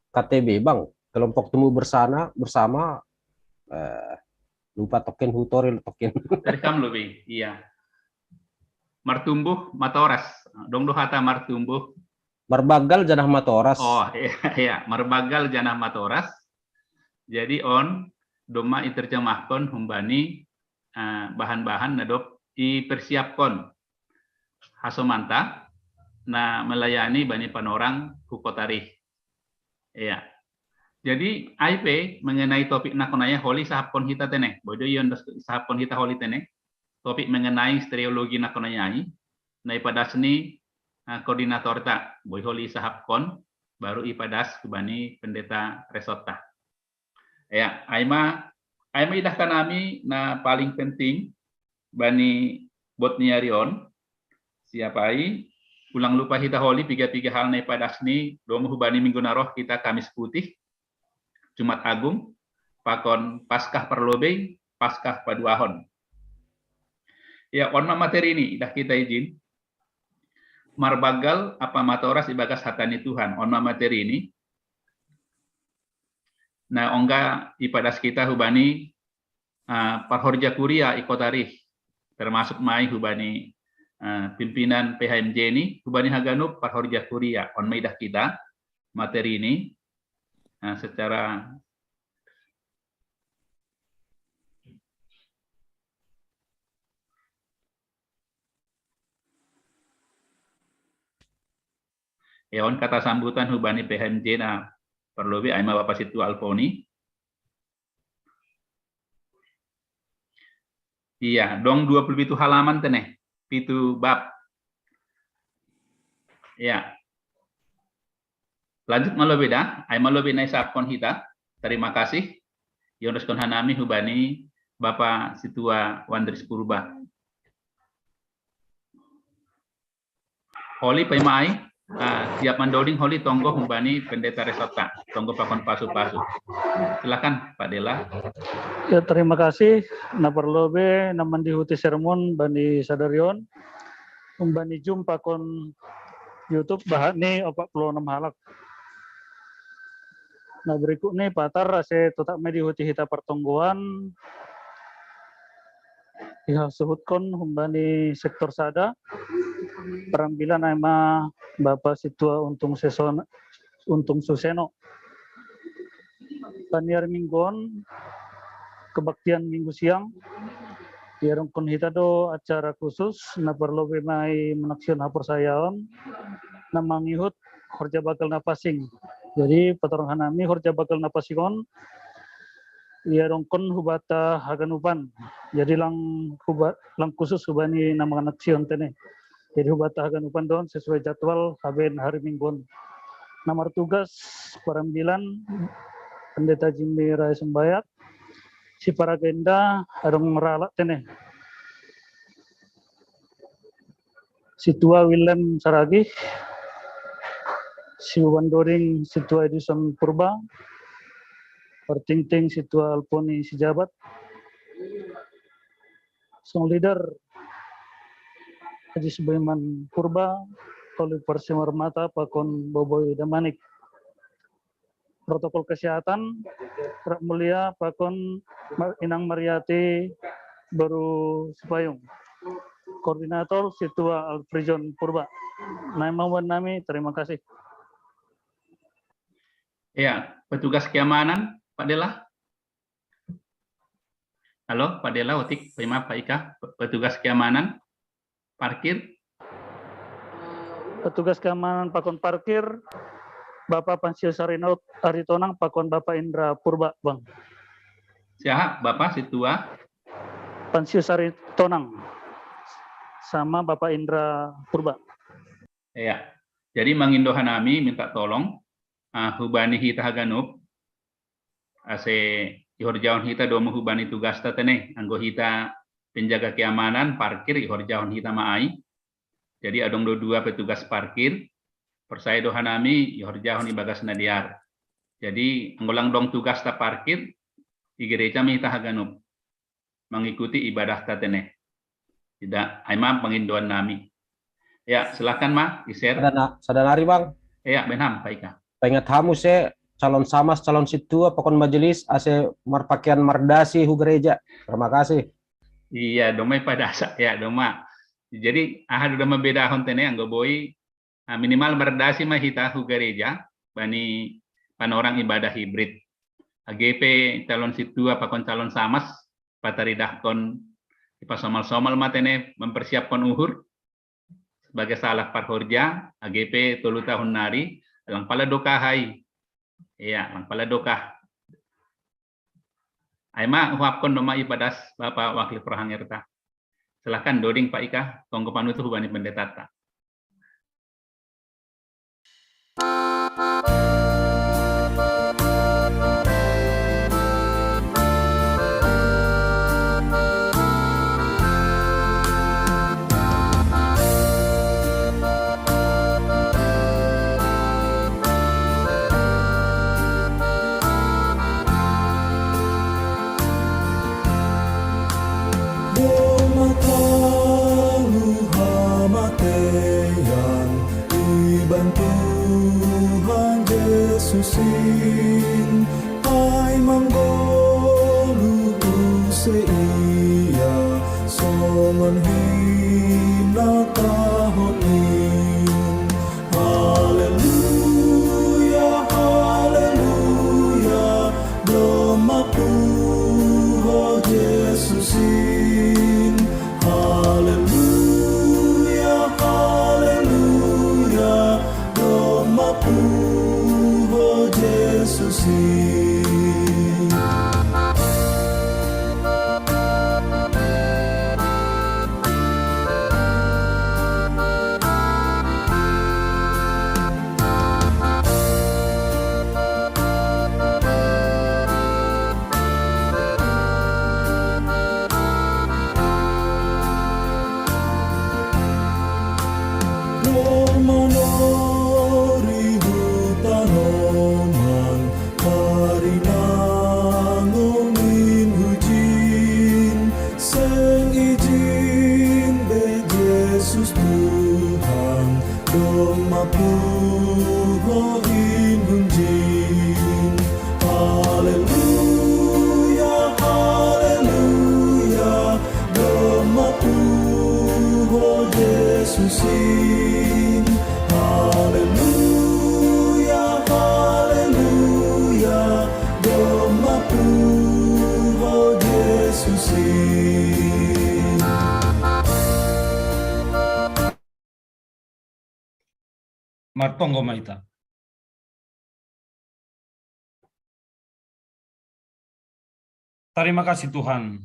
K T B, Bang. Kelompok Temu Bersana, Bersama, eh, lupa token, hutoril token. Dari kam lebih, iya. Martumbuh matoras. Dong do hata martumbuh. Marbagal janah matoras. Oh, iya, iya. Marbagal janah matoras. Jadi on, domma iterjemahkon hu bani, eh, bahan-bahan na dob ipersiapkon hasomanta, na melayani bani panorang hu Kotarih. Iya. Jadi, ai pe mengenai topik nakon ai holi sahapkon hita tene. Boi do ion dos sahapkon hita holi tene. Topik mengenai stereologi nakon ai, na ipadas ni, eh, koordinatorta. Boi holi sahapkon, baru ipadas hu bani pendeta resortta. Ya, ai ma, ai ma idah hanami na paling penting bani bot ni ari on, siap ai, ulang lupa hita holi piga-piga hal na ipadas ni domu hu bani minggu na roh hita Kamis Putih, Jumat Agung, pakon Paskah Parlobei, Paskah Paduahon. Ya, on ma materi ni, idah hita i Jin. Marbagal apa matoras ibagas hata ni Tuhan, on ma materi ni. Na ongga ipadas hita hu bani, eh, parhorja kuria i Kotarih, termasuk ma i hu bani, eh, pimpinan P H M J ni, hu bani haganup parhorja kuria, on ma idah hita materi ni, eh, secara Ya, on kata sambutan hu bani P H M J na parlobei, ai ma Bapak Situa Alfoni. Iya, dong dua puluh pitu halaman tene, pitu bab. Iya. Lanjut ma lobei da, ai ma lobei na isahapkon hita. Terima kasih. Iondoskon hanami hu bani Bapak Situa Wandris Purba. Holi paima ai, ah, siap mandoding holi tonggo hu bani pendeta resortta, tonggo pakon pasu-pasu. Silakan Pak Dela. Ya, terima kasih. Na parlobei na mandihuti sermon bani sadari on, hu bani Zoom pakon YouTube bahat ni opat puluh enam halak. Nah, berikut ni patar ase totap ma dihuti hita partonggoan, ihasuhutkon hu bani sektor sada, parambilan ai ma Bapak Situa Untung Seson-, Untung Suseno. Paniar minggu on, kebaktian minggu siang, iadongkon hita do acara khusus, na parlobei ma i manaksihon haporsayaon, na mangihut horja bagal na pansing. Jadi, patorang hanami horja bagal na pansing on, iadongkon hu banta haganupan. Jadi, lang hu ba-, lang khusus hu bani na manaksihon tene. Jadi, hu banta haganupan do on sesuai jadwal habaen hari minggu on. Na martugas parambilan Pendeta Jimmy Rae Sembayak, si paragenda adong ralat tene. Situa Willem Saragih, si Uban Doring Situa Edison Purba, Partingting Situa Alponi Sijabat, song leader Haji Subaiman Purba, Oliver Simarmata pakon Boboi Damanik. Protokol kesehatan, Rak Mulia pakon Inang Mariati Baru Sipayung. Koordinator Situa Alfrijon Purba. Na i ma hu bani nami, terima kasih. Ya, petugas keamanan, Pak Dela. Halo, Pak Dela, otik, paima Pak Ika, petugas keamanan, parkir. Petugas keamanan pakon parkir, Bapak Pansio Sarinaut Aritonang pakon Bapak Indra Purba, Bang. Siapa, Bapak Situa? Pansio Saritonang sama Bapak Indra Purba. Ya. Jadi mangindo hanami minta tolong, ah, hubani hita haganup, ase ihorjahon hita domu hubani tugasta tene, anggo hita penjaga keamanan, parkir ihorjahon hita ma ai. Jadi adong do dua petugas parkir, porsaya do hanami ihorjahon ibagas na dear. Jadi anggo lang dong tugasta parkir, i gereja ma hita haganup mangikuti ibadah ta tene. Tidak, ai ma pangindoan nami. Ya, silakan ma, i-share. Sada na-, sada nari, Bang. Ya, benham, Pak Ika. Paingat hamu se, calon samas, calon sintua, pakon majelis, ase marpakean mardasi hu gereja. Terima kasih. Iya, doma ipadasa, ya, doma. Jadi, aha do doma bedahon tene, anggo boi, ah, minimal mardasi ma hita hu gereja, bani panorang ibadah hibrid. Age pe calon sintua pakon calon samas, pataridahkon ipasomal-somal ma tene mempersiapkon uhur, sebagai salah parhorja, age pe tolu tahun nari, lang pala dokah ai. Iya, lang pala dokah. Ai ma, huapkon doma ipadas Bapak Wakil Prohangirta. Silakan, doding Pak Ika, tonggo panutup hubani pendetata. Doma talu hamatean iban Tuhan Jesus in, ai manggoluh use Ia songon hinatahon in. Haleluya, haleluya, doma puho Jesus in. Haleluya, haleluya, doma puho Jesus in. Doma nori hu tanoman tarinangon in hujin, seng ijin be Jesus Tuhan, doma puho in hunjin. Haleluya, haleluya, doma puho Jesus in. Haleluya, haleluya, doma puho Jesus in. Martonggo ma hita. Tarima kasih Tuhan,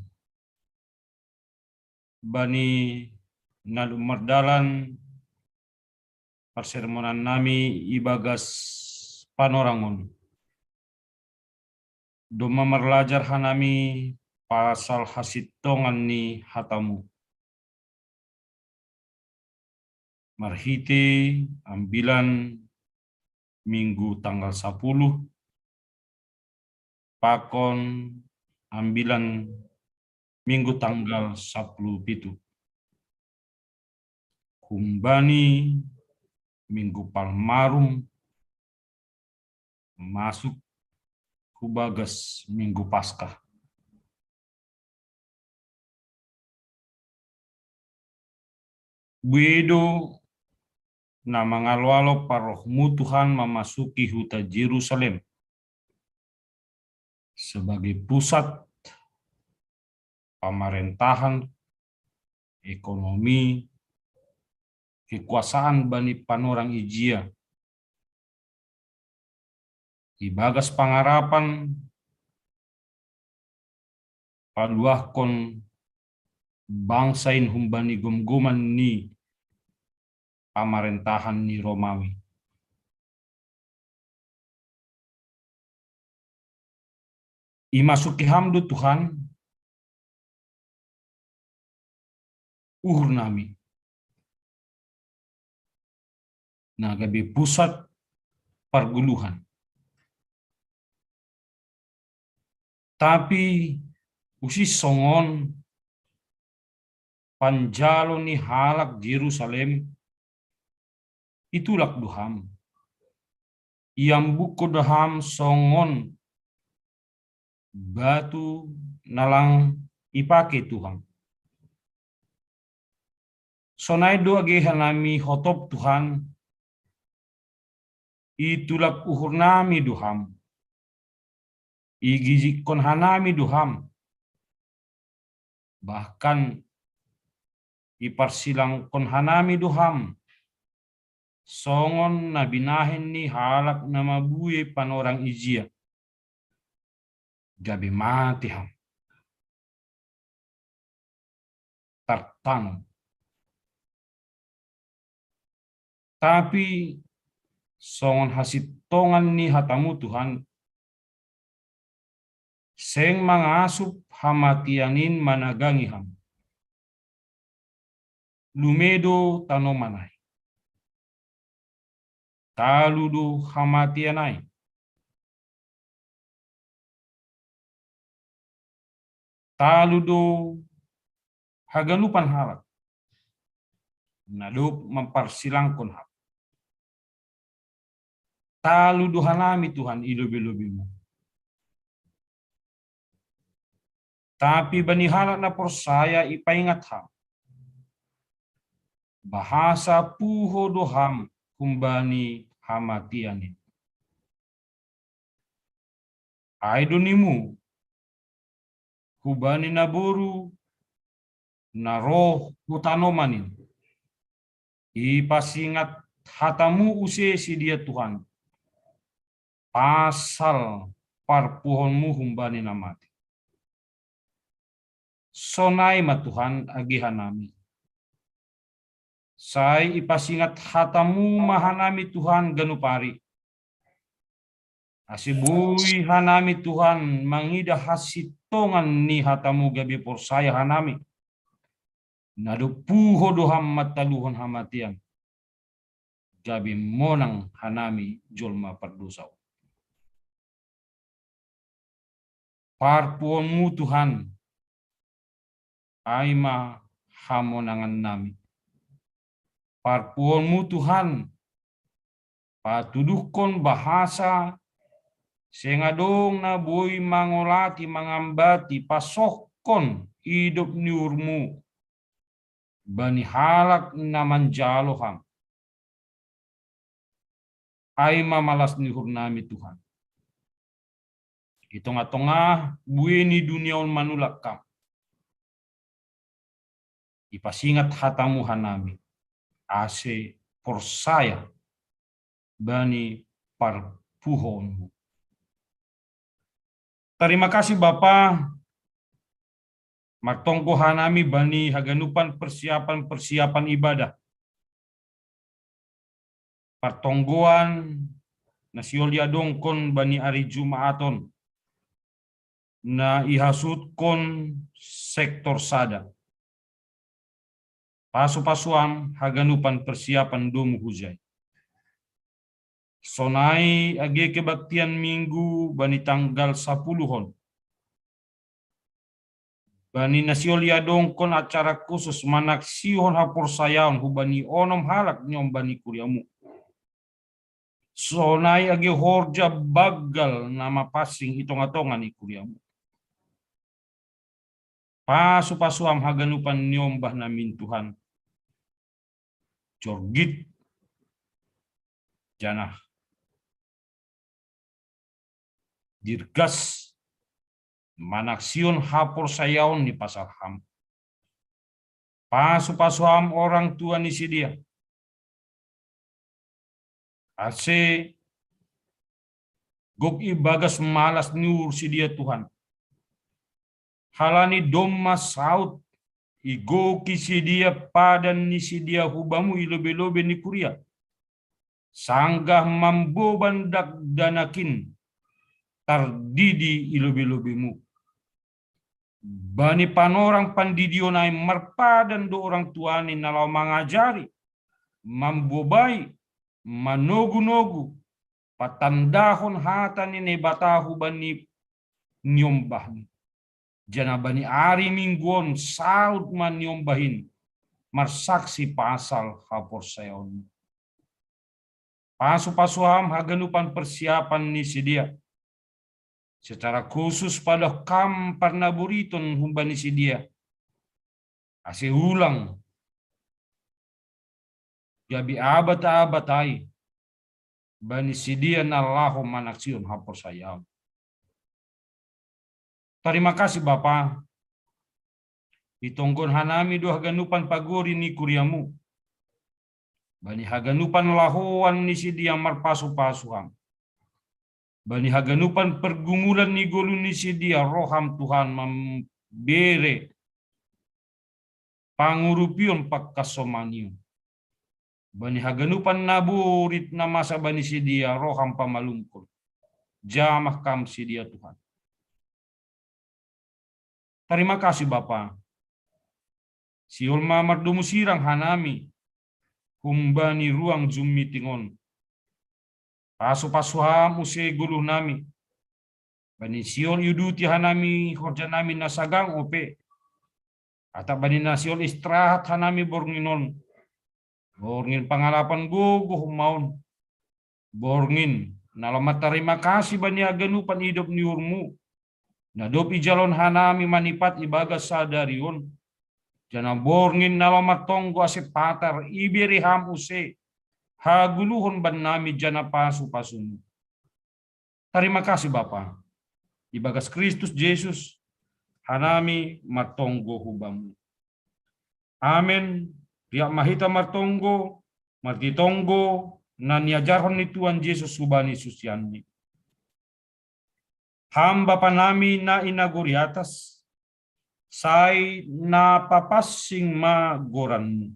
bani na dung mardalan parsermonan nami ibagas panorang on. Doma marlajar hanami pasal hasintongan ni hatamu. Marhite ambilan Minggu tanggal sapuluh, pakon ambilan Minggu tanggal sapuluh pitu. Humbani Minggu Palmarum masuk hu bagas Minggu Paskah. Buei do na mangalo-alo parrohmu Tuhan mamasuki huta Jerusalem sebagai pusat pamarentahan, ekonomi, kekuasaan bani panorang ijia. Ibagas pangarapan paluahkon bangsa in humbani gomgoman ni pamarentahan ni Romawi. Imasuki ham do Tuhan uhur nami, na gabe pusat parguluhan. Tapi usi songon panjalo ni halak Jerusalem, itulak do ham. Iambukko do ham songon batu na lang ipake Tuhan. Sonai do age hanami hotop Tuhan, itulak uhur nami do ham. Igijikkon hanami do ham. Bahkan iparsilangkon hanami do ham. Songon na binahen ni halak na mabue panorang ijia. Gabe mate ham. Tartanom. Tapi songon hasintongan ni hatamu Tuhan, seng mangasup hamatean in managangi ham. Lume do tanoman ai. Talu do hamatean ai. Talu do haganupan halak na dob mamparsilangkon ham. Talu do hanami Tuhan i lobei-lobeimu. Tapi bani halak na porsaya ipaingat ham, bahasa puho do ham humbani hamatean in. Ai do nimu, hubani naboru na roh hu tanoman in, ipasingat hatamu use sidia Tuhan, pasal parpuhonmu humbani na mate. Sonai ma Tuhan age hanami. Sai ipasingat hatamu ma hanami Tuhan ganup ari. Ase boi hanami Tuhan mangida hasintongan ni hatamu gabe porsaya hanami. Na dob puho do ham mantaluhon hamatean, gabe monang hanami jolma pardosa on. Parpuhonmu Tuhan, ai ma hamonangan nami. Parpuhonmu Tuhan, patuduhkon bahasa seng adong na boi mangolati mangambati pasohkon idop ni uhurmu bani halak na manjalo ham. Ai ma malas ni uhur nami Tuhan. I tongah-tongah bue ni dunia on manulak ham. Ipasingat hatamu hanami, ase porsaya bani parpuhonmu. Terima kasih Bapa, martonggo hanami bani haganupan persiapan-persiapan ibadah. Partonggoan na siol diadongkon bani ari Jumaaton na ihasutkon sektor sada. Pasu-pasuam haganupan persiapan domu hujai. Sonai age kebaktian Minggu bani tanggal sapuluhon. Bani na siol diadongkon acara khusus manaksihon haporsayaon hubani onom halak niombah ni kuriamu. Sonai age horja banggal na mapansing i tongah-tongah ni kuriamu. Pasu-pasuam haganupan niombah namin Tuhan. Jorgit janah dirgas manaksihon haporsayaon ni pasal ham. Pasu-pasuam orang tua ni sidea. Ase gok ibagas malas ni uhur sidea Tuhan. Halani domma saut igoki sidea padan ni sidea hubamu i lobei-lobei ni kuria, sanggah mamboban dakdanakin tardidi i lobei-lobeimu. Bani panorang pandidion ai marpadan do orang tuani na laho mangajari, mambobai, manogu-nogu, patandahon hata ni Naibata hubani niombahni. Janah bani ari Minggu on saud ma niombah in, marsaksi pasal haporsayaon. Pasu-pasu ham haganupan persiapan ni sidea. Secara khusus padaoh kam parnaboriton humbani sidea. Ase ulang gabe abat-abat ai bani sidea na laho manaksihon haporsayaon. Tarima kasih Bapa, itonggohon hanami do haganupan pagori ni kuriamu. Bani haganupan lahoan ni sidea marpasu-pasu ham. Bani haganupan pergumulan ni goluh ni sidea roham Tuhan mambere pangurupion pangkasomanion. Bani haganupan naborit na masa bani sidea roham pamalumkon. Jamah kam sidea Tuhan. Tarima kasih Bapa. Sihol ma mardomu sirang hanami humbani ruang Zoom meeting on. Pasu-pasu ham use goluh nami. Bani sihol iuduti hanami horja nami na sagang ope. Atap bani na sihol istirahat hanami borngin on. Borngin pangalapan gogoh maon. Borngin na laho martarima kasih bani haganupan idop ni uhurmu. Na dob ijalon hanami manipat ibagas sadari on. Janah borngin na laho martonggo ase patar ibere ham use hagoluhon bannami janah pasu-pasumu. Tarima kasih Bapa. Ibagas Kristus Jesus, hanami martonggo hubamu. Amen. Riap ma hita martonggo, martitonggo, na niajarhon ni Tuhan Jesus hubani susianni. Ham Bapa nami na i nagori atas, sai na papansing ma goranmu.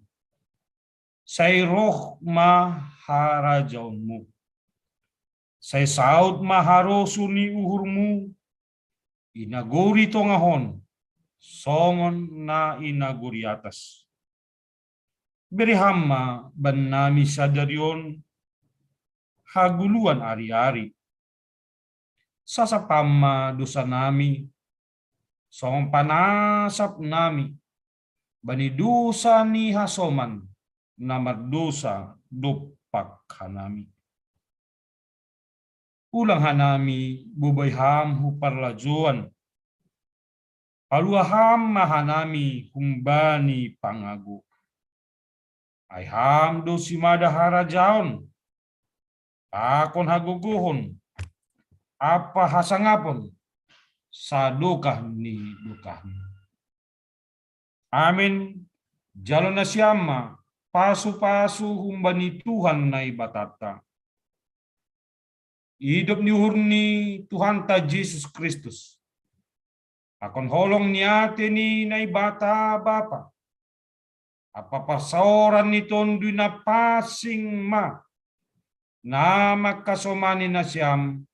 Sai roh ma harajaonmu. Sai saud ma harosuh ni uhurmu, i nagori tongah on, songon na i nagori atas. Bere ham ma bannami sadari on hagoluhan ari-ari. Sasap ham ma dosa nami, songon panasap nami bani dosa ni hasoman na mardosa dompak hanami. Ulang hanami bobai ham hu parlajouan. Palua ham ma hanami humbani pangago. Ai ham do simada harajaon, pakon hagogohon, ampa hasangapon, sadokah ni dokahna. Amen. Jalo nasiam ma pasu-pasu humbani Tuhan Naibatanta. Idop ni uhur ni Tuhanta Jesus Kristus, pakon holong ni ate ni Naibata Bapa, ampa parsaoran ni Tonduy Napansing ma na mangkasomani nasiam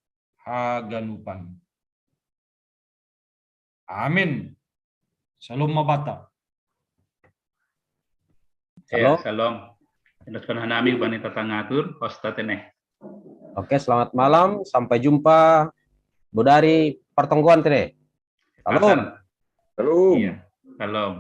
haganupan. Amen. Shalom ma banta. Ya, shalom. Shalom. Endoskan hanami bani tatangatur, hosta tene. Oke, selamat malam. Sampai jumpa bodari partonggoan tene. Shalom. Shalom. Iya. Shalom.